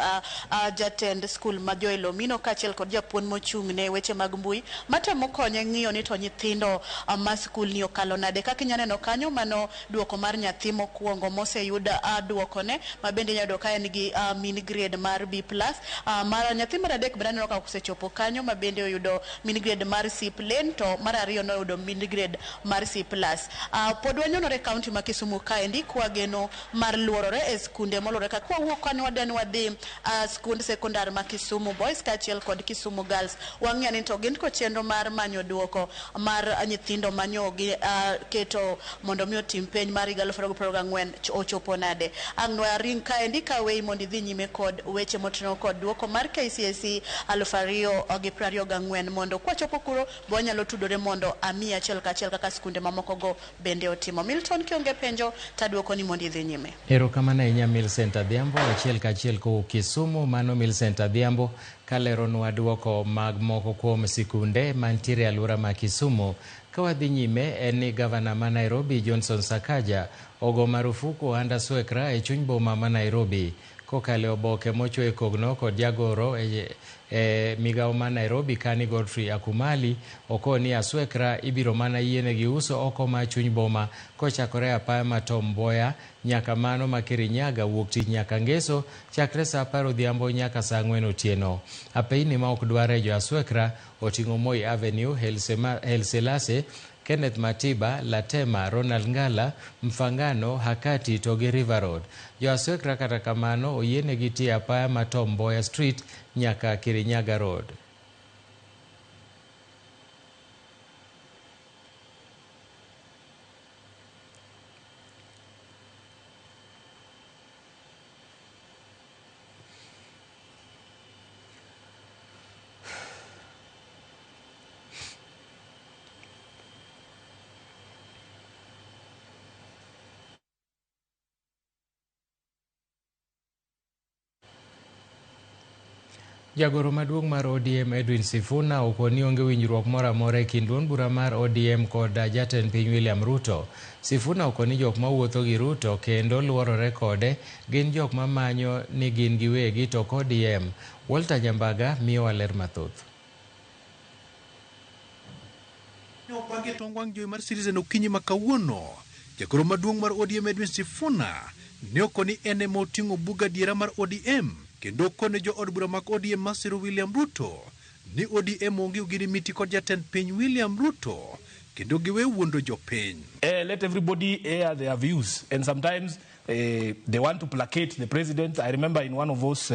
[SPEAKER 8] jatend skul ma Joel Omino kaachiel kod japuonj mochung' ne weche mag mbui matemo konye ng'iyo ni to nyithindo ma skul ni okalo nade. Kaka inyalo neno kanyo, mano duoko mar nyathi mokwongo moseyud duokone, ma bende inyalo yudo ka en gi mean grade mar B+. Mar nyathi mar adek bende aneno ka osechopo kanyo, ma bende oyudo mean grade mar C plain, to mar ariyo noyudo mean grade mar C+. Pod wanyonore e kaunti ma Kisumu kaendi kwageno mar luorore e skunde molore ka kwawuok kanyo wadeni wadhi skund sekondar ma Kisumu Boys kaachiel kod Kisumu Girls. Wang'iyo ni to gin kod chenro mar manyo duoko mar nyithindo manyo gi keto mondo mi otim penj mar higa 2024 ochopo nade. Ang' nwa ring kaendi kaweyi mondo idhi nyime kod weche motenore kod duoko mar KCSE 2024 mondo kwachopo kuro be wanyalo tudore mondo amiyi achiel kachiel kaka skunde mamoko go bende otimo. Milton, kionge penjo taduoko ni mondo idhi nyime.
[SPEAKER 2] Erokamano ahinya Millicent Adhiambo, achiel kachiel kowuok Kisumu. Mano Millicent Adhiambo kaleronwa duoko mag moko kuom sikunde mantiere e alwora ma Kisumu. Ka wadhi nyime en ni gavana ma Nairobi Johnson Sakaja ogo marufuku ohand aswekra e chuny boma ma Nairobi kokalo e oboke mochwe e kogno kod jagoro e migawo ma Nairobi Kani Godfrey Akumali okoni aswekra ibiro mana yienegi uso oko ma chuny boma kochakore apaya ma Tom Mboya nyaka mano ma Kirinyaga wuok tich nyaka Ngeso chakre saa 10 odhiambo nyaka saa 4 otieno. Apeini ma ok dwar e jo aswekra oting'o Moi Avenue, Helselase, Kenneth Matiba, Latema, Ronald Ngala, Mfangano, Hakati to gi River Road. Jo aswekra kata kamano oyienegi tiyo apaya ma Tom Mboya Street nyaka Kirinyaga Road. Jagoro maduong' mar ODM Edwin Sifuna okoni onge winjruok moro amora e kind duond bura mar ODM kod jatend piny William Ruto. Sifuna okoni jok mawuotho gi Ruto kendo luorore kode gin jok mamanyo ni gin giwegi to ok ODM. Walter Jambaga miyowa ler mathoth.
[SPEAKER 1] Opangi tong wang' jowi mar Citizen okinyi ma kawuono. Jagoro maduong' mar ODM Edwin Sifuna ne okoni en ema oting'o bug adiera mar ODM kendo okone jo od bura mag ODM masiro William Ruto ni ODM onge ogirimiti kod jatend piny William Ruto kendo giwe wuondo jopiny.
[SPEAKER 3] Let everybody air their views, and sometimes they want to placate the president. I remember in one of those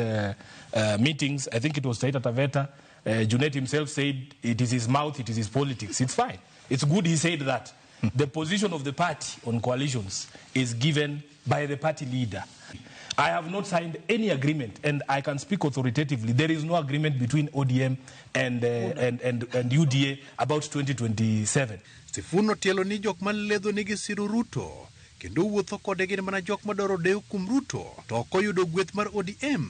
[SPEAKER 3] meetings, I think it was Taita Taveta, Junet himself said it is his mouth, it is his politics. It's fine. It's good he said that. The position of the party on coalitions is given by the party leader. I have not signed any agreement, and I can speak authoritatively. There is no agreement between ODM and UDA about 2027.
[SPEAKER 1] Sifuna otielo ni jok maledho nigi siro Ruto kendo wuotho kode gin mana jok madwaro dewo kuom Ruto to ok oyudo gweth mar ODM.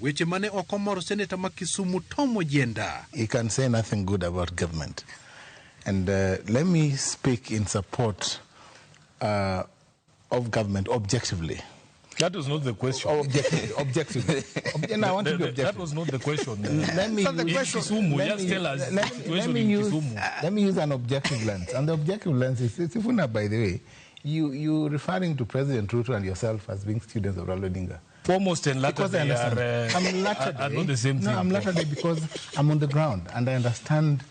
[SPEAKER 1] Weche mane ok omoro seneta ma Kisumu Tom Ojienda.
[SPEAKER 10] He can say nothing good about government. And let me speak in support of government objectively.
[SPEAKER 3] That was not the question.
[SPEAKER 10] Oh, objectively. Objectively. No, I want to be objective.
[SPEAKER 3] That was not the question.
[SPEAKER 10] Let me
[SPEAKER 3] Not the question. Kisumu, just tell us the situation in Kisumu.
[SPEAKER 10] Let me use an objective lens. And the objective lens is, Sifuna, by the way, you referring to President Ruto and yourself as being students of Raila Odinga.
[SPEAKER 3] Foremost and
[SPEAKER 10] Because I
[SPEAKER 3] latter day
[SPEAKER 10] understand. I'm latter
[SPEAKER 3] are
[SPEAKER 10] day.
[SPEAKER 3] not the same
[SPEAKER 10] No,
[SPEAKER 3] thing.
[SPEAKER 10] I'm latter day because I'm on the ground and I understand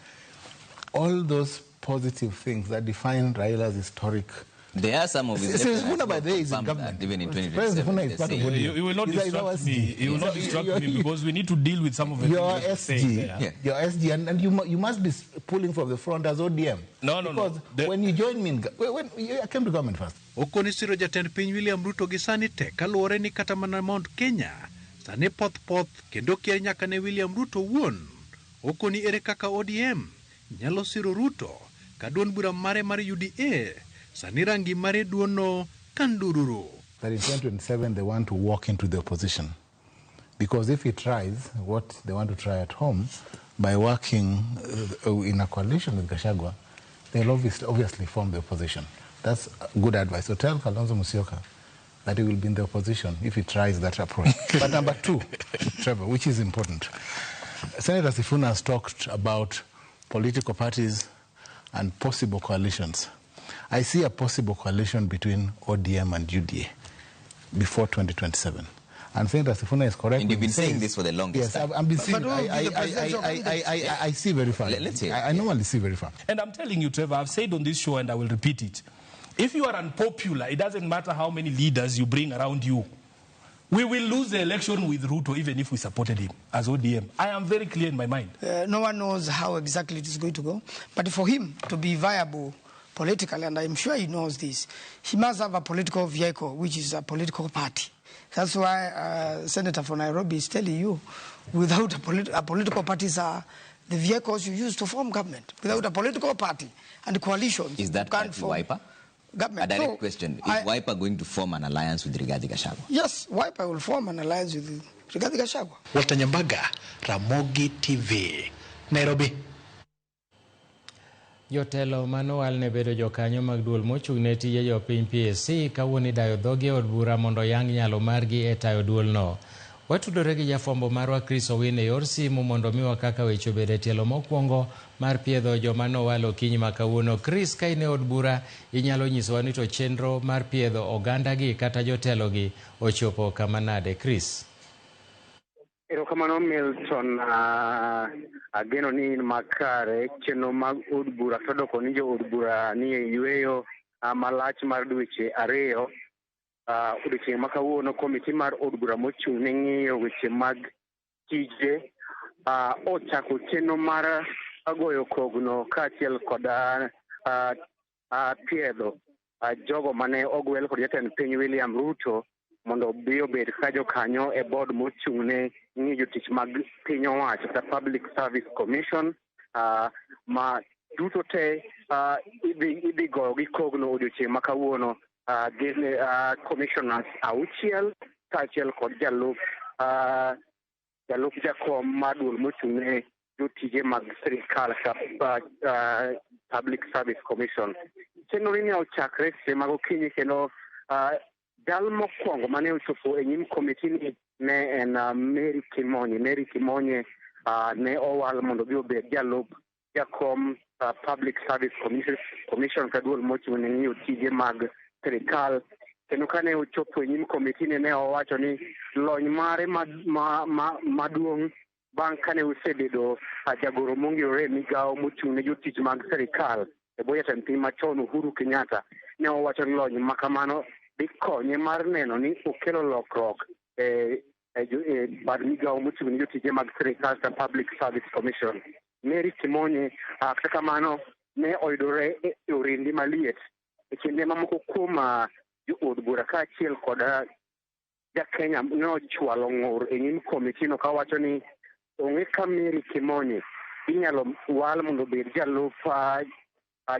[SPEAKER 10] all those positive things that define Raila's historic.
[SPEAKER 11] There are some of his
[SPEAKER 10] Sifuna, by the way, is in
[SPEAKER 11] confirmed
[SPEAKER 10] government.
[SPEAKER 11] that even in
[SPEAKER 10] President
[SPEAKER 11] 2027.
[SPEAKER 10] Sifuna is part of
[SPEAKER 11] they're saying-
[SPEAKER 10] ODM.
[SPEAKER 3] You will not
[SPEAKER 10] He's our
[SPEAKER 3] distract me.
[SPEAKER 10] SG.
[SPEAKER 3] You will not distract me because we need to deal with some of the
[SPEAKER 10] Your
[SPEAKER 3] things that you're saying
[SPEAKER 10] SG,
[SPEAKER 3] there.
[SPEAKER 10] your SG, and you must be pulling from the front as ODM.
[SPEAKER 3] No, no, no.
[SPEAKER 10] Because when you joined me, in, when I came to government first.
[SPEAKER 1] Okoni siro jatend piny William Ruto gi sani tek kaluwore ni kata mana Mount Kenya sani poth poth kendo kier nyaka ne William Ruto wuon. Okoni ere kaka ODM nyalo siro Ruto ka duond bura mare mar UDA sani rangi mare duono kandururu.
[SPEAKER 10] That in 2027 they want to walk into the opposition. Because if he tries what they want to try at home by working in a coalition with Gachagua, they'll obviously form the opposition. That's good advice. So tell Kalonzo Musyoka that he will be in the opposition if he tries that approach. But number two, Trevor, which is important, Senator Sifuna has talked about political parties and possible coalitions. I see a possible coalition between ODM and UDA before 2027. And Senator Sifuna is correct.
[SPEAKER 11] And you've
[SPEAKER 10] when
[SPEAKER 11] been
[SPEAKER 10] he
[SPEAKER 11] saying
[SPEAKER 10] says-
[SPEAKER 11] this for the longest
[SPEAKER 10] Yes,
[SPEAKER 11] time.
[SPEAKER 10] I've been seeing.
[SPEAKER 11] But who will be the presidential candidate?
[SPEAKER 10] I see very far.
[SPEAKER 11] Let's hear it.
[SPEAKER 10] I normally see very far.
[SPEAKER 3] And I'm telling you, Trevor, I've said on this show and I will repeat it. If you are unpopular, it doesn't matter how many leaders you bring around you. We will lose the election with Ruto even if we supported him as ODM. I am very clear in my mind.
[SPEAKER 28] No one knows how exactly it is going to go. But for him to be viable politically, and I'm sure he knows this, he must have a political vehicle, which is a political party. That's why Senator for Nairobi is telling you, without a political parties are the vehicles you use to form government. Without a political party and coalitions,
[SPEAKER 11] Is that
[SPEAKER 28] you can't
[SPEAKER 11] party
[SPEAKER 28] form
[SPEAKER 11] Wiper?
[SPEAKER 28] government.
[SPEAKER 11] A direct
[SPEAKER 28] So,
[SPEAKER 11] question. Is Wiper going to form an alliance with Rigathi Gachagua?
[SPEAKER 28] Yes, Wiper will form an alliance with Rigathi Gachagua.
[SPEAKER 1] Walter Nyambaga, Ramogi TV, Nairobi.
[SPEAKER 2] Jotelo manowal ne bedo jokanyo mag duol mochung' ne tije jopiny PSC kawuono idayo dhogi e od bura mondo oyang nyalo margi e tayo duolno. Watudore gi jafwambo marwa Chris Owino e yor simu mondo omiwa kaka weche obed e tielo mokwongo mar piedho joma nowal okinyi ma kawuono. Chris, ka in e od bura, inyalo nyisowa ni to chenro mar piedho ogandagi kata jotelogi ochopo kama nade? Chris.
[SPEAKER 12] Erokamano Milton, ageno ni in makare. Chenro mag od bura kata doko ni jo od bura ni e yweyo malach mar dweche ariyo. Odiochieng' ma kawuono komiti mar od bura mochung' ne ng'iyo weche mag tije ochako chenro mar goyo kogno kaachiel kod piedho jogo mane ogwel kod jatend piny William Ruto mondo obi obed ka jokanyo e board mochung' ne ng'iyo jotich mag piny owacho kata Public Service Commission ma duto te idhi goyo gi kogno odiochieng' ma kawuono. Gin commissioners auchiel kaachiel kod jalup jakom mar duol mochung' ne jotije mag sirikal kata Public Service Commission. Chenro ni ochakre seche mag okinyi kendo jal mokwongo mane ochopo e nyim komiti ni ne en Mary Kimonye. Mary Kimonye ne owal mondo obi obed jalup jakom Public Service Commission ka duol mochung' ne ng'iyo tije mag sirikal. Kendo kane ochopo e nyim komiti ni ne owacho ni lony mare maduong' bang' kane osebedo jagoro mongirore e migawo mochung' ne jotich mag sirikal e bwo jatend piny machon Uhuru Kenyatta, ne owacho ni lony ma kamano dhi konye mar neno ni okelo lokruok e bad migawo mochung' ne jotije mag sirikal kata Public Service Commission. Mary Kimonye kata kamano ne oyudore e orindi maliet e kinde mamoko kuom jood bura kaachiel kod ja-Kenya ne ochwalo ng'ur e nyim komitino kawacho ni onge ka Mary Kimonye inyalo wal mondo obed jalup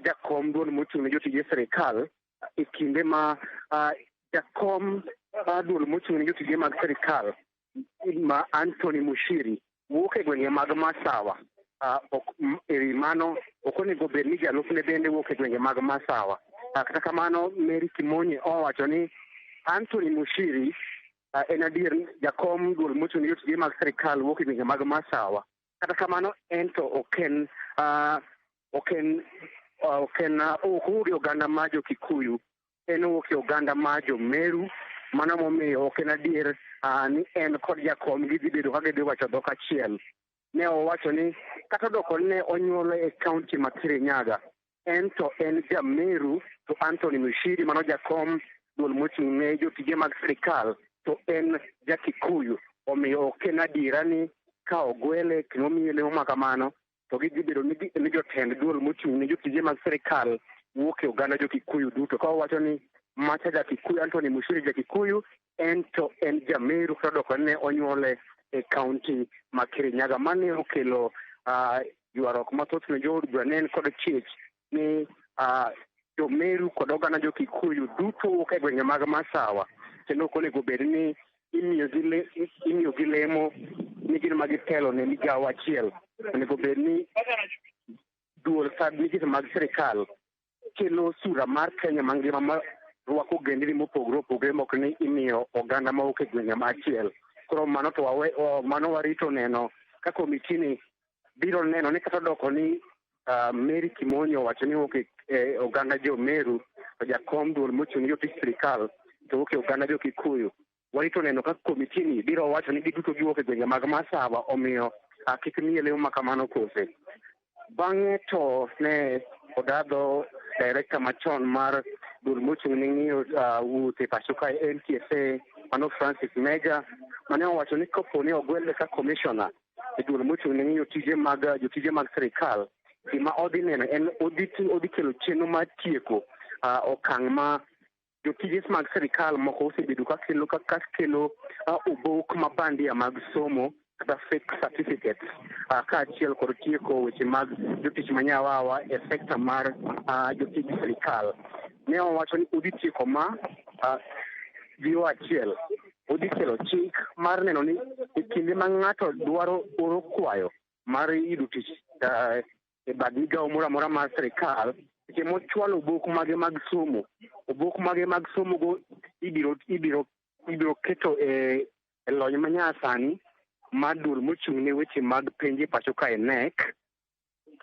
[SPEAKER 12] jakom duol mochung' ne jotije sirikal e kinde ma jakom duol mochung' ne jotije mag sirikal ma Anthony Mushiri wuok e gwenge mag Masawa. Ewi mano ok onego bed ni jalupne bende wuok e gwenge mag Masawa. Kata kamano Mary Kimonye owacho ni Anthony Mushiri en adier jakom duol mochung' ne jotije mag sirikal wuok e gwenge mag Masawa. Kata kamano en to ok owuok e oganda mar jo Kikuyu, en owuok e oganda mar jo Meru Mano momiyo ok en adier ni en kod jakom gidhi bedo ka gidhi wacho dhok achiel. Ne owacho ni kata odoko ni ne onyuole e kaunti ma Kirinyaga, en to en Jameru, to Anthony Mushiri mano jakom duol mochung' ne jotije mag sirikal to en Jakikuyu. Omiyo ok en adiera ni ka ogwele kendo omiye lemo ma kamano to gidhi bedo ni jotend duol mochung' ne jotije mag sirikal wuok e oganda jo-Kikuyu duto. Ka owacho ni macha ja-Kikuyu, Anthony Mushiri ja-Kikuyu, en to en Jameru kata odoko ni ne onyuole e kaunti ma Kirinyaga. Mane okelo ywaruok mathoth ne jood bura ne en kod chich ni jo-Meru kod oganda jo-Kikuyu duto wuok e gwenge mag Masawa, kendo ok onego bed ni imiyogi lemo ni gin ma gitelo ne migawo achiel. Onego bed ni duol ka migepe mag sirikal kelo sura mar Kenya mangima ma rwako ogendini mopogore opogore mok ni imiyo oganda mawuok e gwenge ma achiel. Koro mano to mano warito neno ka komiti ni biro neno ni kata odoko ni Mary Kimonyo owacho ni wuok e oganda jo Meru, to jakom duol mochung' ne jotich sirikal to wuok e oganda jo Kikuyu. Warito neno ka komiti ni biro wacho ni giduto giwuok e gwenge mag Masawa, omiyo kik miye lemo ma kamano kose. Bang'e to ne odadho director machon mar duol mochung' ne ng'iyo wuoth e pacho kae NTSA, mano Francis Meja, mane owacho ni kopo ni ogwele ka commissioner e duol mochung' ne ng'iyo tije mag jotije mag sirikal, gima odhi neno en odhi kelo chenro mar tieko okang' ma jotije mag sirikal moko osebedo ka kelo obok ma bandia mag somo kata fake certificates, kaachiel kod tieko weche mag jotich manyawawa e sekta mar jotij sirikal. Ne owacho ni odhi tieko ma gi yo achiel, odhi kelo chik mar neno ni e kinde ma ng'ato dwaro oro kwayo mar yudo tich e bad migawo moro amora mar sirikal, seche mochwalo obok mage mag somo, obok mage mag somo go ibiro keto e lony manyasani mar duol mochung' ne weche mag penj e pacho kae KNEC.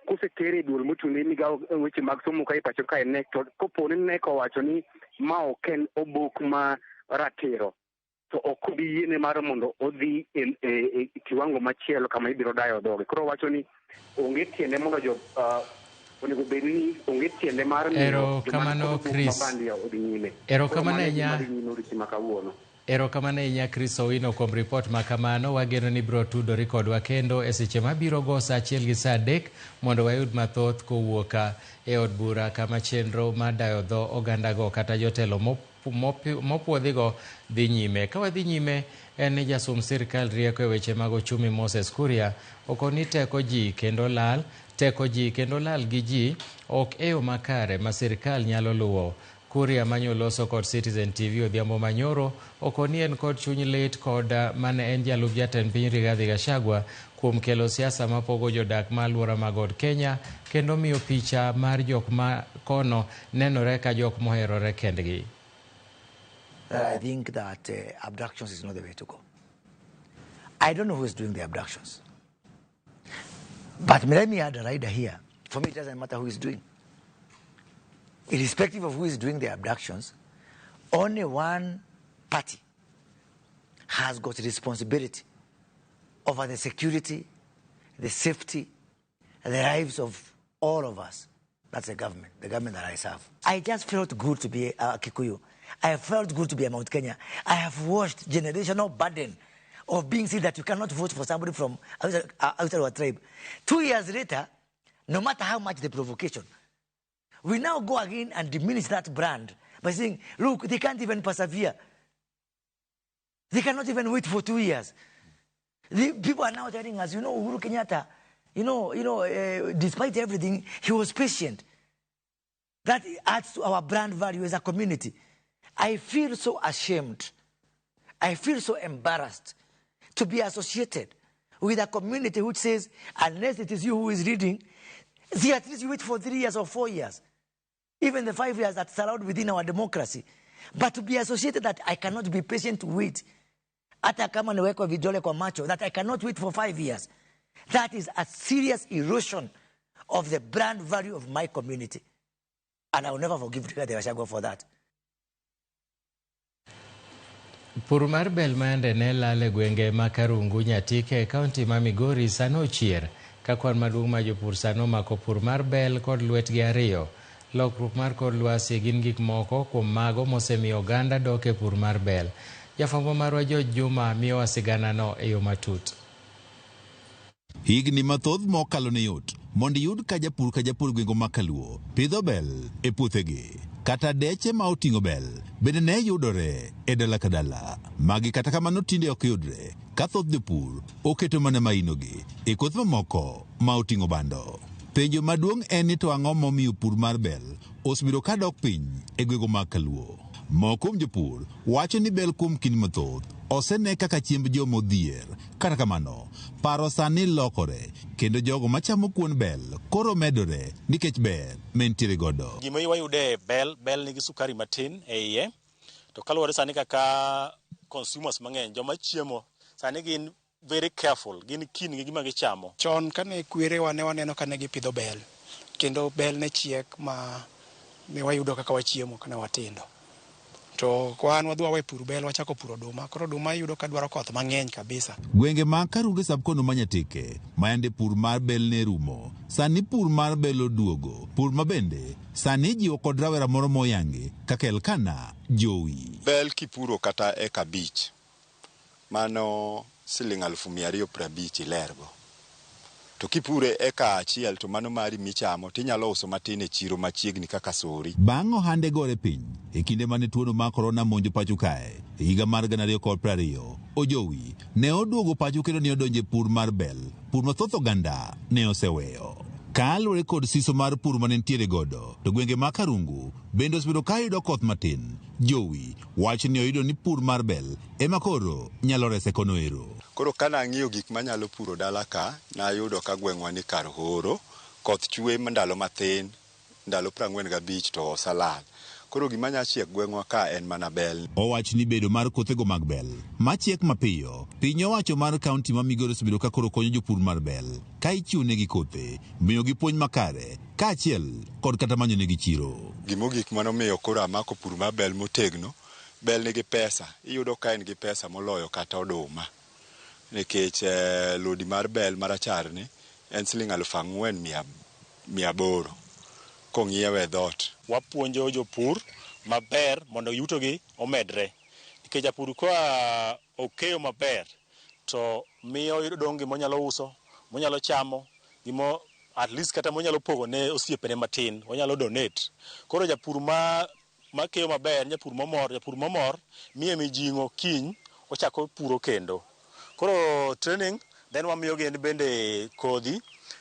[SPEAKER 12] Kosetere e duol mochung' ne migawo weche mag somo kae pacho kae KNEC, to kopo ni KNEC owacho ni ma ok en obok ma ratiro, to ok obi yiene mar mondo odhi e kiwango machielo kama ibiro dayo dhoge. Koro owacho ni onge tiende mondo jo onego bed ni onge tiende mar miyo joma
[SPEAKER 2] Erokamano
[SPEAKER 12] nigi obok
[SPEAKER 2] Chris.
[SPEAKER 12] mabandia odhi nyime.
[SPEAKER 2] Erokamano
[SPEAKER 12] Koro mano e gima
[SPEAKER 2] ahinya.
[SPEAKER 12] dhi nyime odiochieng' ma kawuono.
[SPEAKER 2] Erokamano ahinya Chris Owino kuom ripot ma kamano. Wageno ni ibiro tudori kodwa kendo e seche mabiro go saa 1 gi saa 3 mondo wayud mathoth kowuok e od bura kama chenro mar dayo dho ogandago kata jotelo mopuodhigo dhi nyime. Ka wadhi nyime en ni jasum sirikal rieko e weche mag ochumi Moses Kuria okoni teko ji kendo lal, teko ji kendo lal gi ji ok e yo makare ma sirikal nyalo luwo. Kuria manyoloso kod Citizen TV odhiambo manyoro okoni en kod chuny lit kod mane en jalup jatend piny Rigathi Gachagua kuom kelo siasa mapogo jodak ma alwora mag od Kenya kendo miyo picha mar jok ma kono nenore ka jok moherore kendgi.
[SPEAKER 13] I think that abductions is not the way to go. I don't know who is doing the abductions. But let me add a rider here. For me, it doesn't matter who is doing. Irrespective of who is doing the abductions, only one party has got responsibility over the security, the safety, the lives of all of us. That's the government that I serve. I just felt good to be a Kikuyu. I felt good to be a Mount Kenya. I have watched generational burden of being seen that you cannot vote for somebody from outside our tribe. 2 years later, no matter how much the provocation, we now go again and diminish that brand by saying, look, they can't even persevere. They cannot even wait for 2 years. The people are now telling us, you know, Uhuru Kenyatta, despite everything, he was patient. That adds to our brand value as a community. I feel so ashamed. I feel so embarrassed to be associated with a community which says, unless it is you who is leading, see, at least you wait for 3 years or 4 years. Even the 5 years that's allowed within our democracy. But to be associated that I cannot be patient to wait. Hata kama niwekwe vidole kwa macho, that I cannot wait for 5 years. That is a serious erosion of the brand value of my community. And I will never forgive Rigathi Gachagua for that.
[SPEAKER 2] Pur mar bel ma yande ne lal e gwenge ma Karungu Nyatike e kaunti ma Migori sani ochier ka kwan maduong' mar jopur sani omako pur mar bel kod lwetgi ariyo. Lokruok mar kor lwasi gin gik moko kuom mago mosemiyo oganda dok e pur mar bel. Jafwambo marwa George Juma miyowa siganano e yo matut.
[SPEAKER 4] Higni mathoth mokalo ne yot mondo iyud ka japur ka japur gwenge ma Kaluo pidho bel e puothegi. Kata deche ma oting'o bel bende ne yudore e dala ka dala. Magi kata kamano tinde ok yudre ka thoth jopur oketo mana mainogi e kothe mamoko ma oting'o bando. Penjo maduong' en ni to ang'o momiyo pur mar bel osebedo ka dok piny e gwenge mag Kaluo? Moko kuom jopur wacho ni bel kuom kinde mathoth osene kaka chiemb joma odhier. Kata kamano, paro sani lokore kendo jogo machamo kuon bel koro medore nikech ber mentiere godo.
[SPEAKER 14] Gima wayude e bel, bel nigi sukari matin e iye. To kaluwore sani kaka consumers mang'eny, joma chiemo sani gin very careful, gin keen gi gima gichamo.
[SPEAKER 16] Chon kane kwerewa ne waneno kane gipidho bel, kendo bel ne chiek ma ne wayudo kaka wachiemo kane watindo. To wan wadhi wawe pur bel wachako puro oduma, koro oduma iyudo ka dwaro koth mang'eny kabisa.
[SPEAKER 4] Gwenge ma Karuge Sub-County ma Nyatike ma yande pur mar bel ne rumo, sani pur mar bel oduogo. Pur ma bende sani ijiwo kod rawera moro moyangi kaka Elkana Jowi.
[SPEAKER 17] Bel kipuro kata eka 5, mano siling 250,000 ilergo. To kipure eka 1 to mano mari michamo tinyalo uso matin e chiro machiegni kaka Sori.
[SPEAKER 4] Bang' ohande gore piny e kinde mane tuono mar korona monjo pacho kae e higa mar 2020, Ojowi ne oduogo pacho kendo ne odonjo e pur mar bel, pur ma thoth oganda ne oseweyo. Kaluwore kod siso mar pur mane nitiere godo, to gwenge ma Karungu bende osebedo ka yudo koth matin. Jowi wacho ni oyudo ni pur mar bel ema koro nyalo rese kono ero.
[SPEAKER 17] Koro kana ang'iyo gik manyalo puro dala ka, nayudo ka gweng'wa ni kar horo, koth chwe ndalo mathin, ndalo 45 to osalal. Koro gima nya chiek gweng'wa ka en mana bel.
[SPEAKER 4] Owach ni bedo mar kothego mag bel machiek mapiyo, piny owacho mar kaunti ma Migori osebedo ka koro konyo jopur mar bel ka ichiwonegi kothe, miyogi puonj makare kaachiel kod kata manyonegi chiro.
[SPEAKER 17] Gimogik manomiyo koro amako pur mar bel motegno, bel nigi pesa, iyudo ka en gi pesa moloyo kata oduma. Nikech lodi mar bel marachar ni en siling 4,800 kong'iewe e dhoot.
[SPEAKER 14] Wapuonjo jopur maber mondo yutogi omedre. Nikech japur ka okeyo maber to miyo odong' gima onyalo uso, monyalo chamo, gimo at least kata monyalo pogo ne osiepene matin, onyalo donate. Koro japur ma keyo maber, japur momor, miye mijing'o kiny ochako puro kendo. Koro training, then wamiyo gi bende kodhi,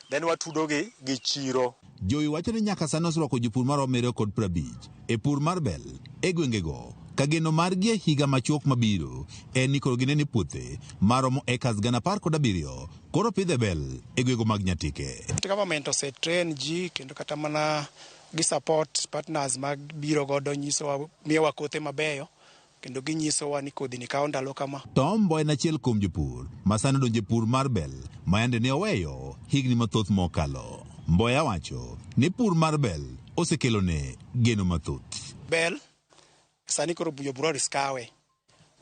[SPEAKER 14] then watudogi gi chiro.
[SPEAKER 4] Jowi wacho ni nyaka sani oserwako jopur maromo 250 e pur mar bel e gwengego ka geno margi e higa machuok mabiro en ni koro ginene puothe maromo acres 17,000 koro pidhe bel e gwenge mag Nyatike.
[SPEAKER 16] Government ose train ji kendo kata mana gi support partners mag biro godo nyisowa miyowa kothe mabeyo kendo ginyisowa ni kodhi ni kawo ndalo kama.
[SPEAKER 4] Tombo en achiel kuom jopur ma sani odonjo e pur mar bel ma yande ne oweyo higni mathoth mokalo. Mboya wacho ni pur mar bel osekelone geno mathoth.
[SPEAKER 16] Bel sani koro jopur kawe.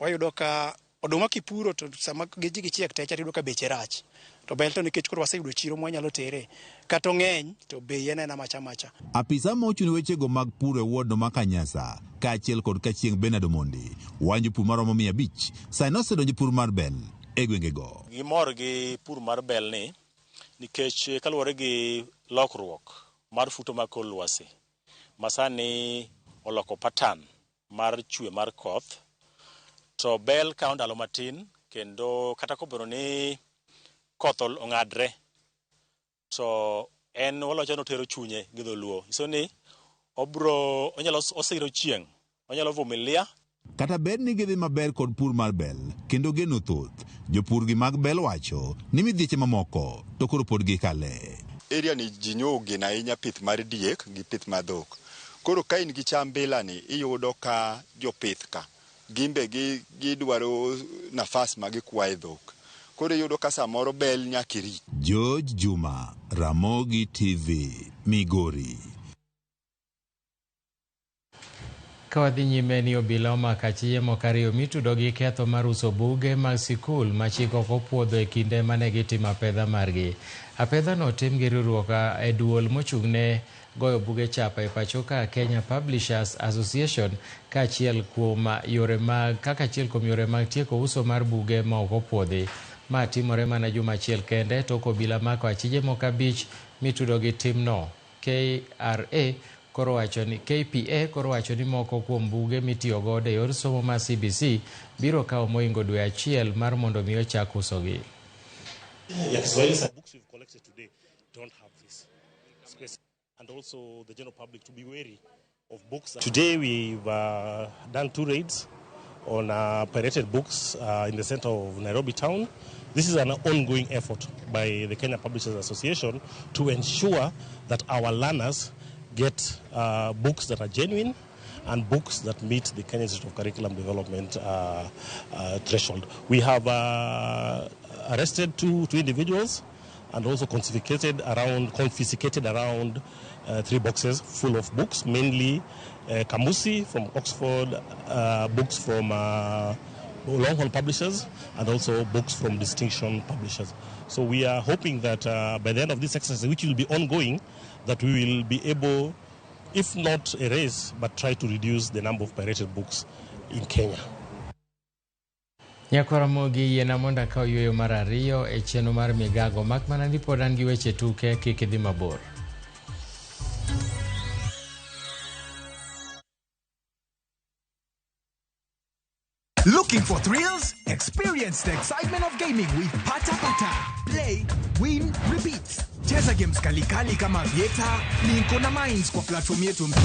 [SPEAKER 16] Wayudo ka oduma kipuro to sama ji gichiek te iyudo ka beche rach. To bel to nikech koro waseyudo chiro mwanyalo tere. Kata ong'eny to bei en ena macha macha.
[SPEAKER 4] Apisa ma ochung' ne wechego mag pur e ward no ma Kanyasa kaachiel kod Kachieng' Bernard Omondi wanjo pur maromo 500 sani osedonjo pur mar bel e gwengego.
[SPEAKER 14] Gimor gi pur mar bel ni nikech kaluwore gi lokruok mar futo mar kor lwasi ma sani oloko pattern mar chwe mar koth, to bel kawo ndalo matin kendo kata kobedo ni koth ong'adre to en walocho notero chunye gi dholuo. Nyiso ni obro onyalo osiro chieng', onyalo vumilia.
[SPEAKER 4] Kata bed ni gidhi maber kod pur mar bel kendo geno thoth, jopur gi mag bel wacho ni midhieche mamoko to koro pod gikale.
[SPEAKER 17] Area ni ji nyo ogeno ahinya pith mar diek gi pith mar dhok. Koro ka in gi cham bila ni iyudo ka jopith ka gimbe gidwaro nafas ma gikwaye dhok. Koro iyudo ka samoro bel nyaka irit.
[SPEAKER 4] George Juma, Ramogi TV, Migori.
[SPEAKER 2] Ka wadhi nyime ni obila omako achije moko ariyo mitudo gi ketho mar uso buge mag sikul ma chik ok opuodho e kinde mane gitimo apedha margi. Apedhano otim gi riwruok e duol mochung'ne goyo buge chapa e pacho ka Kenya Publishers Association kaachiel kuom yore mag kaka achiel kuom yore mag tieko uso mar buge ma ok opuodhi. Ma timore mana juma achiel kende tok obila mako achije moko 5 mitudo gi timno. KRA koro wacho ni KPA koro wacho ni moko kuom buge mitiyo godo e yor somo mar CBC biro kawo mohingo dwe achiel mar mondo mi ochak usogi.
[SPEAKER 14] Ya Kiswahili books we've collected today don't have this space, and also the general public to be wary of books. Today we've done 2 raids on pirated books in the center of Nairobi town. This is an ongoing effort by the Kenya Publishers Association to ensure that our learners get books that are genuine and books that meet the Kenya Institute of Curriculum Development threshold. We have arrested two individuals and also confiscated around 3 boxes full of books, mainly Kamusi from Oxford, books from Longhorn Publishers, and also books from Distinction Publishers. So we are hoping that by the end of this exercise, which will be ongoing, that we will be able, if not erase, but try to reduce the number of pirated books in Kenya.
[SPEAKER 2] Nyakwaramogi yiena mondo akaw yueyo mar ariyo e chenro mar migago mak mana ni pod an gi weche tuke kik idhi mabor.
[SPEAKER 18] Looking for thrills? Experience the excitement of gaming with Pata Pata. Play, win, repeat. Cheza games kalikali kama Vieta, Linko na Mines kwa platform yetu mpya.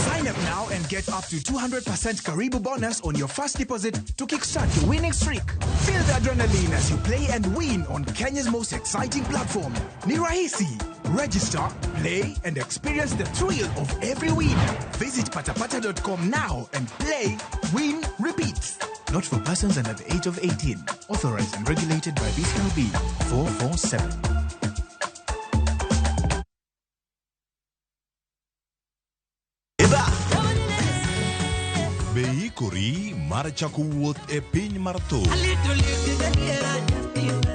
[SPEAKER 18] Sign up now and get up to 200% Karibu bonus on your first deposit to kickstart your winning streak. Feel the adrenaline as you play and win on Kenya's most exciting platform. Ni rahisi. Register, play, and experience the thrill of every win. Visit patapata.com now and play, win, repeat. Not for persons under the age of 18. Authorized and regulated by BCLB 447.
[SPEAKER 4] Be ikori mar chako wuoth e piny mar thum.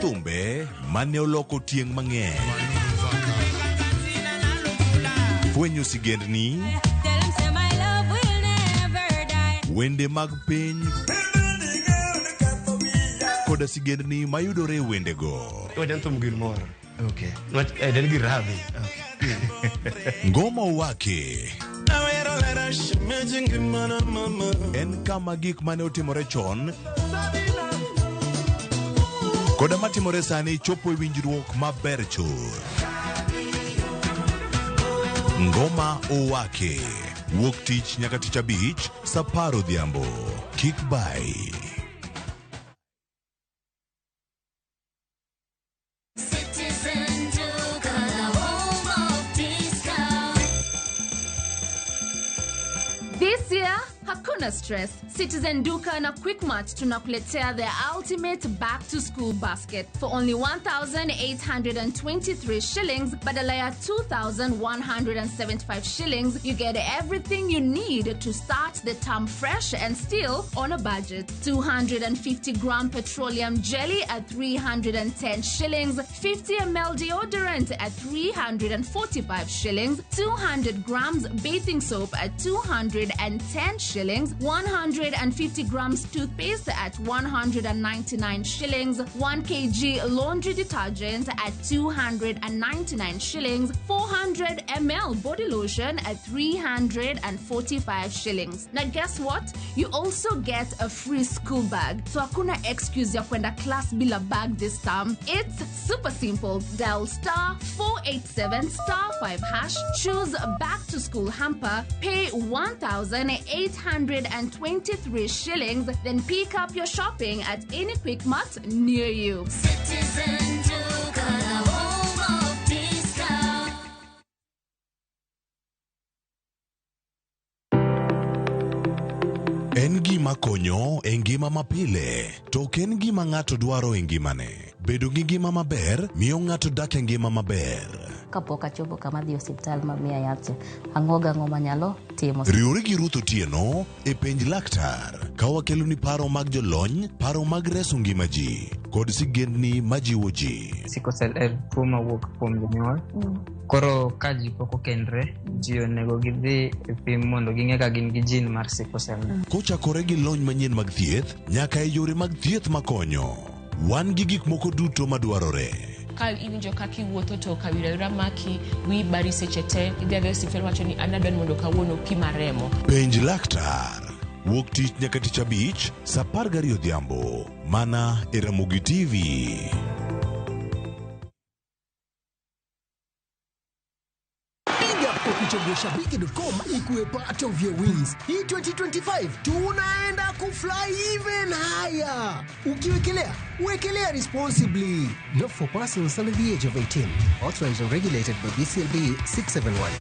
[SPEAKER 4] Thumbe mane oloko tieng' mang'eny. Fwenyo sigendni. Wende mag piny koda sigendni mayudore e wendego.
[SPEAKER 19] Okay.
[SPEAKER 4] Ngoma Wake en kama gik mane otimore chon koda matimore sani chopo e winjruok maber chuth. Ngoma Owake wuok tich nyaka tich abich saa 10 odhiambo. Kik bai.
[SPEAKER 6] Citizen Duka, the home of discount.
[SPEAKER 7] This year, hakuna stress. Citizen Duka na Quickmart tunakuletea the ultimate back to school basket for only 1,823 shillings badala ya 2,175 shillings. You get everything you need to start the term fresh and still on a budget. 250 gram petroleum jelly at 310 shillings, 50 ml deodorant at 345 shillings, 200 grams bathing soap at 210 shillings, 150 grams toothpaste at 199 shillings, 1 kg laundry detergent at 299 shillings, 400 ml body lotion at 345 shillings. Now guess what? You also get a free school bag. So hakuna excuse ya kwenda class bila bag this term. It's super simple. Dial star 487 star 5 hash, choose back to school hamper, pay 1,823 shillings, then pick up your shopping at any Quickmart near you.
[SPEAKER 6] Citizen Duka, the home of discount.
[SPEAKER 4] En gima konyo e ngima mapile, to ok en gima ng'ato dwaro e ngimane. Bedo gi ngima maber miyo ng'ato dak e ngima maber.
[SPEAKER 20] Kapok achopo kama adhi e osiptal mamiya yath cha, ang'o gang'o manyalo
[SPEAKER 15] timo.
[SPEAKER 4] Riwri gi Ruth Otieno e penj laktar ka wakeloni paro mag jolony, paro mag reso ngima ji kod sigendni majiwo ji.
[SPEAKER 20] Sickle cell en tuo mawuok kuom jonyuol. Koro ka ji pok okendre, ji onego gidhi e pim mondo ging'e ka gin gi gene mar sickle cell.
[SPEAKER 4] Kochakore gi lony manyien mag thieth nyaka e yore mag thieth makonyo. Wan gi gik moko duto madwarore.
[SPEAKER 21] Ka iwinjo kaka iwuotho to kawira wira maki, wiyi bari seche te, idhi adhiya e osiptal wacho ni an adwa ni mondo kawuono pima remo.
[SPEAKER 4] Penj laktar. Wuok tich nyaka tich abich saa 12 odhiambo mana e Ramogi TV.
[SPEAKER 22] Big up kwa kuchagua shabiki.com ikuwe part of your wins. Hii 2025 tunaenda kufly even higher. Ukiwekelea, wekelea responsibly.
[SPEAKER 23] Not for persons under the age of 18. Authorized and regulated by BCLB 671.